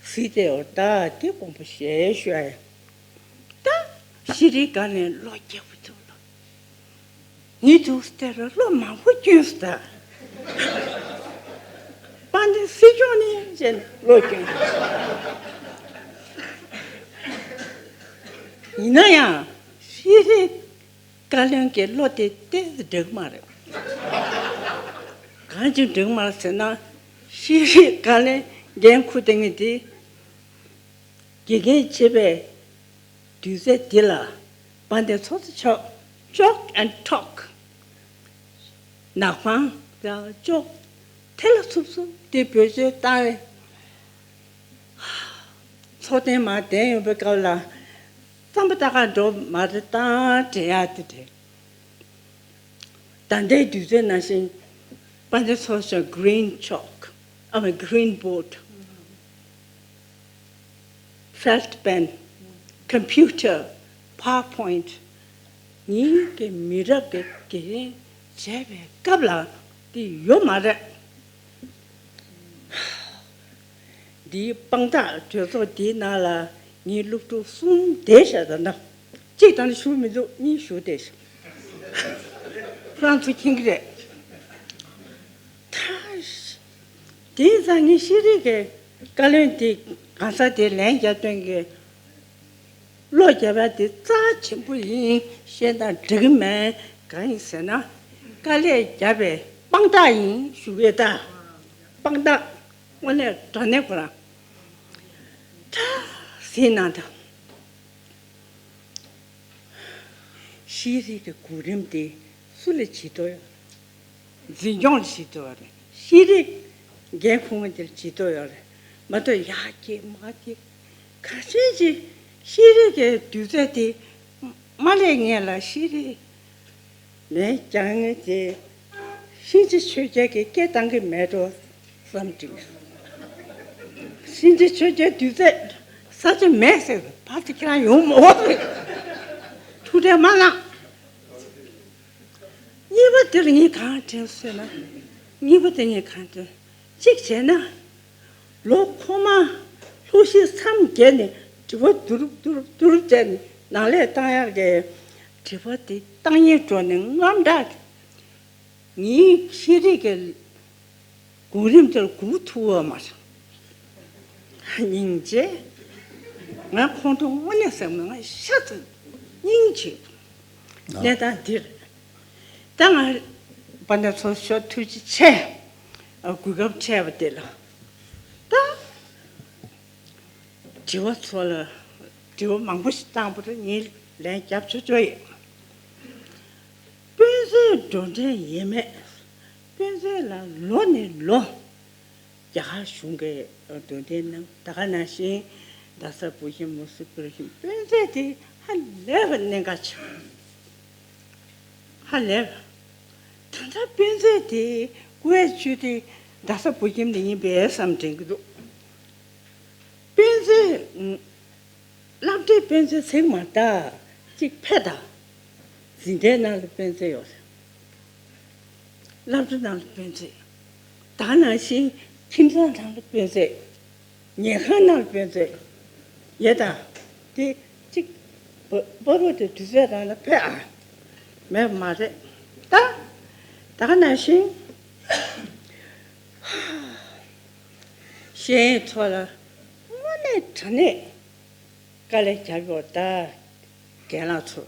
གཟིགས་བསྡད་ཡོད་རེད་ད། དེ་དགོངས་པ་བཞེས་ཞུ་ཡ་ཡིན། ད་ཤེས་རིག་བཀའ་བློན་བློ་རྒྱག་པོ་འདུག་ལ། ངས་འདུག་སྟེ་ར་བློ་མང་པོ་སྐྱོན་སོང་ད། དཔལ་ལྡན་སྲིད་སྐྱོང་ནས་བྱས་ནས་བློ་སྐྱོན། ཡིན་ན་ཡང་ཤེས་རིག་བཀའ་བློན་གྱི་བློ་དེ་ཏོག་ཙམ་འགྲིག་མ་རེད། གང་ཅི་འགྲིག་མ་རེད་ཟེར་ན། ཤེས་རིག་བཀའ་བློན་འགན་འཁུར་བསྡད་མཁན་དེ་དགེ་རྒན་བྱེད་པའི་དུས་ཚོད་འདི་ལ་དཔལ་ལྡན་ཚོགས་གཙོ་མཆོག་joke and talk ནག་པང་དང་ཅོག་ཐལ་ལ་འཚུབ་འཚུབ་དེ་བེད་སྤྱོད་བཏང་བས། ཚོགས་ཐེངས་མར་བསྡད་ཡོང་པའི་སྐབས་ལ་རྩམ་པ་ལྟ་ག་འགྲོ་མ་རེད་ད་དྲན་ཡག་དེ་རེད། ད་ལྟའི་དུས་ཚོད་ནང་བཞིན་དཔལ་ལྡན་ཚོགས་གཙོ་green chalk ཨ་མ་green board felt pen computer PowerPoint གཉིས་ཀྱི་མི་རབས་ཀྱི་དགེ་རྒན་བྱས་པའི་སྐབས་ལ་དེ་ཡོད་མ་རེད། འདིའི་དཔང་རྟགས་གྲོས་ཚོགས་འདིའི་ནང་ལ་ངའི་སློབ་ཕྲུག་གསུམ་བསྡད་ཤག་ད་ནི་གཅིག་དང་ནི་ཞུ་མི་འདུག་གཉིས་ཞུ་བསྡད་ཤག་ཁོ་རང་ཚོ་མཁྱེན་གྱི་རེད། ད་དེ་ཙང་ངས་ཤེས་རིག་གི་བཀའ་བློན་དེ་གང་ཟག་དེ་ལན་རྒྱབ་སྟོན་གྱི་བློ་རྒྱབ་ཡ་དེ་རྩ་ཆེན་པོ་ཡིན་ཤེས་ན་འགྲིག་གི་མེད། གང་ཡིན་ཟེར་ན་དཀའ་ལས་བརྒྱབ་པའི་དཔང་རྟགས་ཡིན་ཞུ་གི་ད། དཔང་རྟགས་དངོས་གནས་དྲང་གནས་ཁོ་རང་ད་ཟིན་ན་ད། ཤེས་རིག་གི་གོ་རིམ་དེ་སུ་ལ་བྱེད་དོ་ཡོད། འཛིན་སྐྱོང་ལ་བྱེད་དོ་ཡོད་རེད། ཤེས་རིག་འགན་ཁུར་མཁན་དེ་ལ་བྱེད་དོ་ཡོད་རེད། མ་གཏོགས་ཡར་སྐྱེལ་མར་སྐྱེལ་ག་ཚོད་ཅིག་ཤེས་རིག་གི་དུས་ཚོད་དེ་མ་སླེབས་སྔོན་ལ་ཤེས་རིག་ལན་རྒྱག་མཁན་དེ་ཤིན་ཅི་ཆོས་རྒྱལ་གྱི་སྐད་བཏང་གི་མེད་འགྲོ་བསམ་དྲན། ཤིན་ཅི་ཆོས་རྒྱལ་དུས་ཚོད་ས་ཆ་མེད་ཟེར། ཕར་ཚུར་ཁྱེད་རང་ཡོང་མ་འོང་ཟེར། ཐུགས་ཁྲལ་མ་གནང་། གཉིས་ པ་འདིར་ངས་གང་དྲན་ཟེར་ན། གཉིས་པ་དེ་ངས་གང་དྲན། གཅིག་བྱས་ན། ལོ་ཁོ་མ་ལྷོ་གཞིས་མཚམས་བརྒྱད་ནས་དྲི་བ་བསྡུ་རུབ་བསྡུ་རུབ་བསྡུ་རུབ་བྱས་ནས་ནང་ལས་བཏང་ཡག་གི་དྲི་བ་དེ་བཏང་ཡས་འགྲོ་ནས་དངངས་སྐྲག་གི། ངའི་ཤེས་རིག་གི་གོ་རིམ་དེར་སྒུག་ཐུབ་པ་མ་རེད། སྙིང་རྗེ། ང་ཁོང་ཁྲོ་དངོས་གནས་ཟེར་མི་ང་ཤ་ཚ། སྙིང་རྗེ། གནས་སྟངས་འདིར། ད་ང་དཔལ་ལྡན་ཚོགས་གཙོ་མཆོག་ཐུགས་རྗེ་ཆེ། གོ་སྐབས་འཕྲད་པ་དེ་ལ། ད། དྲི་བ་ཚོ་ལ་དྲི་བ་མང་པོ་ཞིག་བཏང་པ་རེད། ངས་ལན་རྒྱབ་ཆོག་ཆོག་ཡིན། དཔེ་མཛོད་འགྲོ་གྲོན་ཡས་མས། དཔེ་མཛོད་ལ་ལོ་ནས་ལོ་རྒྱ་གར་གཞུང་གིས་འགྲོ་གྲོན་གནང་། ད་ག་ནང་བཞིན་རྡ་ས་བོད་ཁྱིམ་མུ་སི་པུར་ཁྱིམ་དཔེ་མཛོད་དེ་ཧ་ལས་པ་གནད་འགག་ཆེ། ཧ་ལས་པ། ད་ལྟ་དཔེ་མཛོད་དེ་བཀུར་འོས་བྱུང་དེ་རྡ་ས་བོད་ཁྱིམ་ནས་ཡིན་པས་བསམ་དྲན་གྱི་འདུག་དཔེ་མཛོད། སློབ་གྲྭའི་དཔེ་མཛོད་ཟེར་མ་ད། གཅིག་ཕེབས་དང་། འཛིན་གྲྭའི་ནང་ལ་དཔེ་མཛོད་ཡོད་རེད། སློབ་གྲྭ་ནང་ལ་དཔེ་མཛོད། ད་ནང་བཞིན་ཁྱིམ་ཚང་ནང་ལ་དཔེ་མཛོད། ཉལ་ཁང་ནང་ལ་དཔེ་མཛོད་ཡོད་དང་། དེ་གཅིག་བ་བ་རོ་དེ་དུས་ཚོད་རང་ལ་ཕེབས་ཨ། མེད་མ་རེད། ད་ད་ག་ནང་བཞིན། ཤེས་ཡོན་ཐོག་ལ་དངོས་གནས་དྲང་གནས་དཀའ་ལས་བརྒྱབ་ཡོད་ད། རྒན་ལགས་ཚོ།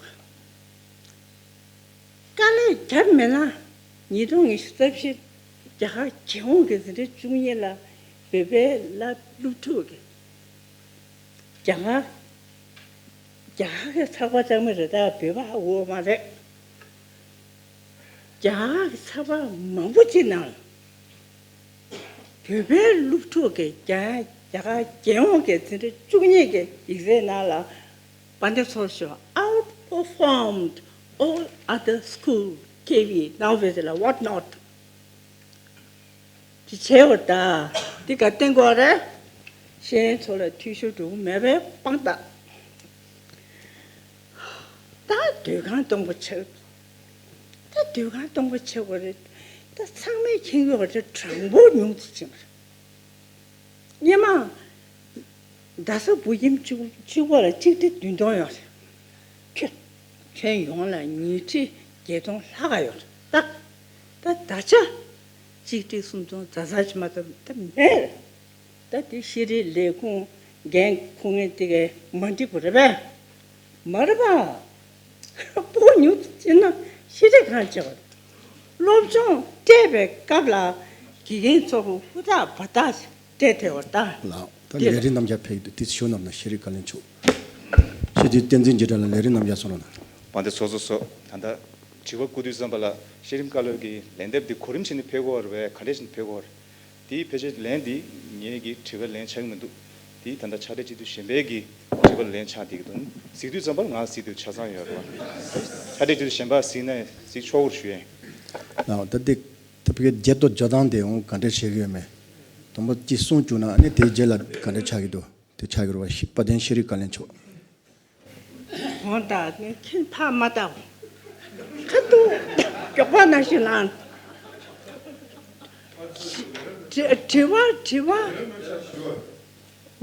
དཀའ་ལས་བརྒྱབ་མེད་ན་ཉིས་སྟོང་ཉི་ཤུ་རྩ་བཞི་རྒྱ་གར་རྒྱལ་ཡོངས་ཀྱི་འཛིན་གྲྭ་བཅུ་གཉིས་ལ་བོད་པའི་སློབ་སློབ་ཕྲུག་གི་རྒྱ་གར་རྒྱ་གར་གྱི་ཚགས་པར་ལྟ་མི་རེ་ད་བོད་པ་ཧ་གོ་བ་མ་རེད། རྒྱ་གར་གྱི་ཚགས་པར་མང་པོ་ཅིག་ནང་བོད་པའི་སློབ་ཕྲུག་གི་རྒྱ་རྒྱ་གར་རྒྱལ་ཡོངས་ཀྱི་འཛིན་གྲྭ་བཅུ་གཉིས་ཀྱི་ཡིག་ཚད་ནང་ལ། བན་དེ་ཚོར་ཤོག outperformed all other school K V now with the what not དེ་བྱས་པ་ད། དེ་ག་བསྟན་དགོས་རེད། ཤེས་ཡོན་ཚོ་ལ་འཐུས་ཤོར་འགྲོ་གི་མེད་པའི་དཔང་རྟགས། ད་སྡོད་ཁང་སྟོང་པ་ཆགས། ད་སྡོད་ཁང་སྟོང་པ་ཆགས་པ་རེད། ད་ཚང་མས་མཁྱེན་གྱི་ཡོད་པ་རེད། གྲངས་འབོར་ཉུང་དུ་ཕྱིན་པ་རེད། སྔོན་མ་རྡ་ས་བོད་ཁྱིམ་གཅིག་གཅིག་པོ་ལ་གཅིག་སྒྲིལ་བདུན་སྟོང་ཡོད་རེད། ཁྱོན་ཁྱོན་ཡོངས་ལ་ཉིས་ཁྲི་བརྒྱད་སྟོང་ལྷག་ག་ཡོད་རེད། ད་ད་ད་ཆ་གཅིག་སྒྲིལ་སུམ་སྟོང་ཛ་ཛ་ཅིག་མ་གཏོགས་ད་མེད། ད་དེ་ཤེས་རིག་ལས་ཁུངས་འགན་འཁུར་མཁན་དེ་གས་མ་འགྲིག་པ་རེད་པས། མ་རེད་པ། སྤུ་གུ་ཉུང་དུ་ཕྱིན་ན་ཤེས་རིག་གང་བྱེད་པ། སློབ་སྦྱོང་སྤྲད་པའི་སྐབས་ལ་དགེ་རྒན་ཚོ་ཧུར་ཐག་འབད་ཐག་སྤྲད་ཐལ་བ་ད། ལགས། ད་དེ་ལས་རིམ་རྣམ་གཞག་ཕེབས་ཏེ་དེ་ཞུ་གནང་ན་ཤེས་རིག་བཀའ་བློན་མཆོག་ཤེས་རིག་བསྟན་འཛིན་འཇིགས་བྲལ་ལགས་ལས་རིམ་རྣམ་གཞག་གསུང་རོགས་གནང་། དཔལ་ལྡན་ཚོགས་གཙོ་མཆོག་ད་ལྟ་དྲི་བ་བསྐུར་དུས་ཙམ་པ་ལ་ཤེས་རིག་བཀའ་བློན་གྱི་ལན་འདེབས་འདི་གོ་རིམ་བྱས་ནས་ཕེབས་དགོས་པ་རེད་པས། ག་འདྲས་བྱས་ནས་ཕེབས་དགོས་པ་རེད། དེའི་ཕལ་ཆེར་ལན་འདི་ངེད་ཀྱི་དྲི་བའི་ལན་ཆགས་ཀྱི་མི་འདུག་དེ་ད་ལྟ་ཕྱག་སྦྲེལ་སྤྱི་འཐུས་གཞན་པའི་གི་དྲི་བ་ལན་ཆགས་བསྡད་ཀྱི་འདུག་གཟིགས་དུས་ཙམ་པར་ང་གཟིགས་དུས་ཆ་ཚང་ཡོད་རེད་པ། ཕྱག་སྦྲེལ་སྤྱི་འཐུས་གཞན་པ་གཟིགས་ན་གཟིགས་ཆོག་པར་ཞུ་ཡིན། ལགས། ད་འདི་ད་ཕ་གི་བརྗེད་དོ་འཇོག་སྟངས་དེ་འོང་ག་འདྲ་བྱེད་ཀྱི་ཡོད་མེད། དང་པོ་གཅིག་གསུངས་བཅུག་ན་ཨ་ནི་དེའི་རྗེས་ལ་ག་འདྲ་ཆགས་ཀྱི་འདུག་དེ་ཆགས་ཀྱི་རེད་པ། ཤི་དཔལ་ལྡན་ཤེས་རིག་བཀའ་བློན་མཆོག་གང་ལྟར་ནི་ཁྱེད་ཕར་མ་ལྟ། ཁ་ཐུག་མགྱོགས་པ་ནང་བཞིན་ལངས། དྲི་དྲི་བ་དྲི་བ།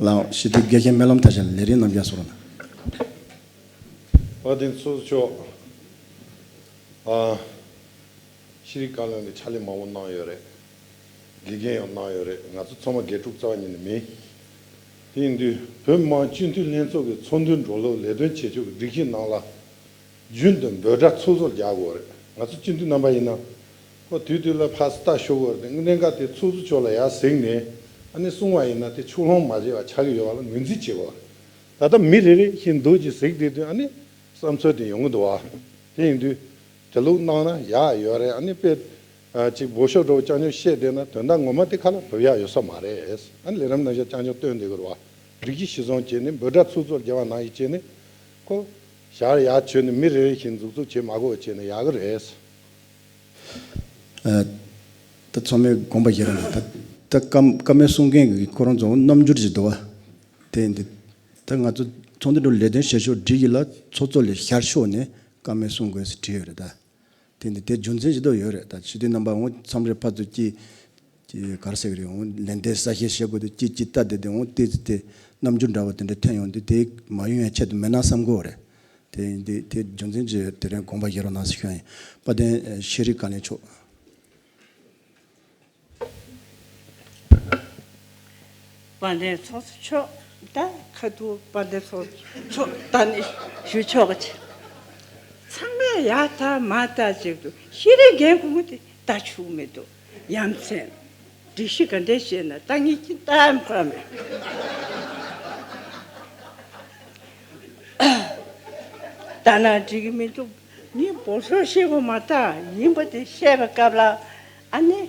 ལགས། སྤྱི་འཐུས་དགེ་བཤེས་སྨོན་ལམ་མཐར་ཕྱིན་ལགས་ལས་རིམ་རྣམ་གཞག་གསུང་རོགས་གནང་། དཔལ་ལྡན་ཚོགས་གཙོ་མཆོག་ཨ། ཤེས་རིག་བཀའ་བློན་གྱིས་ཕྱག་ལས་མང་པོ་གནང་ཡོད་རེད། དགེ་རྒན་ཡང་གནང་ཡོད་རེད། ང་ཚོ་ཚང་མ་དགེ་ཕྲུག་རྩ་བ་ཉིད་ནས་མིན། དེ་ཡིན་དུས་བོད་མི་མང་སྤྱི་འཐུས་ལྷན་ཚོགས་ཀྱི་ཚོགས་འདུའི་འགྲོ་ལུགས་ལས་དོན་བྱེད་ཕྱོགས་ཀྱི་སྒྲིག་གཞི་ནང་ལ་རྒྱུན་དུ་འབོད་སྒྲ་ཚིག་ཟུར་རྒྱག་དགོས་རེད། ང་ཚོ་སྤྱི་འཐུས་རྣམ་པ་ཡིན་ན་ཁོ་དུས་དུས་ལ་ཕར་ཚུར་ལྟ་ཤོར་དགོས་རེད། དེ་གནད་འགག་དེ་ཚིག་ཟུར་ཕྱོགས་ལ་ཡར་གཟིགས་ནས་ཨ་ནི་གསུང་བ་ཡིན་ན་དེ་ཕྱོགས་ལྷུང་མ་བྱས་པ་ཆགས་ཀྱི་ཡོད་པ་ལ་ངོས་འཛིན་བྱེད་དགོས་རེད། ད་ལྟ་མི་རེ་རེ་བཞིན་འདུག་ཅེས་གཟིགས་བསྡད་དུས་ཨ་ནི་བསམ་ཚུལ་དེ་ཡོང་གི་འདུག་བ། དེ་ཡིན་དུས་དེ་ལུགས་གནང་ན་ཡག་ཡོད་རེད། ཨ་ནི་དཔེ་ཨ་ཅིག་འབོད་ཤོག་འདྲ་བོ་རྐྱང་རྐྱང་བཤད་བསྡད་ན་དོན་དག་ངོ་མ་དེ་ཁ་ལ་བབས་ཡག་ཡོད་ས་མ་རེད། ཨ་ནི་ལས་རིམ་ནང་བཞིན་རྐྱང་རྐྱང་སྟོན་བསྡད་དགོས་རེད་བ། སྒྲིག་གཞི་གཞིར་བཟུང་བྱས་ནས་འབོད་སྒྲ་ཚིག་ཟུར་རྒྱག་པ་ནང་བཞིན་བྱས་ནས་ཁོ་ཞར་ཡར་བྱོས་ནས་མི་རེ་རེ་བཞིན་འཛུགས་འཛུགས་བྱེད་མ་དགོས་བྱས་ན་ཡག་གི་རེད། ཨ། ད་ཚང་མས་དགོངས་པ་བཞེས་རོགས་གནང་། ད་ད་བཀའ་བཀའ་མོལ་གསུང་མཁན་གྱི་ཁོ་རང་ཚོ་རྣམ་འགྱུར་ཅིག་འདུག་བ། དེ་འདི་ད་ང་ཚོ་ཚོགས་འདུ་འགྲོ་ལས་དོན་བྱེད་ཕྱོགས་སྒྲིག་གཞི་ལ་ཚོགས་གཙོ་ལས་ཞར་ཕྱོགས་ནས་བཀའ་མོལ་གསུང་དགོས་ཟེར་བྲིས་ཡོད་རེད་ད། དེ་འདི་དེ་རྒྱུ་མཚན་ཞིག་ཏུ་ཡོད་རེད། ད་སྤྱི་འཐུས་རྣམ་པ་འོང་མཚམས་རེ་ཕར་ཚུར་ཅིག་ཅིག་ག་རེ་ཟེར་གི་རེད། འོང་ལན་འདེབས་གསལ་བཤད་བྱེད་དགོས་དུས་ཅིག་ཅིག་ལྟ་བསྡད་དེ་འོང་ཏོག་ཙམ་དེ་རྣམ་འགྱུར་འདྲ་བ་དེ་འདྲ་ཐོན་ཡོང་དུས་དེ་མ་ཡོང་ཡ་ཆེད་དུ་མེད་ན་བསམ་གི་རེད། དེ་འདི་དེ་རྒྱུ་མཚན་ཅིག་ཡོད། དེ་རིང་དགོངས་པ་བཞེས་རོགས་གནང་ཟེར་ཞུ་ཡ་ཡིན། དཔལ་ལྡན་ཤེས་རིག་བཀའ་བློན་མཆོག་དཔལ་ལྡན་ཚོགས་གཙོ་མཆོག་ད་ཁ་ཐུག་དཔལ་ལྡན་ཚོགས་གཙོ་མཆོག་ད་ནི་ཞུ་ཆོག་གི། ཚང་མས་ཡར་ལྟ་མར་ལྟ་བྱེད་དུས་ཤེས་རིག་འགན་ཁུར་མི་དེ་ལྟ་ཆུག་མི་འདུག་ཡ་མཚན། སྒྲིག་གཞི་ག་འདྲས་བཤད་ན་ལྟ་ངེས་ཀྱི་ལྟ་ཡམ་ཁ་མེད། ལྟ་ན་འགྲིག་གི་མི་འདུག་ངས་བོད་སྐད་ཤེས་དགོས་མ་ཐག་ཡིན་པ་དེ་བཤད་པའི་སྐབས་ལ་ཨ་ནི་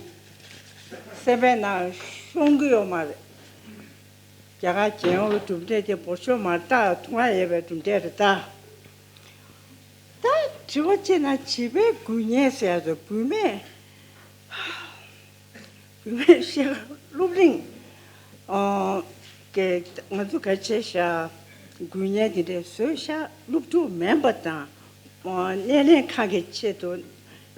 སེམས་པའི་ནང་ཤོང་གི་ཡོད་མ་རེད། རྒྱ་གར་རྒྱལ་ཡོངས་ཀྱི་གྲུབ་འབྲས་དེ་བོད་ཤོག་མ་རྟགས་ཐུང་བ་ཡོད་པའི་གྲུབ་འབྲས་རེད་ད། ད་དྲི་བ་བྱས་ན་བྱིས་པའི་འགུལ་བརྙན་ཟེར་ཡ་ཚོ་བུད་མེད་བུད་མེད་ཤེས་སློབ་གླིང་གི་ང་ཚོ་ག་བྱས་ཤག་འགུལ་བརྙན་དེ་འདྲས་བཟོས་ཤག་སློབ་ཕྲུག་མིན་པ་དང་སྣེ་ལེན་ཁང་གི་ཆེད་དུ་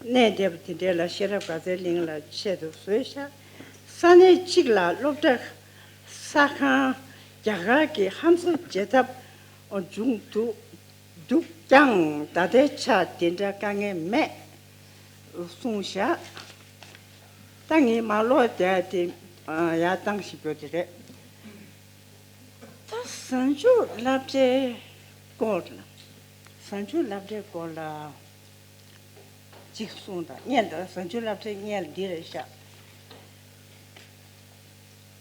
གནས་བསྡད་པ་དེ་འདྲས་ལ་ཤེས་རབ་དགའ་ཚལ་གླིང་ལ་ཆེད་དུ་བཟོས་ཤག་ས་གནས་གཅིག་ལ་སློབ་གྲྭ་ས་ཁང་རྒྱ་གར་གྱི་ཧམ་བཟུང་བྱེད་ཐབས་བྱུང་འདུག་འདུག་ཀྱང་ད་ལྟའི་ཆར་དེ་འདྲ་དཀའ་ངལ་མེད་གསུངས་བཞག་ད་ངས་མ་ཀློག་བསྡད་དེ་ཡར་བཏང་ཞིག་དགོས་དེ་རེད། ད་གཟའ་མཇུག་སློབ་གྲྭའི་སྐོར་ལ་གཟའ་མཇུག་སློབ་གྲྭའི་སྐོར་ལ། གཅིག་གསུངས་དང་སྔོན་དང་གཟའ་མཇུག་སློབ་གྲྭའི་སྔོན་ལ་འདི་རེད་ཤག་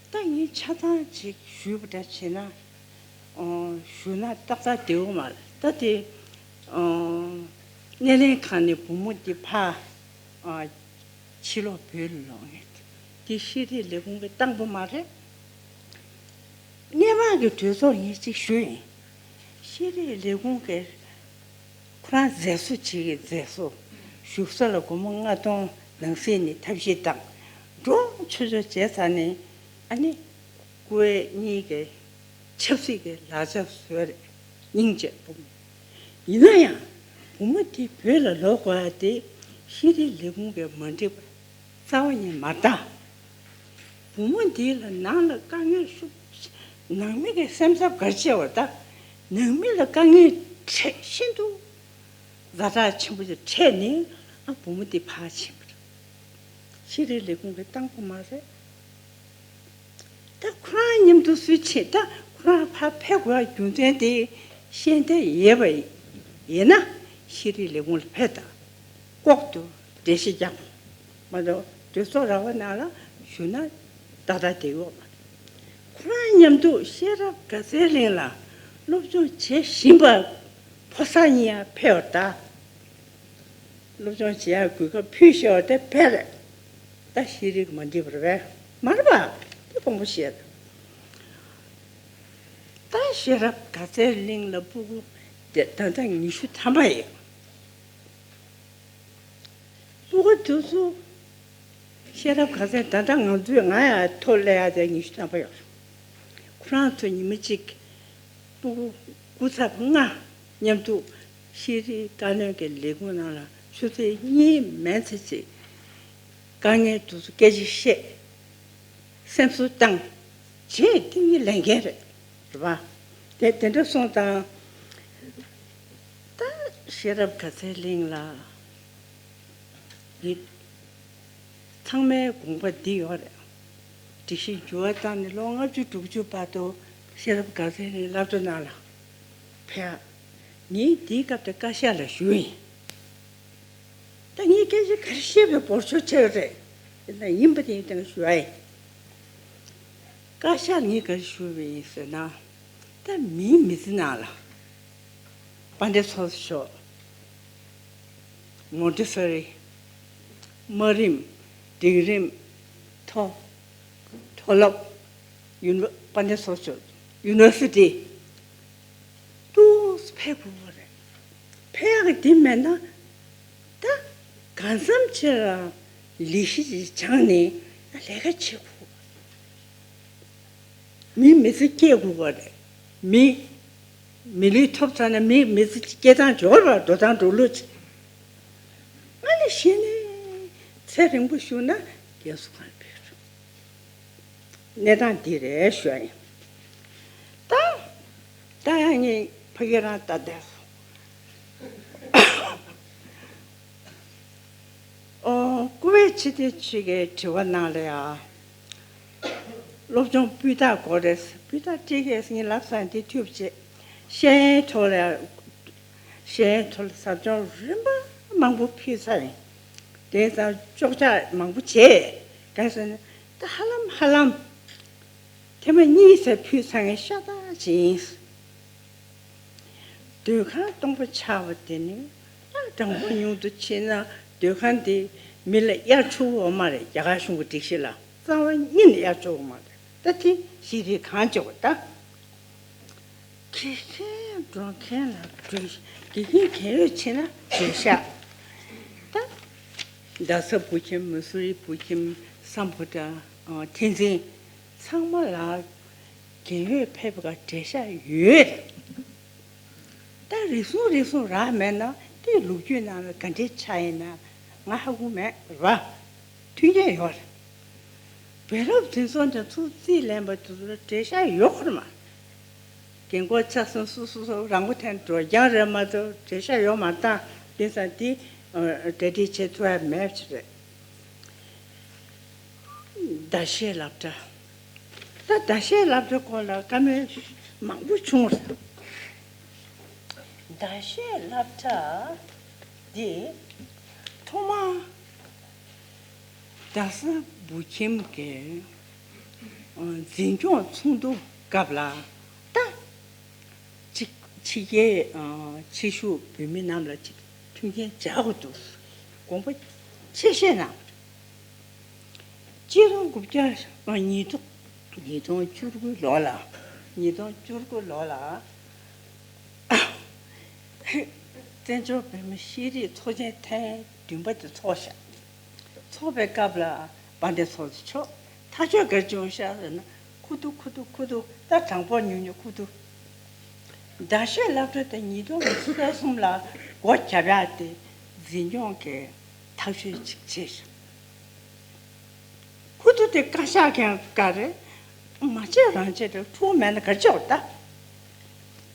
ད་ངས་ཆ་ཚང་ཅིག་ཞུས་པ་འདྲ་བྱས་ན། ཨོ། ཞུས་ན་ཏག་ཏག་བདེ་བོ་མ་རེད། ད་དེ་ཨོ། སྣེ་ལེན་ཁང་ནས་བུ་མོ་འདི་ཕ་ཨ། ཕྱི་ལོགས་བོད་ལ་ལོག་ངེས་དེ་ཤེས་རིག་ལས་ཁུངས་ཀྱི་སྟངས་བུ་མ་རེད། སྔོན་མ་གི་གྲོས་ཚོགས་ངས་གཅིག་ཞུས་ཡིན། ཤེས་རིག་ལས་ཁུངས་ཀྱི་ཁོ་རང་མཛད་གཙོ་ཅིག་གི་མཛད་གཙོ་བཞུགས་ས་ལ་སྒོར་མོ་ལྔ་སྟོང་ནང་གསེས་ནས་ཐབས་ཤེས་བཏང་འགྲོ་ཆོག་ཆོག་བྱས་ཚར་ནས་ཨ་ནི་སྐུ་ངོ་གཉིས་ཀྱི་ཆབ་སྲིད་ཀྱི་ལག་ཆ་བཟོས་རེད། སྙིང་རྗེ་སྤོབས། ཡིན་ན་ཡང་བུ་མོ་དེ་བོད་ལ་ལོག་དགོས་ཡ་དེ་ཤེས་རིག་ལས་ཁུངས་ཀྱིས་མ་འགྲིག་པ་རྩ་བ་ཉིད་མ་རེད་ད། བུ་མོ་འདི་ལ་ནང་ལ་དཀའ་ངལ་ཤུགས་ནང་མི་གི་སེམས་འཚབ་ག་རེ་བྱས་པ་རེད་ད། ནང་མི་ལ་དཀའ་ངལ་འཕྲད་ཤིན་ཏུ་ཛ་དྲག་ཆེན་པོ་ཞིག་འཕྲད་ནས་ཨ་བུ་མོ་འདི་ཕར་ཕྱིན་པ་རེད། ཤེས་རིག་ལས་ཁུངས་ཀྱིས་བཏང་པ་མ་རེད། ད་ཁོ་རང་མཉམ་དུ་སུ་ཕྱིན། ད་ཁོ་རང་ཕར་ཕེབས་དགོས་རྒྱུ་མཚན་དེ་ཤེས་འདོད་ཡོད་པ་ཡིན་ན་ཤེས་རིག་ལས་ཁུངས་ལ་ཕེབས་དང་ལྐོག་ཏུ་འགྲེལ་བཤད་རྒྱག་མ་གཏོགས་གྲོས་ཚོགས་ར་བ་ནང་ལ་ཞུ་ན་ཏག་ཏག་བསྡད་ཡོད་མ་རེད། ཁོ་རང་མཉམ་དུ་ཤེས་རབ་དགའ་ཚལ་གླིང་ལ་སློབ་སྦྱོང་བྱེད་བཞིན་པ་ཕོ་གསར་གཉིས་ཡང་ཕེབས་པ་ད། སློབ་སྦྱོང་བྱེད་ཡག་གོ་སྐབས་ཕུལ་ཤེས་པ་དེ་ཕལ་རེད། ད་ཤེས་རིག་མ་འགྲིག་པ་རེད་པས། མ་རེད་པ། དེ་དཔང་པོ་བཤད། ད་ཤེས་རབ་དགའ་ཚལ་གླིང་ལ་སྤུ་གུ་དེ་ད་ལྟ་ཉི་ཤུ་ཐམ་པ་ཡོད། སྤུ་གུ་དེ་ཚོ་ཤེས་རབ་དགའ་ཚལ་ད་ལྟ་ང་ཚོས་ང་ཡང་ཐོག་སླེབས་ཡག་དེ་ཉི་ཤུ་ཐམ་པ་ཡོད། ཁོ་རང་ཚོ་ཉི་མ་གཅིག་སྤུ་གུ་སྐུ་ཚབ་ལྔ་མཉམ་དུ་ཤེས་རིག་བཀའ་བློན་གྱི་ལས་ཁུངས་ནང་ལ་ཆུ་ཚོད་གཉིས་མན་ཆད་ཅིག་དཀའ་ངལ་དེ་ཚོ་སྐད་ཆ་བཤད། སེམས་གསོ་བཏང་། བྱས་དེ་ངའི་ལས་འགན་རེད། རེད་པ། དེ་དེ་འདྲ་སོང་ཙང་། ད་ཤེས་རབ་དགའ་ཚལ་གླིང་ལ་ཡིན། ཚང་མའི་དགོངས་པ་འདི་ཡོད་རེད། སྒྲིག་གཞི་འགྱུར་བ་བཏང་ནས་ལོ་ལྔ་བཅུ་དྲུག་ཅུ་བར་དུ་ཤེས་རབ་དགའ་ཚལ་གླིང་སློབ་གྲྭ་ནང་ལ་ཕེབས། ངས་དེའི་སྐབས་དེ་བཀའ་ཤག་ལ་ཞུས་ཡིན། ད་ངས་སྐད་ཆ་ག་རེ་བཤད་པའི་བོར་ཤོར་ཆེ་བ་རེད། དེ་ལ་ཡིན་པ་དེ་ཡིན་དང་ཞུ་ཨེ། བཀའ་ཤག་ངས་ག་རེ་ཞུས་པ་ཡིན་ཟེར་ན། ད་མིའི་མི་ཚེ་ནང་ལ་དཔལ་ལྡན་ཚོགས་གཙོ་མཆོག་ངོ་སྤྲོད་ས་རེད། དམའ་རིམ། འབྲིང་རིམ། མཐོ། མཐོ་སློབ། ཡུ་ནི་དཔལ་ལྡན་ཚོགས་གཙོ་མཆོག་ཡུ་ནི་ཝར་སི་ཊི། ཏུ་ཕེབས་དགོས་པ་རེད། ཕེབས་ཡག་གི་དེ་མེད་ན་ད་གང་འཚམ་ཅིག་ལ་ལས་གཞི་ཅིག་སྦྱངས་ནས་ད་ལས་ཀ་བྱེད་དགོས། མིའི་མི་ཚེ་སྐྱེལ་དགོས་པ་རེད། མི་མི་ལུས་ཐོབ་ཚར་ན་མིའི་མི་ཚེ་སྐྱེལ་སྟངས་འབྱོར་བ་འགྲོ་སྟངས་འགྲོ་ལུགས་ཅིག་ང་ནི་ ཚེ་རིང་པོ་བཞུགས་ན་རྒས་གསོ་ཁང་ཕེབས་རོགས། གནས་སྟངས་འདི་རེད་ཞུ་ཡ་ཡིན། ད་ད་ཡང་ངས་ཕ་གི་རང་ལྟ་བསྡད་སོང་། ཨོ། ཀུ་ཝེ་ཆེ་བསྟན་ཆོས་ཀྱི་དྲི་བ་ནང་ལ་ཡ། སློབ་སྦྱོང་སྤུས་དག་དགོས་རེད། སྤུས་དག་སྤྲད་ཀྱི་ཡིན་ལབ་ས་འདི་ཐུབ་ཅེས། ཤེས་ཡོན་ཐོག་ལ་ཤེས་ཡོན་ཐོག་ལ་ཟབ་སྦྱོང་རིམ་པ་མང་པོ་ཕུལ་ཚར་ཡིན། དེ་ཙང་ཅོག་ཆ་མང་པོ་བྱས། གང་ཟེར་ན་ད་ཧ་ལམ་ཧ་ལམ་ཐེངས་མ་གཉིས་ཙམ་ཕུལ་ཚར་མཁན་ཤ་སྟག་ཅིག་ཡིན། སྡོད་ཁང་སྟོང་པ་ཆགས་པ་དེ་ནི་ཨ་གྲངས་འབོར་ཉུང་དུ་ཕྱིན་ན་སྡོད་ཁང་དེ་མི་ལ་གཡར་ཆོག་གི་ཡོད་མ་རེད། རྒྱ་གར་གཞུང་གི་སྒྲིག་གཞི་ལ་རྩ་བ་ཉིད་ནས་གཡར་ཆོག་གི་ཡོད་མ་རེད། ད་དེ་ཤེས་རིག་གང་བྱེད་པ་ད། དགེ་རྒན་འགྲོ་མཁན་ལ་འགྲོ། དགེ་རྒན་གལ་ཡོད་ཆེ་ན་འགྲོ་ཤག་ད་རྡ་ས་བོད་ཁྱིམ། མ་སུ་རི་བོད་ཁྱིམ། སམ་བྷོ་ཊ། ཨ། ཐེན་ཙིན། ཚང་མ་ལ་རྒན་ཡོལ་ཕེབས་པ་ག་བྲེལ་ཤ་ཡོད་རེད། ད་རེ་ཟུང་རེ་ཟུང་རག་མེད་ན་དེ་ལོ་རྒྱུས་ནང་ལ་ག་འདྲའི་ཆགས་ཡིན་ན་ང་ཧ་གོ་མེད་ར། མཐུན་རྐྱེན་ཡོད་རེད། བུ་སློབ་དེ་ཚོ་འདྲ་ཚོ་རྩིས་ལེན་པ་དེ་ཚོ་བྲེལ་ཤ་ཡོད་ཁོ་ར་མ། རྒན་གོག་ཆགས་སོང་། སོ་སོ་སོ་རང་མགོ་ཐོན་འགྲོ་རྐྱང་རེད་མ་གཏོགས་བྲེལ་ཤ་ཡོད་མ་བཏང་། དེ་ཙང་དེ་གྲ་སྒྲིག་བྱེད་ཐུབ་ཡ་མེད་པ་ཞིག་རེད། ཟླ་ཤས་སློབ་གྲྭ། ད་ཟླ་ཤས་སློབ་གྲྭ་སྐོར་ལ་བཀའ་མོལ་མང་པོ་བྱུང་བ་རེད། ཟླ་ཤས་སློབ་གྲྭ་འདི་ཐོག་མར་རྡ་ས་བོད་ཁྱིམ་གྱི་ཨ་འཛིན་སྐྱོང་ཚོགས་འདུ་སྐབས་ལ་ད། ཕྱི་ཕྱི་རྒྱལ་ཨ་ཕྱི་བཞུགས་བོད་མི་རྣམས་ལ་ཅིག་མཐུན་རྐྱེན་སྦྱར་དགོས་འདུག་དགོངས་པ་ཆེ་བཞེས་གནང་། སྤྱི་ལོ་དགུ་བརྒྱ་ཨ་ཉིས་སྟོང་ཉིས་སྟོང་བཅུ་དགུ་ལོ་ལ། ཉིས་སྟོང་བཅུ་དགུ་ལོ་ལ་བཙན་བྱོལ་བོད་མི་ཤེས་རིག་ཚོགས་ཆེན་ཐེངས་བདུན་པ་དེ་ཚོགས་ཤག་ཚོགས་པའི་སྐབས་ལ་དཔལ་ལྡན་ཚོགས་གཙོ་མཆོག་ཐག་གཅོད་ག་རེ་བྱུང་ཤག་ཟེར་ན། ཁུ་ཐུག་ཁུ་ཐུག་ཁུ་ཐུག་ད་གྲངས་འབོར་ཉུང་ཉུང་ཁུ་ཐུག་ཟླ་ཤས་སློབ་གྲྭ་དེ་ཉིས་སྟོང་ཉི་ཤུ་རྩ་གསུམ་ལ་སྒོ་བརྒྱབ་ཡག་དེ་འཛིན་སྐྱོང་གིས་ཐག་གཅོད་ཅིག་བྱས་ཤག་ཁུ་ཐུག་དེ་བཀའ་ཤག་གིས་ག་རེ་མ་བྱས་རང་བྱས་དེ་ཐུག་མེད་ན་ག་རེ་བྱེད་པ་ད།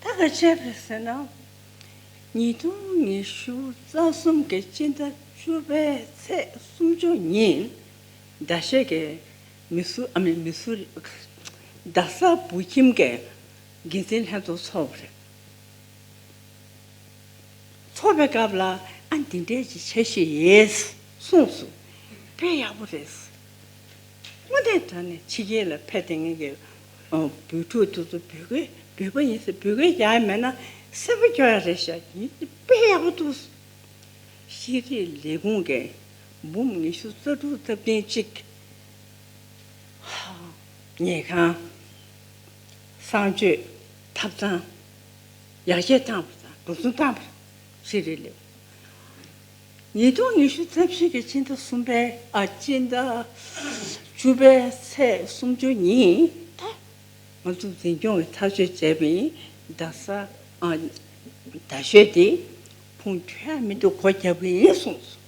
ད་ག་བྱས་པ་རེད་ཟེར་ན། ཉིས་སྟོང་ཉི་ཤུ་རྩ་གསུམ་གྱི་སྤྱི་ཟླ་བཅུ་པའི་ཚེས་སུམ་ཅུ་ཉིན་ཟླ་ཤས་ཀྱི་མི་སུ་ཨ་མི་མི་སུ་རི་རྡ་ས་བོད་ཁྱིམ་གྱི་འགན་འཛིན་ལྷན་ཚོགས་ཚོགས་པ་རེད། ཚོགས་པའི་སྐབས་ལ་ཨ་འདི་འདྲས་ཀྱི་འཆར་གཞི་ཡོད་གསུངས་སོང་། དཔེ་ཡག་པོ་རེད། དངོས་གནས་དྲང་གནས་ཕྱི་རྒྱལ་ལ་ཕེབས་བསྡད་མཁན་གྱི་ཨ་བོད་ཕྲུག་དེ་ཚོ་བོད་སྐད་བོད་པ་ཡིན་ཟེར་བོད་སྐད་རྒྱག་ཡ་མེད་ན་སེམས་པ་སྐྱོ་ཡ་རེད་ཤག་ཡིན་དཔེ་ཡག་པོ་འདུག་ཤེས་རིག་ལས་ཁུངས་ཀྱི་འབུམ་ཉི་ཤུ་རྩ་དྲུག་རྩ་བདུན་གཅིག་ཉལ་ཁང་། གསང་སྤྱོད་ཐབ་ཚང་ཡར་རྒྱས་བཏང་བ་དང་འགྲོ་སོང་བཏང་བ། ཤེས་རིག་ལས་ཁུངས། ཉིས་སྟོང་ཉི་ཤུ་རྩ་བཞི་གི་ཕྱི་ཟླ་གསུམ་པའི་ཨ་ཕྱི་ཟླ་བཅུ་པའི་ཚེས་སུམ་ཅུ་ཉིན་ད་ང་ཚོ་འཛིན་སྐྱོང་གི་ཐག་གཅོད་བྱས་པ་ཡིན། རྡ་ས་ཨ་རྡ་ཤོད་དེ་ཁུངས་འཁྱོལ་ཡ་མི་འདུག་སྒོ་བརྒྱབ་གི་ཡིན་གསུངས་སོང་།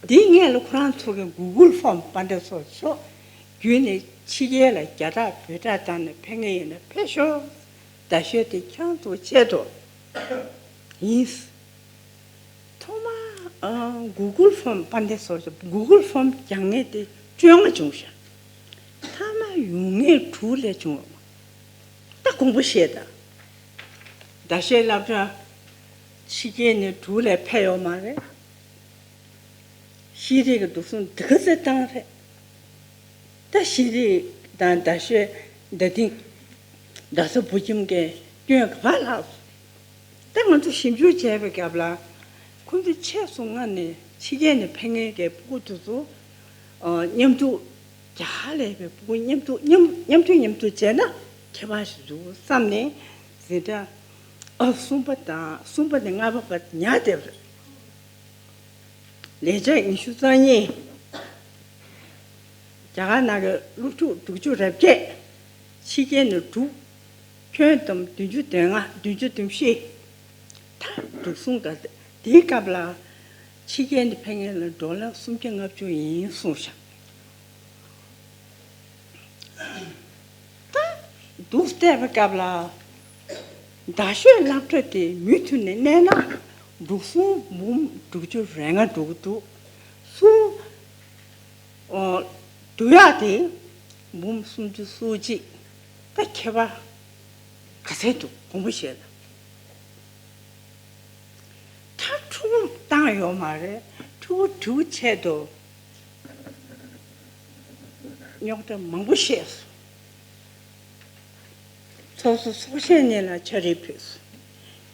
དེའི་སྔོན་ལ་ཁོ་རང་ཚོ་གི་Google Form དཔལ་ལྡན་ཚོགས་གཙོ་མཆོག་བརྒྱུད་ནས་ཕྱི་རྒྱལ་ལ་རྒྱ་གྲགས་བོད་གྲགས་བཏང་ནས་ཕེབས་མཁན་ཡིན་ན་ཕེབས་ཤོག་རྡ་ཤོད་དེ་ཁྱེད་རང་ཚོ་ཆེད་དུ་ཡིན། ཐོག་མར་ཨ་Google Form དཔལ་ལྡན་ཚོགས་གཙོ་Google Form རྒྱག་མཁན་དེ་བཅོ་ལྔ་བྱུང་ཤག་མཐའ་མ་ཡོང་མཁན་དྲུག་ལས་བྱུང་བ། ད་དགོངས་པ་བཞེས་དང་། རྡ་ཤོད་སློབ་གྲྭ་ཕྱི་རྒྱལ་ནས་དྲུག་ལས་ཕེབས་ཡོད་མ་རེད། ཤེས་རིག་གི་འགྲོ་སོང་འདི་ག་ཚོད་བཏང་རེད། ད་ཤེས་རིག་དང་རྡ་ཤོད་རྡ་སྟེང་རྡ་ས་བོད་ཁྱིམ་གྱི་སྐྱོན་ག་པར་ལྷག་སོང་། ད་ང་ཚོ་ཞིབ་འཇུག་བྱས་པའི་སྐབས་ལ་ཁོང་ཚོ་ཆེད་སོང་སྔ་ནས་ཕྱི་རྒྱལ་ནས་ཕེབས་མཁན་གྱི་སྤུ་གུ་དེ་ཚོ་ཨ་མཉམ་དུ་རྒྱ་གར་ལ་ཡོད་པའི་སྤུ་གུ་མཉམ་དུ་མཉམ་མཉམ་དུ་མཉམ་དུ་བྱས་ན་ཁྱད་པར་ཞིག་འདུག་བསམ་ནས་འཛིན་གྲྭ་ཨ་གསུམ་པ་དང་གསུམ་པ་ནས་ལྔ་པ་བར་ཉར་བསྡད་པ་རེད། ལན་ཆ་ཉི་ཤུ་རྩ་གཉིས། རྒྱ་གར་ནང་གི་སློབ་ཕྲུག་དྲུག་ཅུ་རེ་བརྒྱད། ཕྱི་རྒྱལ་ནས་དྲུག་ཁྱོན་བསྡོམས་བདུན་ཅུ་དོན་ལྔ། བདུན་ཅུ་དོན་བཞི། ད་འགྲོ་སོང་ག་དེའི་སྐབས་ལ་ ཕྱི་རྒྱལ་ནས་ཕེབས་མཁན་ལ་ཌོ་ལར་སུམ་བརྒྱ་ལྔ་བཅུ་ཡིན་གསུངས་ཤག་ད་འདུག་བལྟས་པའི་སྐབས་ལ། རྡ་ཤོད་སློབ་གྲྭ་དེ་མུ་མཐུད་ནས་གནས་ན་འབྲུག་སྲུང་འབུམ་དྲུག་ཅུ་རེ་ལྔ་འགྲོ་གི་འདུག་སྲུང་ཨོ་བསྡུ་ཡག་དེ་འབུམ་སུམ་ཅུ་སོ་གཅིག་ད་ཁྱད་པར་ག་ཚད་འདུག་དགོངས་པ་བཞེས་ན། ད་ཕྲུ་གུ་བཏང་ཡོད་མ་རེད། ཕྲུ་གུ་དྲུག་ཆེད་དུ་རྙོག་དྲ་མང་པོ་བཤད་སོང་། ཚོགས་གཙོ་ཚོགས་གཞོན་གཉིས་ལ་ཕྱག་བྲིས་ཕུལ་སོང་།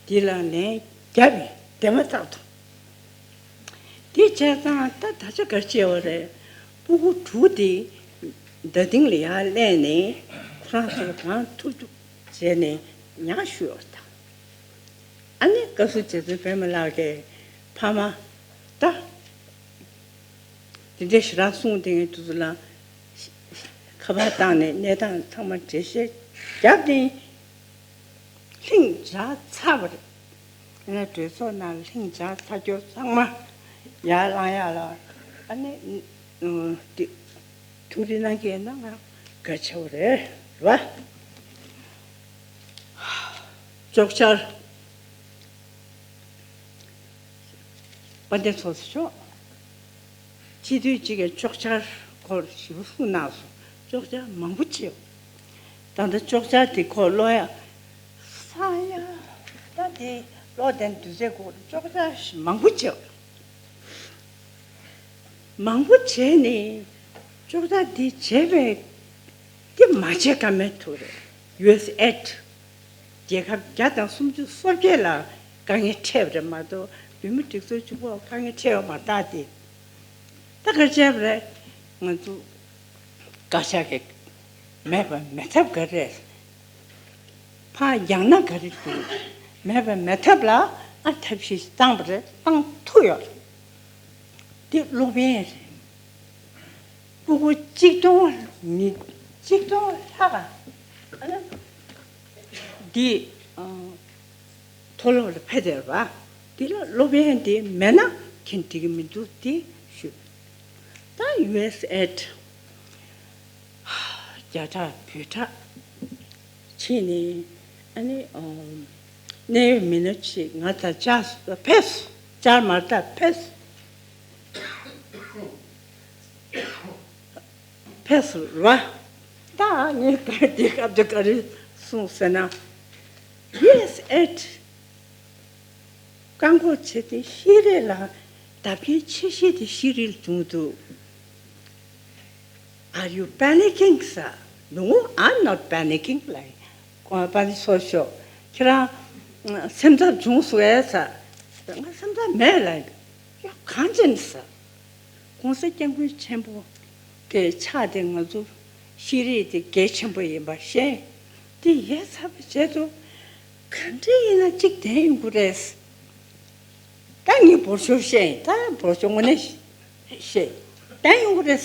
འདི་ལ་ལན་བརྒྱབ་པས་བདེན་པ་ཐག་ཐུག་དེ་བྱས་ཙང་ད་ད་ཆ་ག་རེ་བྱས་པ་རེད། སྤུ་གུ་དྲུག་དེ་རྡ་སྟེང་ལ་ཡར་གླས་ནས་ཁོ་རང་ཚོ་གང་ཐུབ་ཐུབ་བྱས་ནས་ཉར་བཞུད་པ་དང་། ཨ་ནི་སྐབས་སུ་རྗེ་བཙུན་པད་མ་ལགས་ཀྱིས་ཕ་མ་ད་དེ་འདྲའི་ཞེ་དྲག་གསུངས་བསྡད་མཁན་དེ་ཚོ་ལ་ཁ་པར་བཏང་ནས་གནས་སྟངས་ཚང་མ་འགྲེལ་བཤད་བརྒྱབ་ནས་ལྷིང་འཇགས་ཚར་བ་རེད། ཡིན་ན་གྲོས་ཚོགས་ནང་ལྷིང་འཇགས་ཚར་རྒྱུ་ཚང་མ་ཡར་ལངས་ཡག་ལ་ཨ་ནི་ཨ་དེ་ཐུགས་རེ་གནང་གི་ཡིན་ན་ང་གལ་ཆེ་བ་རེད་བ། ལྕོགས་འཆར། དཔལ་ལྡན་ཚོགས་གཙོ་མཆོག་སྤྱི་འཐུས་གཅིག་གིས་ལྕོགས་འཆར་སྐོར་ཞིབ་པོ་གསུངས་གནང་སོང་། ལྕོགས་འཆར་མང་པོ་བྱས། ད་ལྟ་ལྕོགས་འཆར་དེ་ཁོ་ཀློག་ཡག་ས་ཡ་ད་དེ་ཀློག་དེ་དུས་ཚོད་འགོར། ལྕོགས་འཆར་མང་པོ་བྱས། མང་པོ་བྱས་ནས་ལྕོགས་འཆར་འདི་བྱས་པས་འདི་མ་བྱས་ཀ་མེད་ཐུག་རེད། ཡུ་ཨེས་ཨེད་རྒྱལ་ཁབ་བརྒྱ་དང་སུམ་ཅུ་སོ་བརྒྱད་ལ་དཀའ་ངལ་འཕྲད་པ་རེད་མ་གཏོགས་བོད་མི་སྒྲིག་འཛུགས་གཅིག་པོ་དཀའ་ངལ་འཕྲད་ཡོད་མ་རེད། ད་དེ་ད་ག་རེ་བྱས་པ་རེད། ང་ཚོ་བཀའ་ཤག་གིས་མེད་པ་མེད་ཐབས་ག་རེ་རེད། ཕར་འགྱངས་ན་ག་རེ་འདུག་མེད་པ་མེད་ཐབས་ལ་ཨ་ཐབས་ཤེས་ཤིག་བཏང་པ་རེད། བཏང་ཐུབ་ཡོད་རེད། འདི་སློབ་ཡོན་རེད། སྤུ་གུ་གཅིག་སྟོང་ནི་གཅིག་སྟོང་ལྷག་ཨ་ནི་འདི་ཨ་མཐོ་སློབ་ལ་ཕེབས་བསྡད་པ། འདི་ལ་སློབ་ཡོན་འདི་མེད་ན་ཁྱེད་འགྲིག་གི་མི་འདུག་འདི་ཞུ། ད་ཡུ་ཨེས་ཨེད་རྒྱ་ཕྲག་བོད་ཕྲག་ཕྱིན་ནས་ཨ་ནི་ཨོ་གནད་ཡོད་མི་སྣ་ཅིག་ང་ད་བཅར་ཕེབས་སོང་། བཅར་མ་ད་ཕེབས་སོང་། ཕེབས་སོང་ར། ད་ངས་ད་འདི་སྐབས་དུ་ག་རེ་གསུངས་ཟེར་ན། ཡུ་ཨེས་ཨེད་བཀག་འགོག་བྱས་ཏེ་ཤེས་རིག་ལ་བརྡབ་སྐྱོན་ཆེ་ཤོས་དེ་ཤེས་རིག་ལ་བྱུང་འདུག Are you panicking, sir? No, I'm not panicking. Like, དཔལ་ལྡན་ཚོགས་གཙོ་མཆོག་ཁྱེད་རང་སེམས་འཚབ་བྱུང་སོང་ངས་ཟེར། ང་སེམས་འཚབ་མེད་ལབ། ཡ་གང་བྱས་ནས་ཟེར། ༸གོང་ས་༸སྐྱབས་མགོན་ཆེན་པོ་གི་ཕྱག་དེ་ང་ཚོ་ཤེས་རིག་དེ་གལ་ཆེན་པོ་ཡིན་པ་ཤེས། དེ་ཡལ་ཚར་བ་བྱས་ཚོ་ག་འདྲ་ཡིན་ན་གཅིག་བསྡད་ཡོང་གི་རེད། ད་ངས་འབོར་ཤོག་བཤད་ཡིན། ད་འབོར་ཤོག་དངོས་གནས་བཤད་ཡིན། ད་ཡོང་གི་རེད།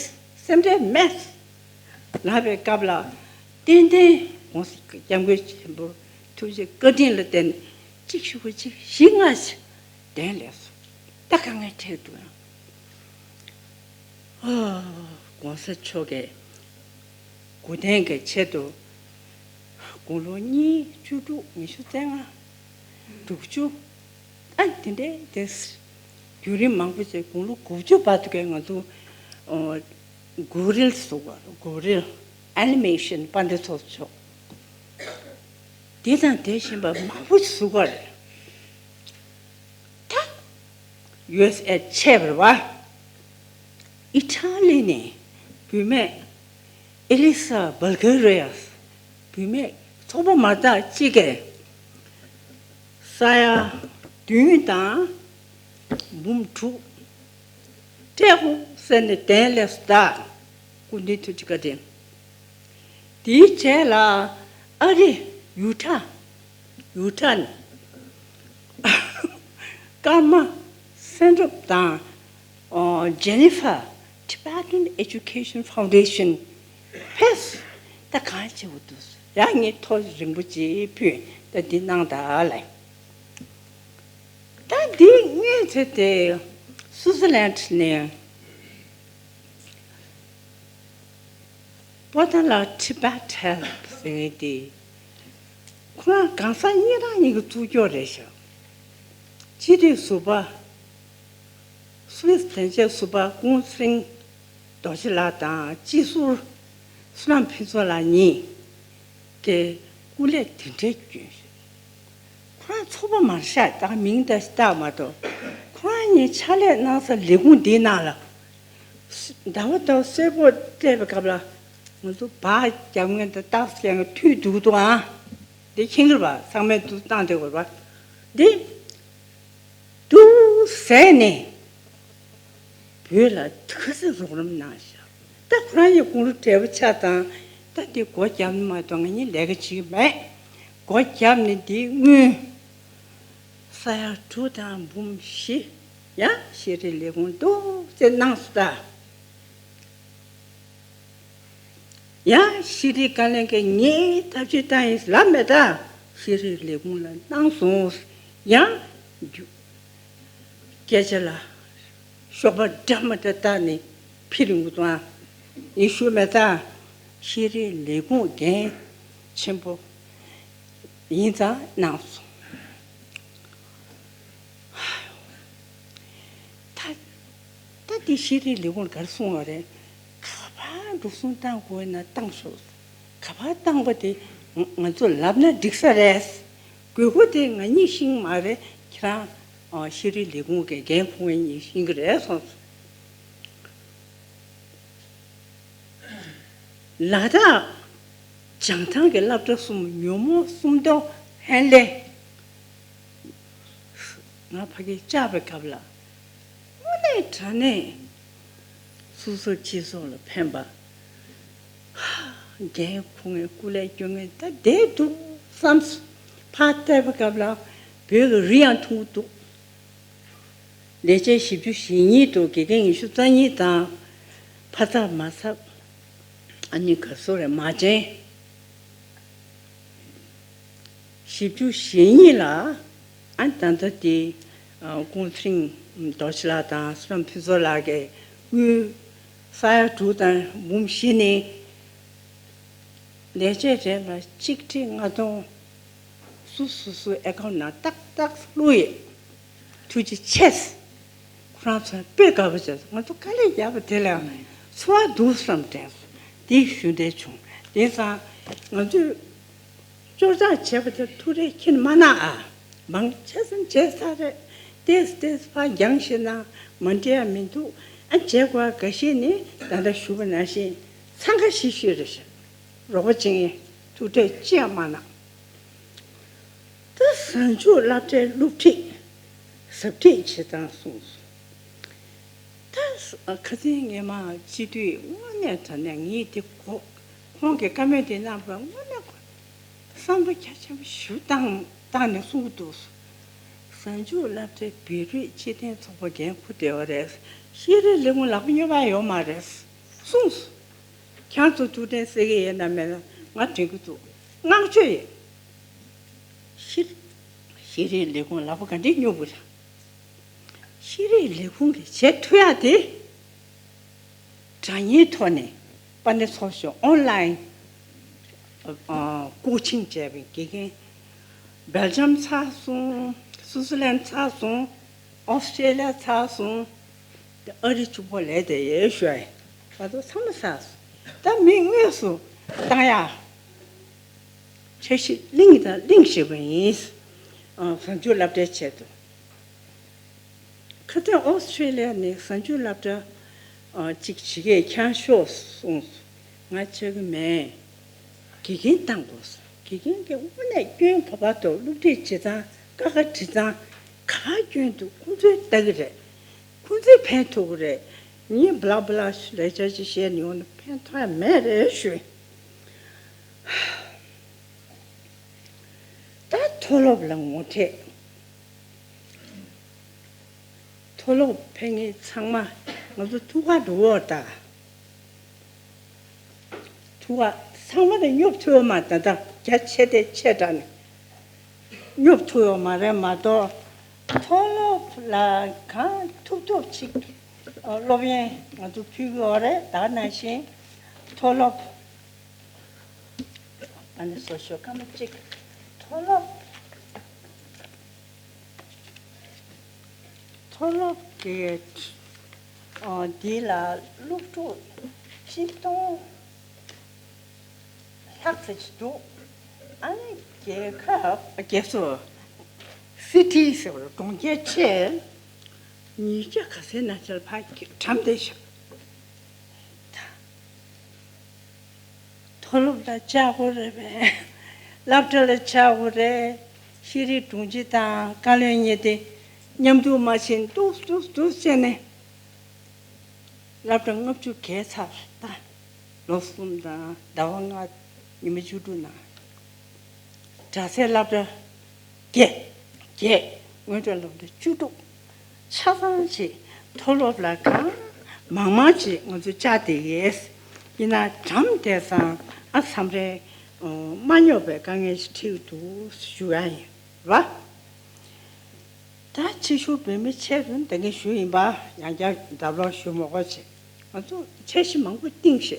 སེམས་ཁྲལ་མེད་ལབ་པའི་སྐབས་ལ་ཏན་ཏན་༸གོང་ས་༸སྐྱབས་མགོན་ཆེན་པོ་ཐུགས་རྗེ་བཀའ་དྲིན་ལ་བརྟེན་གཅིག་ཞུ་བ་གཅིག་བཞི་ལྔ་ཞིག་གདན་ལས་སོང་། ད་དཀའ་ངལ་འཕྲད་འདུག་ཡང་༸གོང་ས་མཆོག་གིས་དགུ་ལྡན་གྱི་ཆེད་དུ་དགུང་ལོ་གཉིས། བཅུ་དྲུག་ཉི་ཤུ་རྩ་ལྔ། དྲུག་ཅུ། ཨ་དེ་འདྲའི་དེ་བརྒྱུད་རིམ་མང་པོ་བྱས། དགུང་ལོ་དགུ་བཅུ་བར་དུ་གའི་ང་ཚོ་ཨོ་གུ་རིལ་བཟོ་བ། གུ་རིལ་ཨེ་ནི་མེ་ཤན་དཔལ་ལྡན་ཚོགས་གཙོ་མཆོག་དེ་དང་དེ་བཞིན་པ་མང་པོ་ཞིག་བཟོ་བ་རེད། ད་ཡུ་ཨེས་ཨེ་ཆད་པ་རེད་བ། ཨི་ཊ་ལི་ནས་བུད་མེད་ཨེ་ལི་ས་བལ་གྷེ་རི་ཡ་བུད་མེད་ཚོགས་པ་མ་དག་གཅིག་གིས་ས་ཡ་བདུན་དང་འབུམ་དྲུག་སྤྲད་དགོས་ཟེར་ནས་གདན་ལས་སུ་བདག་སྐུ་མདུན་ཐུགས་རྗེ་བཀའ་དྲིན། དེའི་རྗེས་ལ་ཨ་རི་ཡུ་ཊ། ཡུ་ཊ་ནས་ཀརྨ་སེང་སྒྲུབ་དང་། ཨོ་ཇེ་ནི་ཧྥར། Tibetan Education Foundation ཕེབས། ད་གང་བྱེད་དགོས་འདུག་ཡང་ངས་ཐོ་རིང་པོ་ཅིག་ཕུལ། ད་འདི་གནང་དང་ལབ། ད་འདི་ངས་བྱས་ཏེ་ སུའུ་ཙི་ལན་ནས་པོ་ཏཱ་ལ་ཊི་བེ་ཊལ་ཟེར་མཁན་དེ། ཁོ་རང་གང་ཟག་གཉིས་རང་གཉིས་ཀྱི་གཙོ་སྐྱོང་རེད་ཤག་སྤྱི་འཐུས་ཟུར་པ། སུད་སི་དོན་གཅོད་ཟུར་པ་ཀུང་ཧྲེང་རྡོ་རྗེ་ལགས་དང་སྤྱི་ཟུར་བསོད་ནམས་ཕུན་ཚོགས་ལགས་གཉིས་ཀྱིས་སྐུ་ལས་དེ་འདྲའི་བསྐྱོན། ཁོ་རང་ཚོགས་པ་མར་ཤག་ད་མིང་ད་བཏགས་མ་གཏོགས། ཁོ་རང་གཉིས་ཕྱག་ལས་གནང་ས་ལས་ཁུངས་འདིའི་ནང་ལ། ཟླ་བ་དང་གསལ་པོ་སྤྲད་པའི་སྐབས་ལ། ང་ཚོ་བག་རྒྱབ་མཁན་དང་རྟགས་གསལ་མཁན་མཐུད་འདུག་འདུག་ཨང་། འདི་མཁྱེན་གྱི་རེད་པ། ཚང་མས་འདུག་བཏང་བསྡད་དགོས་པ། འདི། འདུག་ཟེར་ནས་བོད་ལ་ག་ཚོད་རོགས་རམ་གནང་ཤག་ད་ཁོ་རང་གི་དགུང་ལོ་བགྲེས་པོ་ཆགས་དང་། ད་འདི་སྒོ་བརྒྱབ་ནས་མ་གཏོགས་ང་གཉིས་ལས་ཀ་བྱེད་ཀྱི་མེད། སྒོ་བརྒྱབ་ནས་འདི་སྔོན་ས་ཡ་དྲུག་དང་འབུམ་བཞི་ཡང་ཤེས་རིག་ལས་ཁུངས་འདུག་ཟེར་གནང་སོང་ད། ཡང་ཤེས་རིག་བཀའ་བློན་གྱིས་ངས་ཐབས་ཤེས་བཏང་ཡིན་ལབ་མེད་ད། ཤེས་རིག་ལས་ཁུངས་ལ་གནང་སོང་། ཡང་རྒྱུ་སྐད་ཆ་ལ་ཤོག་པ་འདྲ་མ་འདྲ་བཏགས་ནས་ཕྱིར་ཡོང་གི་འདུག་ཨ། ཡིན་ཞུ་མེད་ད། ཤེས་རིག་ལས་ཁུངས་འགན་ཆེན་པོ་ཡིན་ཙང་གནང་སོང་། ད་ད་འདི་ཤེས་རིག་ལས་ཁུངས་ག་རེ་གསུངས་པ་རེད། ག་པར་འགྲོ་སོང་བཏང་དགོས་ན་བཏང་ཤོག་ག་པར་བཏང་པ་དེ་ང་ང་ཚོ་ལབ་ན་འགྲིག་ས་རེད། དགོས་མཁོ་དེ་ང་གཉིས་ཤེས་ཀྱི་མ་རེད། ཁྱེད་རང་ཨ་ཤེས་རིག་ལས་ཁུངས་ཀྱི་འགན་འཁུར་མཁན་གཉིས་ཤེས་ཀྱི་རེད་གསུངས་སོང་། ལ་དྭགས་བྱང་ཐང་གི་སློབ་གྲྭ་གསུམ་ཉོན་མོངས་སུམ་མདོ་ཧན་ལེ། ང་ཕ་གིར་བཅར་བའི་སྐབས་ལ། དངོས་གནས་དྲང་གནས་སོ་སོ་སྤྱི་ཚོགས་ལ་ཕན་པ། འགན་འཁུར་མཁན་སྐུ་ལས་སྐྱོན་མཁན་ད་བསྡད་འདུག་བསམ་སོང་། ཕར་བལྟས་པའི་སྐབས་ལ་བོད་ཀྱི་རི་ཡང་མཐོང་གི་འདུག་ལས་བྱེད་བཞི་བཅུ་ཞེ་གཉིས་འདུག་དགེ་རྒན་ཉི་ཤུ་རྩ་གཉིས་དང་། ཕ་ཚབ་མ་ཚབ་ཨ་ནི་ག་ཚོད་རེད། མ་བྱན། བཞི་བཅུ་ཞེ་གཉིས་ལ་ཨ་ད་ལྟ་དེ་ཨ་ཀུང་ཧྲེང་རྡོ་རྗེ་ལགས་དང་བསོད་ནམས་ཕུན་ཚོགས་ལགས་ཀྱིས་དངུལ་ས་ཡ་དྲུག་དང་འབུམ་བཞི་ནི་ལས་བྱེད་རེ་ལ་གཅིག་ཁྲི་ལྔ་སྟོང་སོ་སོ་སོའི་ཨེ་ཁའུན་ནང་ཏག་ཏག་བླུགས་ཡོད། ཐུགས་རྗེ་ཆེ། ཁོ་རང་ཚོ་དཔེ་དགའ་པོ་བྱས། ང་ཚོ་དཀའ་ལས་རྒྱག་པ་དེ་ལ་ཚོར་བ་འདུག་བསམ་དྲན་སོང་། དེ་ཞུ་འདོད་བྱུང་། དེང་སང་ང་ཚོས་སྐྱོར་ཆག་བྱས་པ་དེ་ཐུགས་རེ་ཁྱེད་མ་གནང་ཨ། མང་ཆེ་ཙམ་བྱས་ཚར་རེད། ཏེས་ཏེས་ཕར་འགྱངས་ཤེ་ན་མ་འགྲིག་ཡ་མི་འདུག་ཨ་བྱས་དགོས་ག་ཤེད་ནི་ད་ལྟ་ཞུ་བ་ནང་བཞིན་འཚང་ཁ་ཤིག་ཤིག་རེད་ཤག་རོགས་པ་བྱེད་མཁན་ཐུགས་ཁྲལ་ཅི་ཡང་མ་གནང་། ད་གཟའ་མཇུག་སློབ་གྲྭའི་སློབ་ཁྲིད་ཟབ་ཁྲིད་བྱེད་སྟངས་གསུངས་སོང་། ད་ཁ་སང་ངས་མ་སྤྱི་འཐུས་དངོས་གནས་དྲང་གནས་ངས་དེ་གོ་ཁོང་གི་བཀའ་མོལ་དེ་གནང་བ་དངོས་གནས་ཁོ་བསམ་བློ་རྒྱ་ཆེན་པོ་ཞིག་བཏང་བཏང་ནས་གསུང་གི་འདུག་གཟའ་མཇུག་སློབ་གྲྭའི་བོད་རིགས་སྤྱི་མཐུན་ཚོགས་པ་འགན་འཁུར་བསྡད་པ་རེད། ཤེས་རིག་ལས་ཁུངས་ལག་པ་སྙོབ་པ་ཡོད་མ་རེད་གསུངས་སོང་། ཁྱེད་ཚོ་ཐུགས་དྲན་གསོ་གི་ཡོད་ན་མེད་ན་ང་དྲན་གྱི་འདུག་བསྔགས་བརྗོད་ཡོད། ཤེས་ཤེས་རིག་ལས་ཁུངས་ལག་པ་ག་འདྲས་སྙོབ་དགོས་རེད། ཤེས་རིག་ལས་ཁུངས་ཀྱིས་བྱེད་ཐུབ་ཡག་དེ། དྲ་བརྙན་ཐོག་ནས་པ་ནི་ཚོགས་ཞུགས་ཨོན་ལའིན་ཀོ་ཆིང་བྱས་པའི་དགེ་རྒན་སྦེལ་ཇམ་ཚར་སོང་། སུའུ་ཙི་ལན་ཚར་སོང་། ཨོ་སི་ཀྲེ་ལི་ཡ་ཚར་སོང་། དེ་ཨ་རི་གཅིག་པོ་ལས་དེ་ཡོད་ཞུ་ཡ་ཡིན། ད་དུང་ཚང་མ་ཚར་སོང་། ད་མི་དངོས་སུ་བཏང་ཡག་འཆར་གཞི་གླེང་དང་གླེང་བཞིན་པ་ཡིན། གཟའ་མཇུག་སློབ་གྲྭའི་ཆེད་དུ། ཁ་སང་ཨོ་སི་ཀྲེ་ལི་ཡ་ནས་གཟའ་མཇུག་སློབ་གྲྭ་གཅིག་བྱེད་མཁན་ཁྱེར་ཤོག་གསུངས་སོང་། ང་ཆགས་ཀྱི་མེད། དགེ་རྒན་བཏང་དགོས་སོང་། དགེ་རྒན་གྱི་དངོས་གནས་སྐྱོན་ག་པར་འདུག་སློབ་ཁྲིད་བྱེད་སྟངས་ཀ་ཁ་འབྲི་སྟངས་ག་པར་སྐྱོན་འདུག་ཁོང་ཚོས་ལྟ་གི་རེད། ཁོང་ཚོས་ཕན་ཐོགས་ཀྱི་རེད། ངས་བླ་བླ་ལེགས་ཆ་ཅིག་བཤད་ནས་ཡོང་ན་ཕན་ཐོགས་ཡ་མེད་རེད་ཞུ། ད་མཐོ་སློབ་ལ་ངོ་འཕྲད། མཐོ་སློབ་ཕེབས་མཁན་ཚང་མ་ང་ཚོ་ཐུགས་ཁ་འགྲོ་འོ་ད། ཐུགས་ཁ་ཚང་མ་དེ་སྙོབ་ཐུབ་ཡོད་མ་ད་ལྟ་རྒྱ་ཆེ་དེ་ཆེ་དྲགས་ནས་སྙོབ་ཐུབ་ཡོད་མ་རེད་མ་གཏོགས། མཐོ་སློབ་ ལ་གང་ཐུབ་ཐུབ་ཅིག་སློབ་ཡོན་ང་ཚོ་ཕུལ་གྱི་ཡོད་རེད། ད་ག་ནང་བཞིན་མཐོ་སློབ། ཨ་ནི་སོ་སོ་སྐར་མ་གཅིག་མཐོ་སློབ། མཐོ་སློབ་ཀྱི་འདི་ལ་སློབ་ཕྲུག་ཆིག་སྟོང་ལྷག་ཙམ་ཅིག་འདུག་ཨ་ནི་རྒྱལ་ཁབ་རྒྱལ་ས་སི་ཊི་ཟེར་བ་གྲོང་ཁྱེར་ཆེ་ཉིས་བརྒྱ་ག་ཚོད་ན་ཆར་ཕར་གྲམ་བསྡད་ཤག་མཐོ་སློབ་ལ་བཅར་དགོས་རེད་པས། སློབ་གྲྭ་ལ་བཅར་དགོས་རེད། ཤེས་རིག་དྲུང་ཆེ་དང་བཀའ་བློན་གཉིས་དེ་མཉམ་འདུག་མ་བྱས་འདུག་འདུག་འདུག་བྱས་ནས། སློབ་གྲྭ་ལྔ་བཅུ་བརྒལ་ཚར་ད། ལོ་གསུམ་དང་ཟླ་བ་ལྔ་ཉི་མ་བཅུ་དྲུག་ནང་། གྲྭ་སའི་སློབ་གྲྭ་བརྒྱད། བརྒྱད། དངོས་འབྲེལ་སློབ་གྲྭ་བཅུ་དྲུག་ཆ་ཚང་ཅིག་མཐོ་སློབ་ལ་གང་མང་མང་ཅིག་ང་ཚོ་བཅར་བསྡད་ཡོད། ཡིན་ན་གྲམ་བསྡད་ཙང་ཨ་མཚམས་རེ་མ་རྙོག་པའི་དཀའ་ངལ་ཞིག་འཕྲད་འདུག་ཞུ་ཡ་ཡིན་ར། ད་ཕྱི་ཤུགས་བོད་མི་ཆེད་དུ་འདི་ག་ཞུ་ཡིན་པ། ཡང་བསྐྱར་རྒྱབ་ལོག་ཞུ་མ་དགོས་ཆེད། ང་ཚོ་འཆར་གཞི་མང་པོ་བཏིང་ཤག་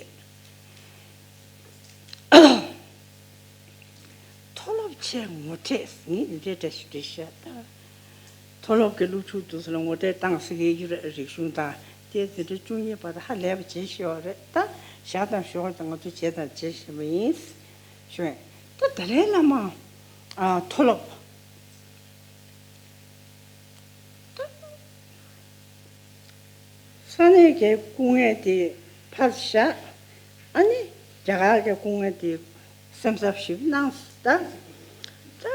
མཐོ་སློབ་ཆེད་ངོ་སྤྲོད་ངས་འདི་འདྲ་ཞིག་བྲིས་ཤག་ད་མཐོ་སློབ་ཀྱི་སློབ་ཕྲུག་དེ་ཚོ་ལ་ངོ་སྤྲོད་བཏང་ཟེར་གྱི་ཡོད་རེད། རིག་གཞུང་དང་དེ་འཛིན་གྲྭ་བཅུ་གཉིས་བར་དུ་ཧ་ལས་པ་བྱེད་ཤེས་པ་རེད། ད་བཞག་དང་ཞོག་དང་ང་ཚོ་བྱེད་དང་བྱེད་བཞིན་པ་ཡིན། ཞུ་ཡིན། ད་ཏཱ་ལའི་བླ་མ་ཨ་མཐོ་སློབ། ས་གནས་ཀྱི་སྐུ་ངལ་དེ་ཕར་བཞག་ཨ་ནི་རྒྱ་གར་གྱི་སྐུ་ངལ་དེ་སེམས་འཚབ་ཞིག་གནང་ད། ད་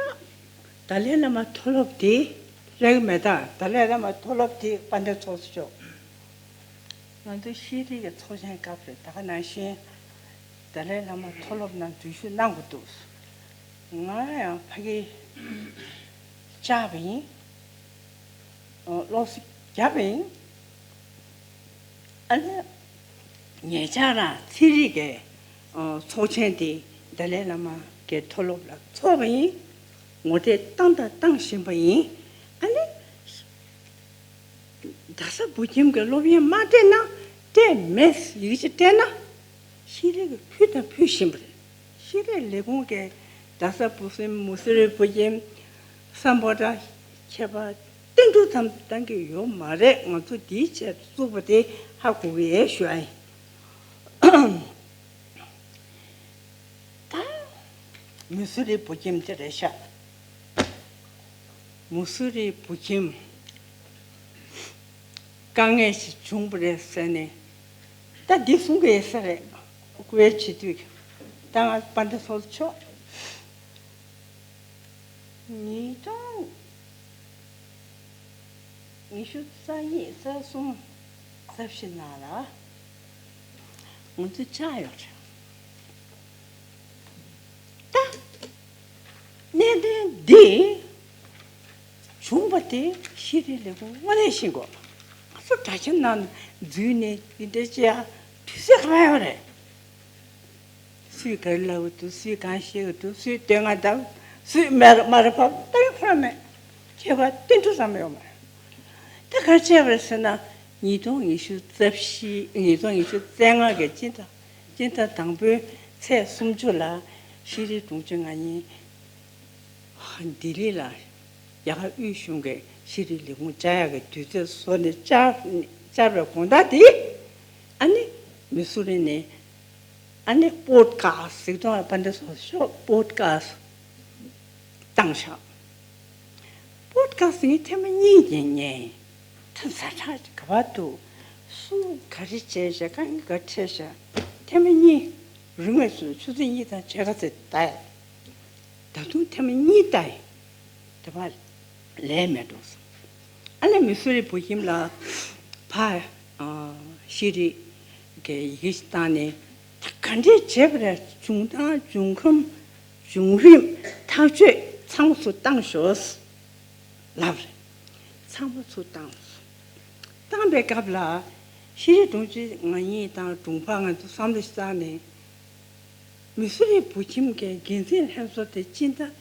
ཏཱ་ལའི་བླ་མ་མཐོ་སློབ་དེ་རེད་མེད། ད་ཏཱ་ལའི་བླ་མ་མཐོ་སློབ་དེ་དཔལ་ལྡན་ཚོགས་གཙོ་མཆོག་ང་ཚོ་ཤེས་རིག་གི་ཚོགས་ཆེན་སྐབས་རེད། ད་ག་ནང་བཞིན་ཏཱ་ལའི་བླ་མ་མཐོ་སློབ་ནང་འཛུལ་ཞུགས་གནང་དགོས་འདུག་ང་ཡང་ཕ་གི་བཅར་བ་ཡིན། ཨ་ལོགས་སུ་བརྒྱབ་པ་ཡིན། ཨ་ནི་ཉེ་ཆར་རང་ཚན་རིག་གི་ཨ་ཚོགས་ཆེན་དེ་ཏཱ་ལའི་བླ་མ་གི་མཐོ་སློབ་ལ་ཚོགས་པ་ཡིན། ངོ་སྤྲོད་བཏང་དང་བཏང་བཞིན་པ་ཡིན། ཨ་ནི། རྡ་ས་བོད་ཁྱིམ་གྱི་སློབ་ཡོན་མ་སྤྲད་ན་སྤྲད་མེད་ཡིག་ཆ་སྤྲད་ན་ཤེས་རིག་གི་ཕུལ་དང་ཕུལ་བཞིན་པ་རེད། ཤེས་རིག་ལས་ཁུངས་ཀྱིས་རྡ་ས་བུ་སེམས་མུ་སི་རི་བོད་ཁྱིམ་སམ་བྷོ་ཊ་ཁྱད་པར་ཏན་ཏན་ཙམ་བཏང་གི་ཡོད་མ་རེད། ང་ཚོ་འདིའི་ཆེད་བཙུགས་པ་དེ་ཧ་གོ་གི་ཡོད་ཞུ་ཨ་ཡིན། ད་མུ་སི་རི་བོད་ཁྱིམ་དེ་རེད་ཤག་མུ་སི་རི་བོད་ཁྱིམ་དཀའ་ངལ་ཞིག་བྱུང་བ་རེད་ཟེར་ནས། ད་འདི་གསུང་གི་ཡོད་ས་རེད། སྐུ་ཡ་བྱེད་དུས་ད་ང་དཔལ་ལྡན་ཚོགས་གཙོ་མཆོག་ཉིས་སྟོང་ཉི་ཤུ་རྩ་གཉིས་རྩ་གསུམ་རྩ་བཞི་ནང་ལ་ང་ཚོ་བཅར་ཡོད་རེད། ད་གནད་དོན་འདི་བྱུང་བ་དེ་ཤེས་རིག་ལས་ཁུངས་དངོས་གནས་ཤེས་དགོས། ང་ཚོ་དྲ་ཁྱབ་ནང་འཛུལ་ནས་འདི་འདྲ་བྱེད་ཡ་དུས་ཚོད་གང་ཡོད་རེད། སུས་ག་རེ་ལབ་ཀྱི་འདུག་སུས་གང་བཤད་ཀྱི་འདུག་སུས་བསྟོད་བསྔགས་བཏང་། སུས་མར་མར་ཕབ་བཏང་ཡོད་ཁོ་རང་མེད། ཁྱད་པར་ཏིལ་འབྲུ་ཙམ་ཡོད་མ་རེད། ད་ག་རེ་བྱས་པ་རེད་ཟེར་ན། ཉིས་སྟོང་ཉི་ཤུ་རྩ་བཞི། ཉིས་སྟོང་ཉི་ཤུ་རྩ་ལྔ་གི་སྤྱི་ཟླ་སྤྱི་ཟླ་དང་པོའི་ཚེས་སུམ་ཅུ་ལ་ཤེས་རིག་དྲུང་ཆེ་ང་གཉིས་ལྡི་ལི་ལ་རྒྱ་གར་དབུས་གཞུང་གི་ཤེས་རིག་ལས་ཁུངས་བཅར་ཡག་གི་དུས་ཚོད་བཟོས་ནས་བཅར་བཅར་བའི་དགོང་དག་དེ། ཨ་ནི་མི་སུ་རི་ནས། ཨ་ནི་པོཌ་ཀ་སི་ཟིག་དང་དཔལ་ལྡན་ཚོགས་གཙོ་མཆོག་པོཌ་ཀ་སི་བཏང་ཤག་པོཌ་ཀ་སི་ངས་ཐེངས་མ་གཉིས་ཀྱི་ཉན། ད་ཛ་དྲག་ག་པར་འདུག་སུ་ག་རེ་བྱས་བྱས་དཀའ་ངལ་ག་འཕྲད་བྱས། ཐེངས་མ་གཉིས། རིང་བས་སུ་ཆུ་ཚོད་གཉིས་དང་ཕྱེད་ཀ་ཙམ་ལྟ་ཡ། ད་དུང་ཐེངས་མ་གཉིས་ལྟ་ཡ། དེ་བ་ལས་མེད་འགྲོ་སོང་། ཨ་ནི་མི་སུ་རི་བོད་ཁྱིམ་ལ་ཕ་ཨ་ཤེས་རིག་གི་ཡི་གེ་ཞིག་བཏང་ནས། ད་ག་འདྲས་བྱས་པ་རེད། བྱུང་སྟངས་བྱུང་ཁམས་བྱུང་རིམ་ཐག་གཅོད་ཚང་མ་ཚུར་བཏང་ཤོག་ལབ་རེད། ཚང་མ་ཚུར་བཏང་སོང་། བཏང་པའི་སྐབས་ལ་ཤེས་རིག་དྲུང་ཆེ་ང་གཉིས་དང་དྲུང་འཕར་ང་ཚོ་བསམ་བློ་ཞིག་བཏང་ནས། མི་སུ་རི་བོད་ཁྱིམ་གྱི་འགན་འཛིན་ལྷན་ཚོགས་དེ་སྤྱི་ཟླ་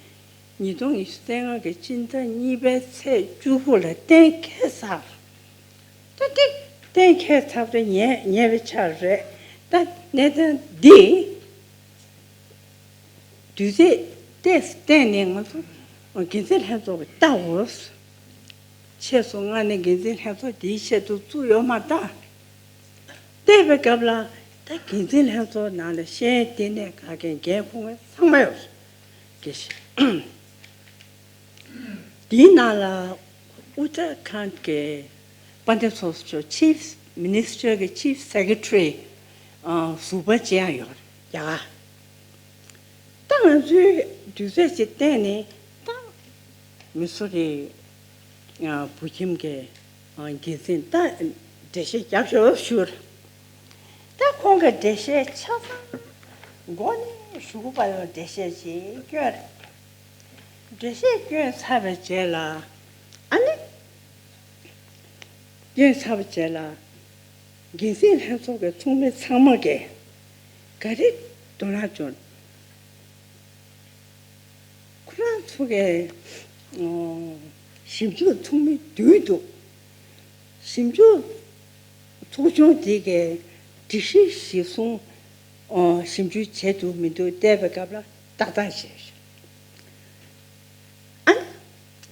ཉིས་སྟོང་ཉི་ཤུ་རྩ་ལྔ་གི་སྤྱི་ཟླ་གཉིས་པའི་ཚེས་བཅུ་དགུ་ལ་གཏན་འཁེལ་ཚར། ད་དེ་གཏན་འཁེལ་ཚར་བ་དེ་ཉེ་ཉེ་བའི་ཆར་རེད། ད་གནས་སྟངས་འདི་དུས་ཚོད་ཏོག་ཙམ་བསྟན་ནས་ང་ཚོ་འགན་འཛིན་ལྷན་ཚོགས་ཀྱིས་བལྟ་དགོས། ཆེད་སོང་ང་ནས་འགན་འཛིན་ལྷན་ཚོགས་དེའི་ཆེད་དུ་བཙུགས་ཡོད་མ་རེད། བལྟས་པའི་སྐབས་ལ་ད་འགན་འཛིན་ལྷན་ཚོགས་ནང་ལ་ཤེས་ཡོན་ལྟེ་གནས་ཁག་གི་འགན་འཁུར་མཁན་ཚང་མ་ཡོད་རེད། དགེ་བཤེས། དེའི་ནང་ལ་ཨུ་ཏར་ཁཱན་གྱི་དཔལ་ལྡན་ཚོགས་གཙོ་མཆོག་Chief Minister གི་Chief Secretary ཟུར་པ་ཅིག་ཡང་ཡོད་རེད་ཡ། ད་ང་ཚོའི་དུས་ཚོད་ཅིག་བསྟན་ནས་ད་མི་སུ་རི་བུ་ཁྱིམ་གྱི་འགན་འཛིན་ད་འགྲེལ་བཤད་རྒྱབ་ཤོག་ཞུ། ད་ཁོང་གི་འགྲེལ་བཤད་ཆ་ཚང་མགོ་ནས་གཞུག་གུ་བར་ལ་འགྲེལ་བཤད་ཅིག་སྐྱོན་རེད། འགྲེལ་བཤད་སྐྱོན་ཚར་བའི་རྗེས་ལ་ཨ་ནི། སྐྱོན་ཚར་བའི་རྗེས་ལ་འགན་འཛིན་ལྷན་ཚོགས་ཀྱི་ཚོགས་མི་ཚང་མ་གིས་ག་རེ་དོ་སྣང་བྱུང་། ཁོ་རང་ཚོ་གི་ཞིབ་འཇུག་ཚོགས་མི་མདུན་དུ་ཞིབ་འཇུག་ཚོགས་ཆུང་དེ་གའི་སྒྲིག་གཞི་གཞིར་བཟུང་ཞིབ་འཇུག་བྱས་འདུག་མི་འདུག་བལྟས་པའི་སྐབས་ལ་ཏག་ཏག་བྱས། ཨ་ནི་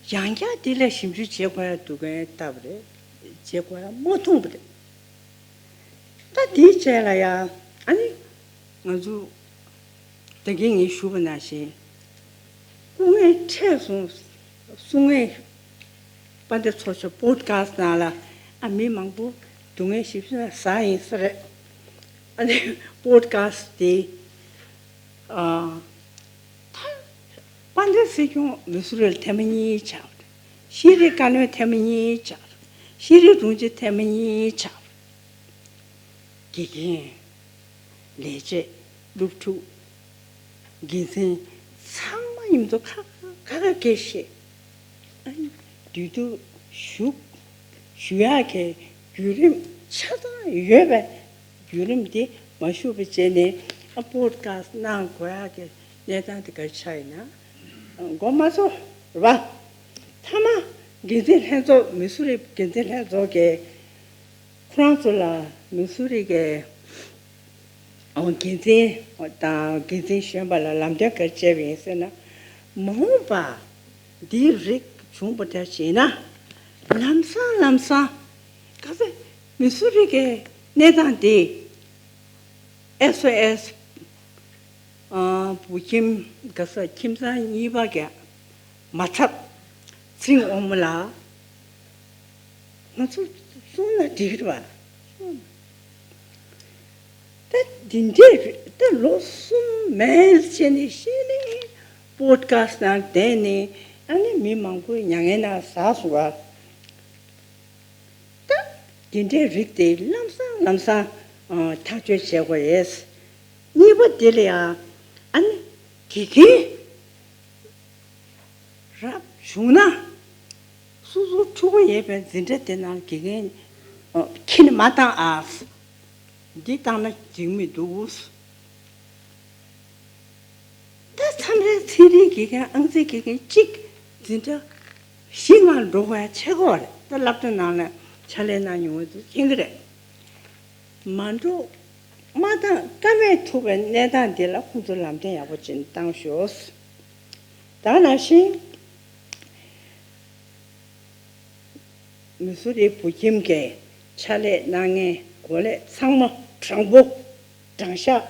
ཡང་བསྐྱར་དེ་ལ་ཞིབ་འཇུག་བྱེད་དགོས་ཡ་འདུག་གན་ལྟ་བ་རེད། བྱེད་དགོས་ཡ་མ་མཐོང་བ་རེད། ད་དེའི་རྗེས་ལ་ཡ་ཨ་ནི་ང་ཚོ་ད་གིན་ངས་ཞུས་པ་ནང་བཞིན་སྐུ་ངལ་འཕྲད་སོང་གསུང་ངས་པ་འདི་ཚོ་ཆོ་པོ་ཌི་ཁ་སི་ནང་ལ་ཨ་མི་མང་པོ་སྡུག་བསྔལ་ཞིབ་ཞིབ་ཟ་ཡིན་ས་རེད། ཨ་ནི་པོ་ཌི་ཁ་སི་དེ་ཨ། ད་དཔལ་ལྡན་སྲིད་སྐྱོང་མི་སུ་རི་ལ་ཐེངས་མ་གཉིས་ཆགས། ཤེས་རིག་བཀའ་བློན་ཐེངས་མ་གཉིས་ཆགས། ཤེས་རིག་དྲུང་ཆེ་ཐེངས་མ་གཉིས་ཆགས། དགེ་རྒན། ལས་བྱེད། སློབ་ཕྲུག་འགན་འཛིན་ཚང་མ་མཉམ་དུ་ཁ་ཁ་ཁ་སྐད་བཤད། ཨ་ནི་འདུས་སྡོད་ཞུ་ཞུ་ཡག་གི་བརྒྱུད་རིམ་ཆ་ཚང་ཡོད་པའི་བརྒྱུད་རིམ་དེ་མ་ཞུགས་པ་བྱས་ནས་ཨ་པོ་ཌི་ཁ་སི་གནང་དགོས་ཡག་གི་གནས་སྟངས་དེ་ག་རེ་ཆགས་ཡིན་ན། འགོ་མ་ཚོ་རེད་པ། མཐའ་མ་འགན་འཛིན་ལྷན་ཚོགས་མི་སུ་རི་འགན་འཛིན་ལྷན་ཚོགས་ཀྱིས་ཁོ་རང་ཚོ་ལ་མི་སུ་རི་གི་འགན་འཛིན་དང་འགན་འཛིན་གཞོན་པ་ལ་ལམ་སྟོན་ག་རེ་བྱས་པ་ཡིན་ཟེར་ན། མ་འོངས་པ་འདིའི་རིགས་བྱུང་པ་འདྲ་ཞིག་ཡིན་ན་ལམ་སང་ལམ་སང་ག་ཚོད་མི་སུ་རི་གི་གནས་སྟངས་དེ་ཨེས་ཨོ་ཨེས་བུ་ཁྱིམ་ག་ས་ཁྱིམ་ཚང་གཉིས་པ་གི་མ་ཚབ་ཚིང་དབང་མོ་ལགས། ང་ཚོ་གསུང་ན་འགྲིག་རེད་པ། ད་འདི་འདྲས་རེད། ད་ལོ་གསུམ་མལ་བྱས་ནས་ཤེས་ནས་པོ་ཌི་ཁ་སི་ནང་བསྡད་ནས་ཨ་ནི་མི་མང་པོའི་མྱ་ངན་ན་ཟགས་སོང་བ། ད་འདི་འདྲའི་རིགས་དེ་ལམ་སང་ལམ་སང་ཨ་ཐག་གཅོད་བྱེད་དགོས་རེད། གཉིས་པ་དེ་ལ་ཡང་ཨ་ནི་དགེ་རྒན་རབ་བྱུང་ན་སོ་སོ་ཕྲུ་གུ་ཡོད་པའི་འཛིན་གྲྭ་དེ་ནང་དགེ་རྒན་ཨ་ཁྱི་ནི་མ་བཏང་ཨ། འདི་བཏང་ན་འགྲིག་མི་འདུག་ད་མཚམས་རེ་ཚན་རིག་དགེ་རྒན་ཨང་རྩིས་དགེ་རྒན་གཅིག་འཛིན་གྲྭ་བཞི་ལྔ་འགྲོ་དགོས་ཡ་ཆེ་གོ་རེད། ད་སློབ་གྲྭ་ནང་ལ་ཕྱག་ལས་གནང་མྱོང་བ་ཚོས་མཁྱེན་གྱི་རེད། མ་འགྲོ་མ་བཏང་ཀ་མེད་ཐུག་པའི་གནས་སྟངས་འདི་ལ་ཁོང་ཚོ་ལམ་སྟོན་ཡག་པོ་ཅིག་བཏང་ཤོག་ད་ནང་བཞིན། མི་སུ་རི་བུ་ཁྱིམ་གྱི་ཕྱག་ལས་གནང་མཁན་འགོ་ལས་ཚང་མ་དྲང་པོ་དྲང་བཞག་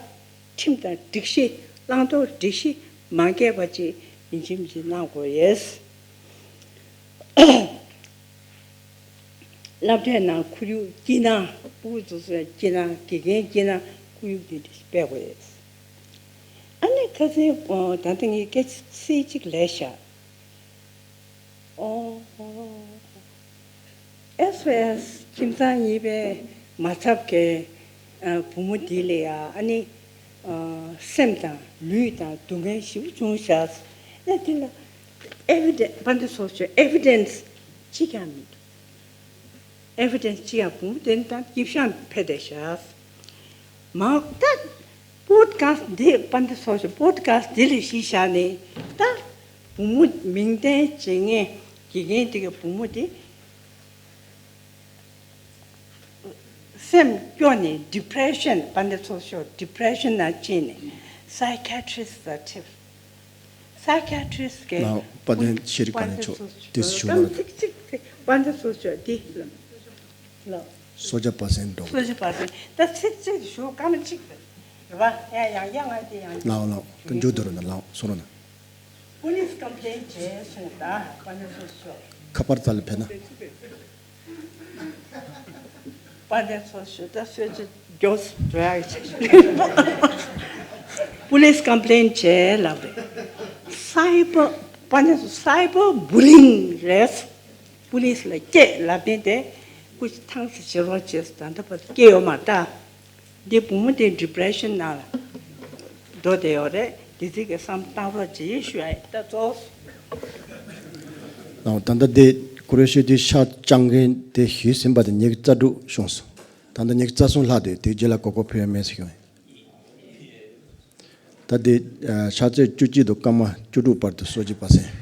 ཁྲིམས་དང་སྒྲིག་གཞི་བླང་དོར་སྒྲིག་གཞི་མ་འགལ་བ་ཅིག་ཡིན་གཅིག་མིན་གཅིག་གནང་དགོས་ཡོད། སློབ་གྲྭའི་ནང་ཁོར་ཡུག་སྐྱིད་སྣང་ཕྲུ་གུ་ཚོ་ཚོའི་སྐྱིད་སྣང་དགེ་རྒན་སྐྱིད་སྣང་ཁོར་ཡུག་འདི་འདྲ་ཞིག་སྤེལ་དགོས་ཡོད། ཨ་ནི་ཁ་སང་ད་ལྟ་ངས་སྐད་ཆ་ཚིག་གཅིག་ལབ་བཞག་ཨོ། ཨེས་ཨོ་ཨེས་ཁྱིམ་ཚང་གཉིས་པའི་མ་ཚབ་ཀྱི་ཨ་བུ་མོ་འདི་ལ་ཡ་ཨ་ནི་ཨ་སེམས་དང་ལུས་དང་སྡུག་བསྔལ་ཞེ་པོ་བྱུང་བཞག་ཨེ་དེ་ལ་ཨེ་བི་ཌེན་པ་འདི་སོགས་ཀྱི་ཨེ་བི་ཌེན་སི་གཅིག་ཀྱང་མི་འདུག་ཨེ་བི་ཌེན་སི་གཅིག་ཡང་བུ་མོ་དེ་ནི་ད་སྐྱིད་ཤང་ཕེབས་བསྡད་ཤག་མ་ད་པོ་ཌི་ཁ་སི་འདི་པ་འདི་སོགས་ཤིག་པོ་ཌི་ཁ་སི་འདི་ལ་གཞི་བཞག་ནས་ད་ བུ་མོ་མིང་བཏོན་བྱེད་མཁན་དགེ་རྒན་དེ་གི་བུ་མོ་དེ་སེམས་སྐྱོ་ནས་depression། དཔལ་ལྡན་ཚོགས་གཙོ་མཆོག་depression ནང་ཕྱིན་ནས་psychiatrist ལ་ཁྲིད། psychiatrist གི་ལགས། དཔལ་ལྡན་ཤེས་རིག་པ་ནས་མཆོག་དེ་ཞུ་ན་ར། ཚིག་གཅིག་ཚིག་དཔལ་ལྡན་ཚོགས་གཙོ་མཆོག་འདི་ལ། ལགས། གསོ་བྱ་པ་སེང་འགྲོ། གསོ་བྱ་པ་སེང་། ད་ཚིག་གཅིག་ཞུ་སྐར་མ་གཅིག་རེད་བ། ཡ་ཡང་ཡ་ང་དེ་ཡང་། ལགས་ལགས། ཀུན་འཇུག་དུ་རུ་ན་ལགས་སོ་རུ་ན། police complaint བྱས་སོང་ད་དཔལ་ལྡན་ཚོགས་གཙོ་མཆོག་ཁ་པར་རྩ་ལ་ཕེབས་ན། དཔལ་ལྡན་ཚོགས་གཙོ་མཆོག་ད་གསོལ་ཇ་མགྱོགས་སུ་འགྲོ་ཡག་ཅིག police complaint བྱས་ལབ་རེད། cyber དཔལ་ལྡན་ཚོགས་cyber bullying རེད། police ལ་སྐྱེས་ལབ་མཁན་དེ་སྐུ་ཐང་སི་བྱེད་རོགས་བྱས་སུ་ད་ལྟ་བར་སྐྱེས་ཡོད་མ་རེད་ད། འདི་བུ་མོ་དེ་depression ནང་ལ་འགྲོ་བསྡད་ཡོད་རེད། དེ་ཚིག་གི་བསམ་བཏང་རོགས་བྱེད་ཞུ་ཡ་ཡིན། ད་ཙོགས། ལགས། ད་ལྟ་དེ་ཀུ་རེ་ཤི་དེ་ཤ་བཅང་མཁན་དེ་ཞུས་ཟིན་པ་དེ་ཉི་ཤུ་རྩ་དྲུག་བྱུང་སོང་། ད་ལྟ་ཉི་ཤུ་རྩ་གསུམ་ལྷག་དེ་དེ་རྗེས་ལ་གོ་སྐབས་ཕུལ་ཡ་མེད་ཟེར་ཞུ་ཡ་ཡིན། ད་དེ་ཨ་ཕྱག་ཚོད་བཅུ་གཅིག་དང་སྐར་མ་བཅུ་དྲུག་བར་དུ་གསོལ་ཇ་པ་སེང་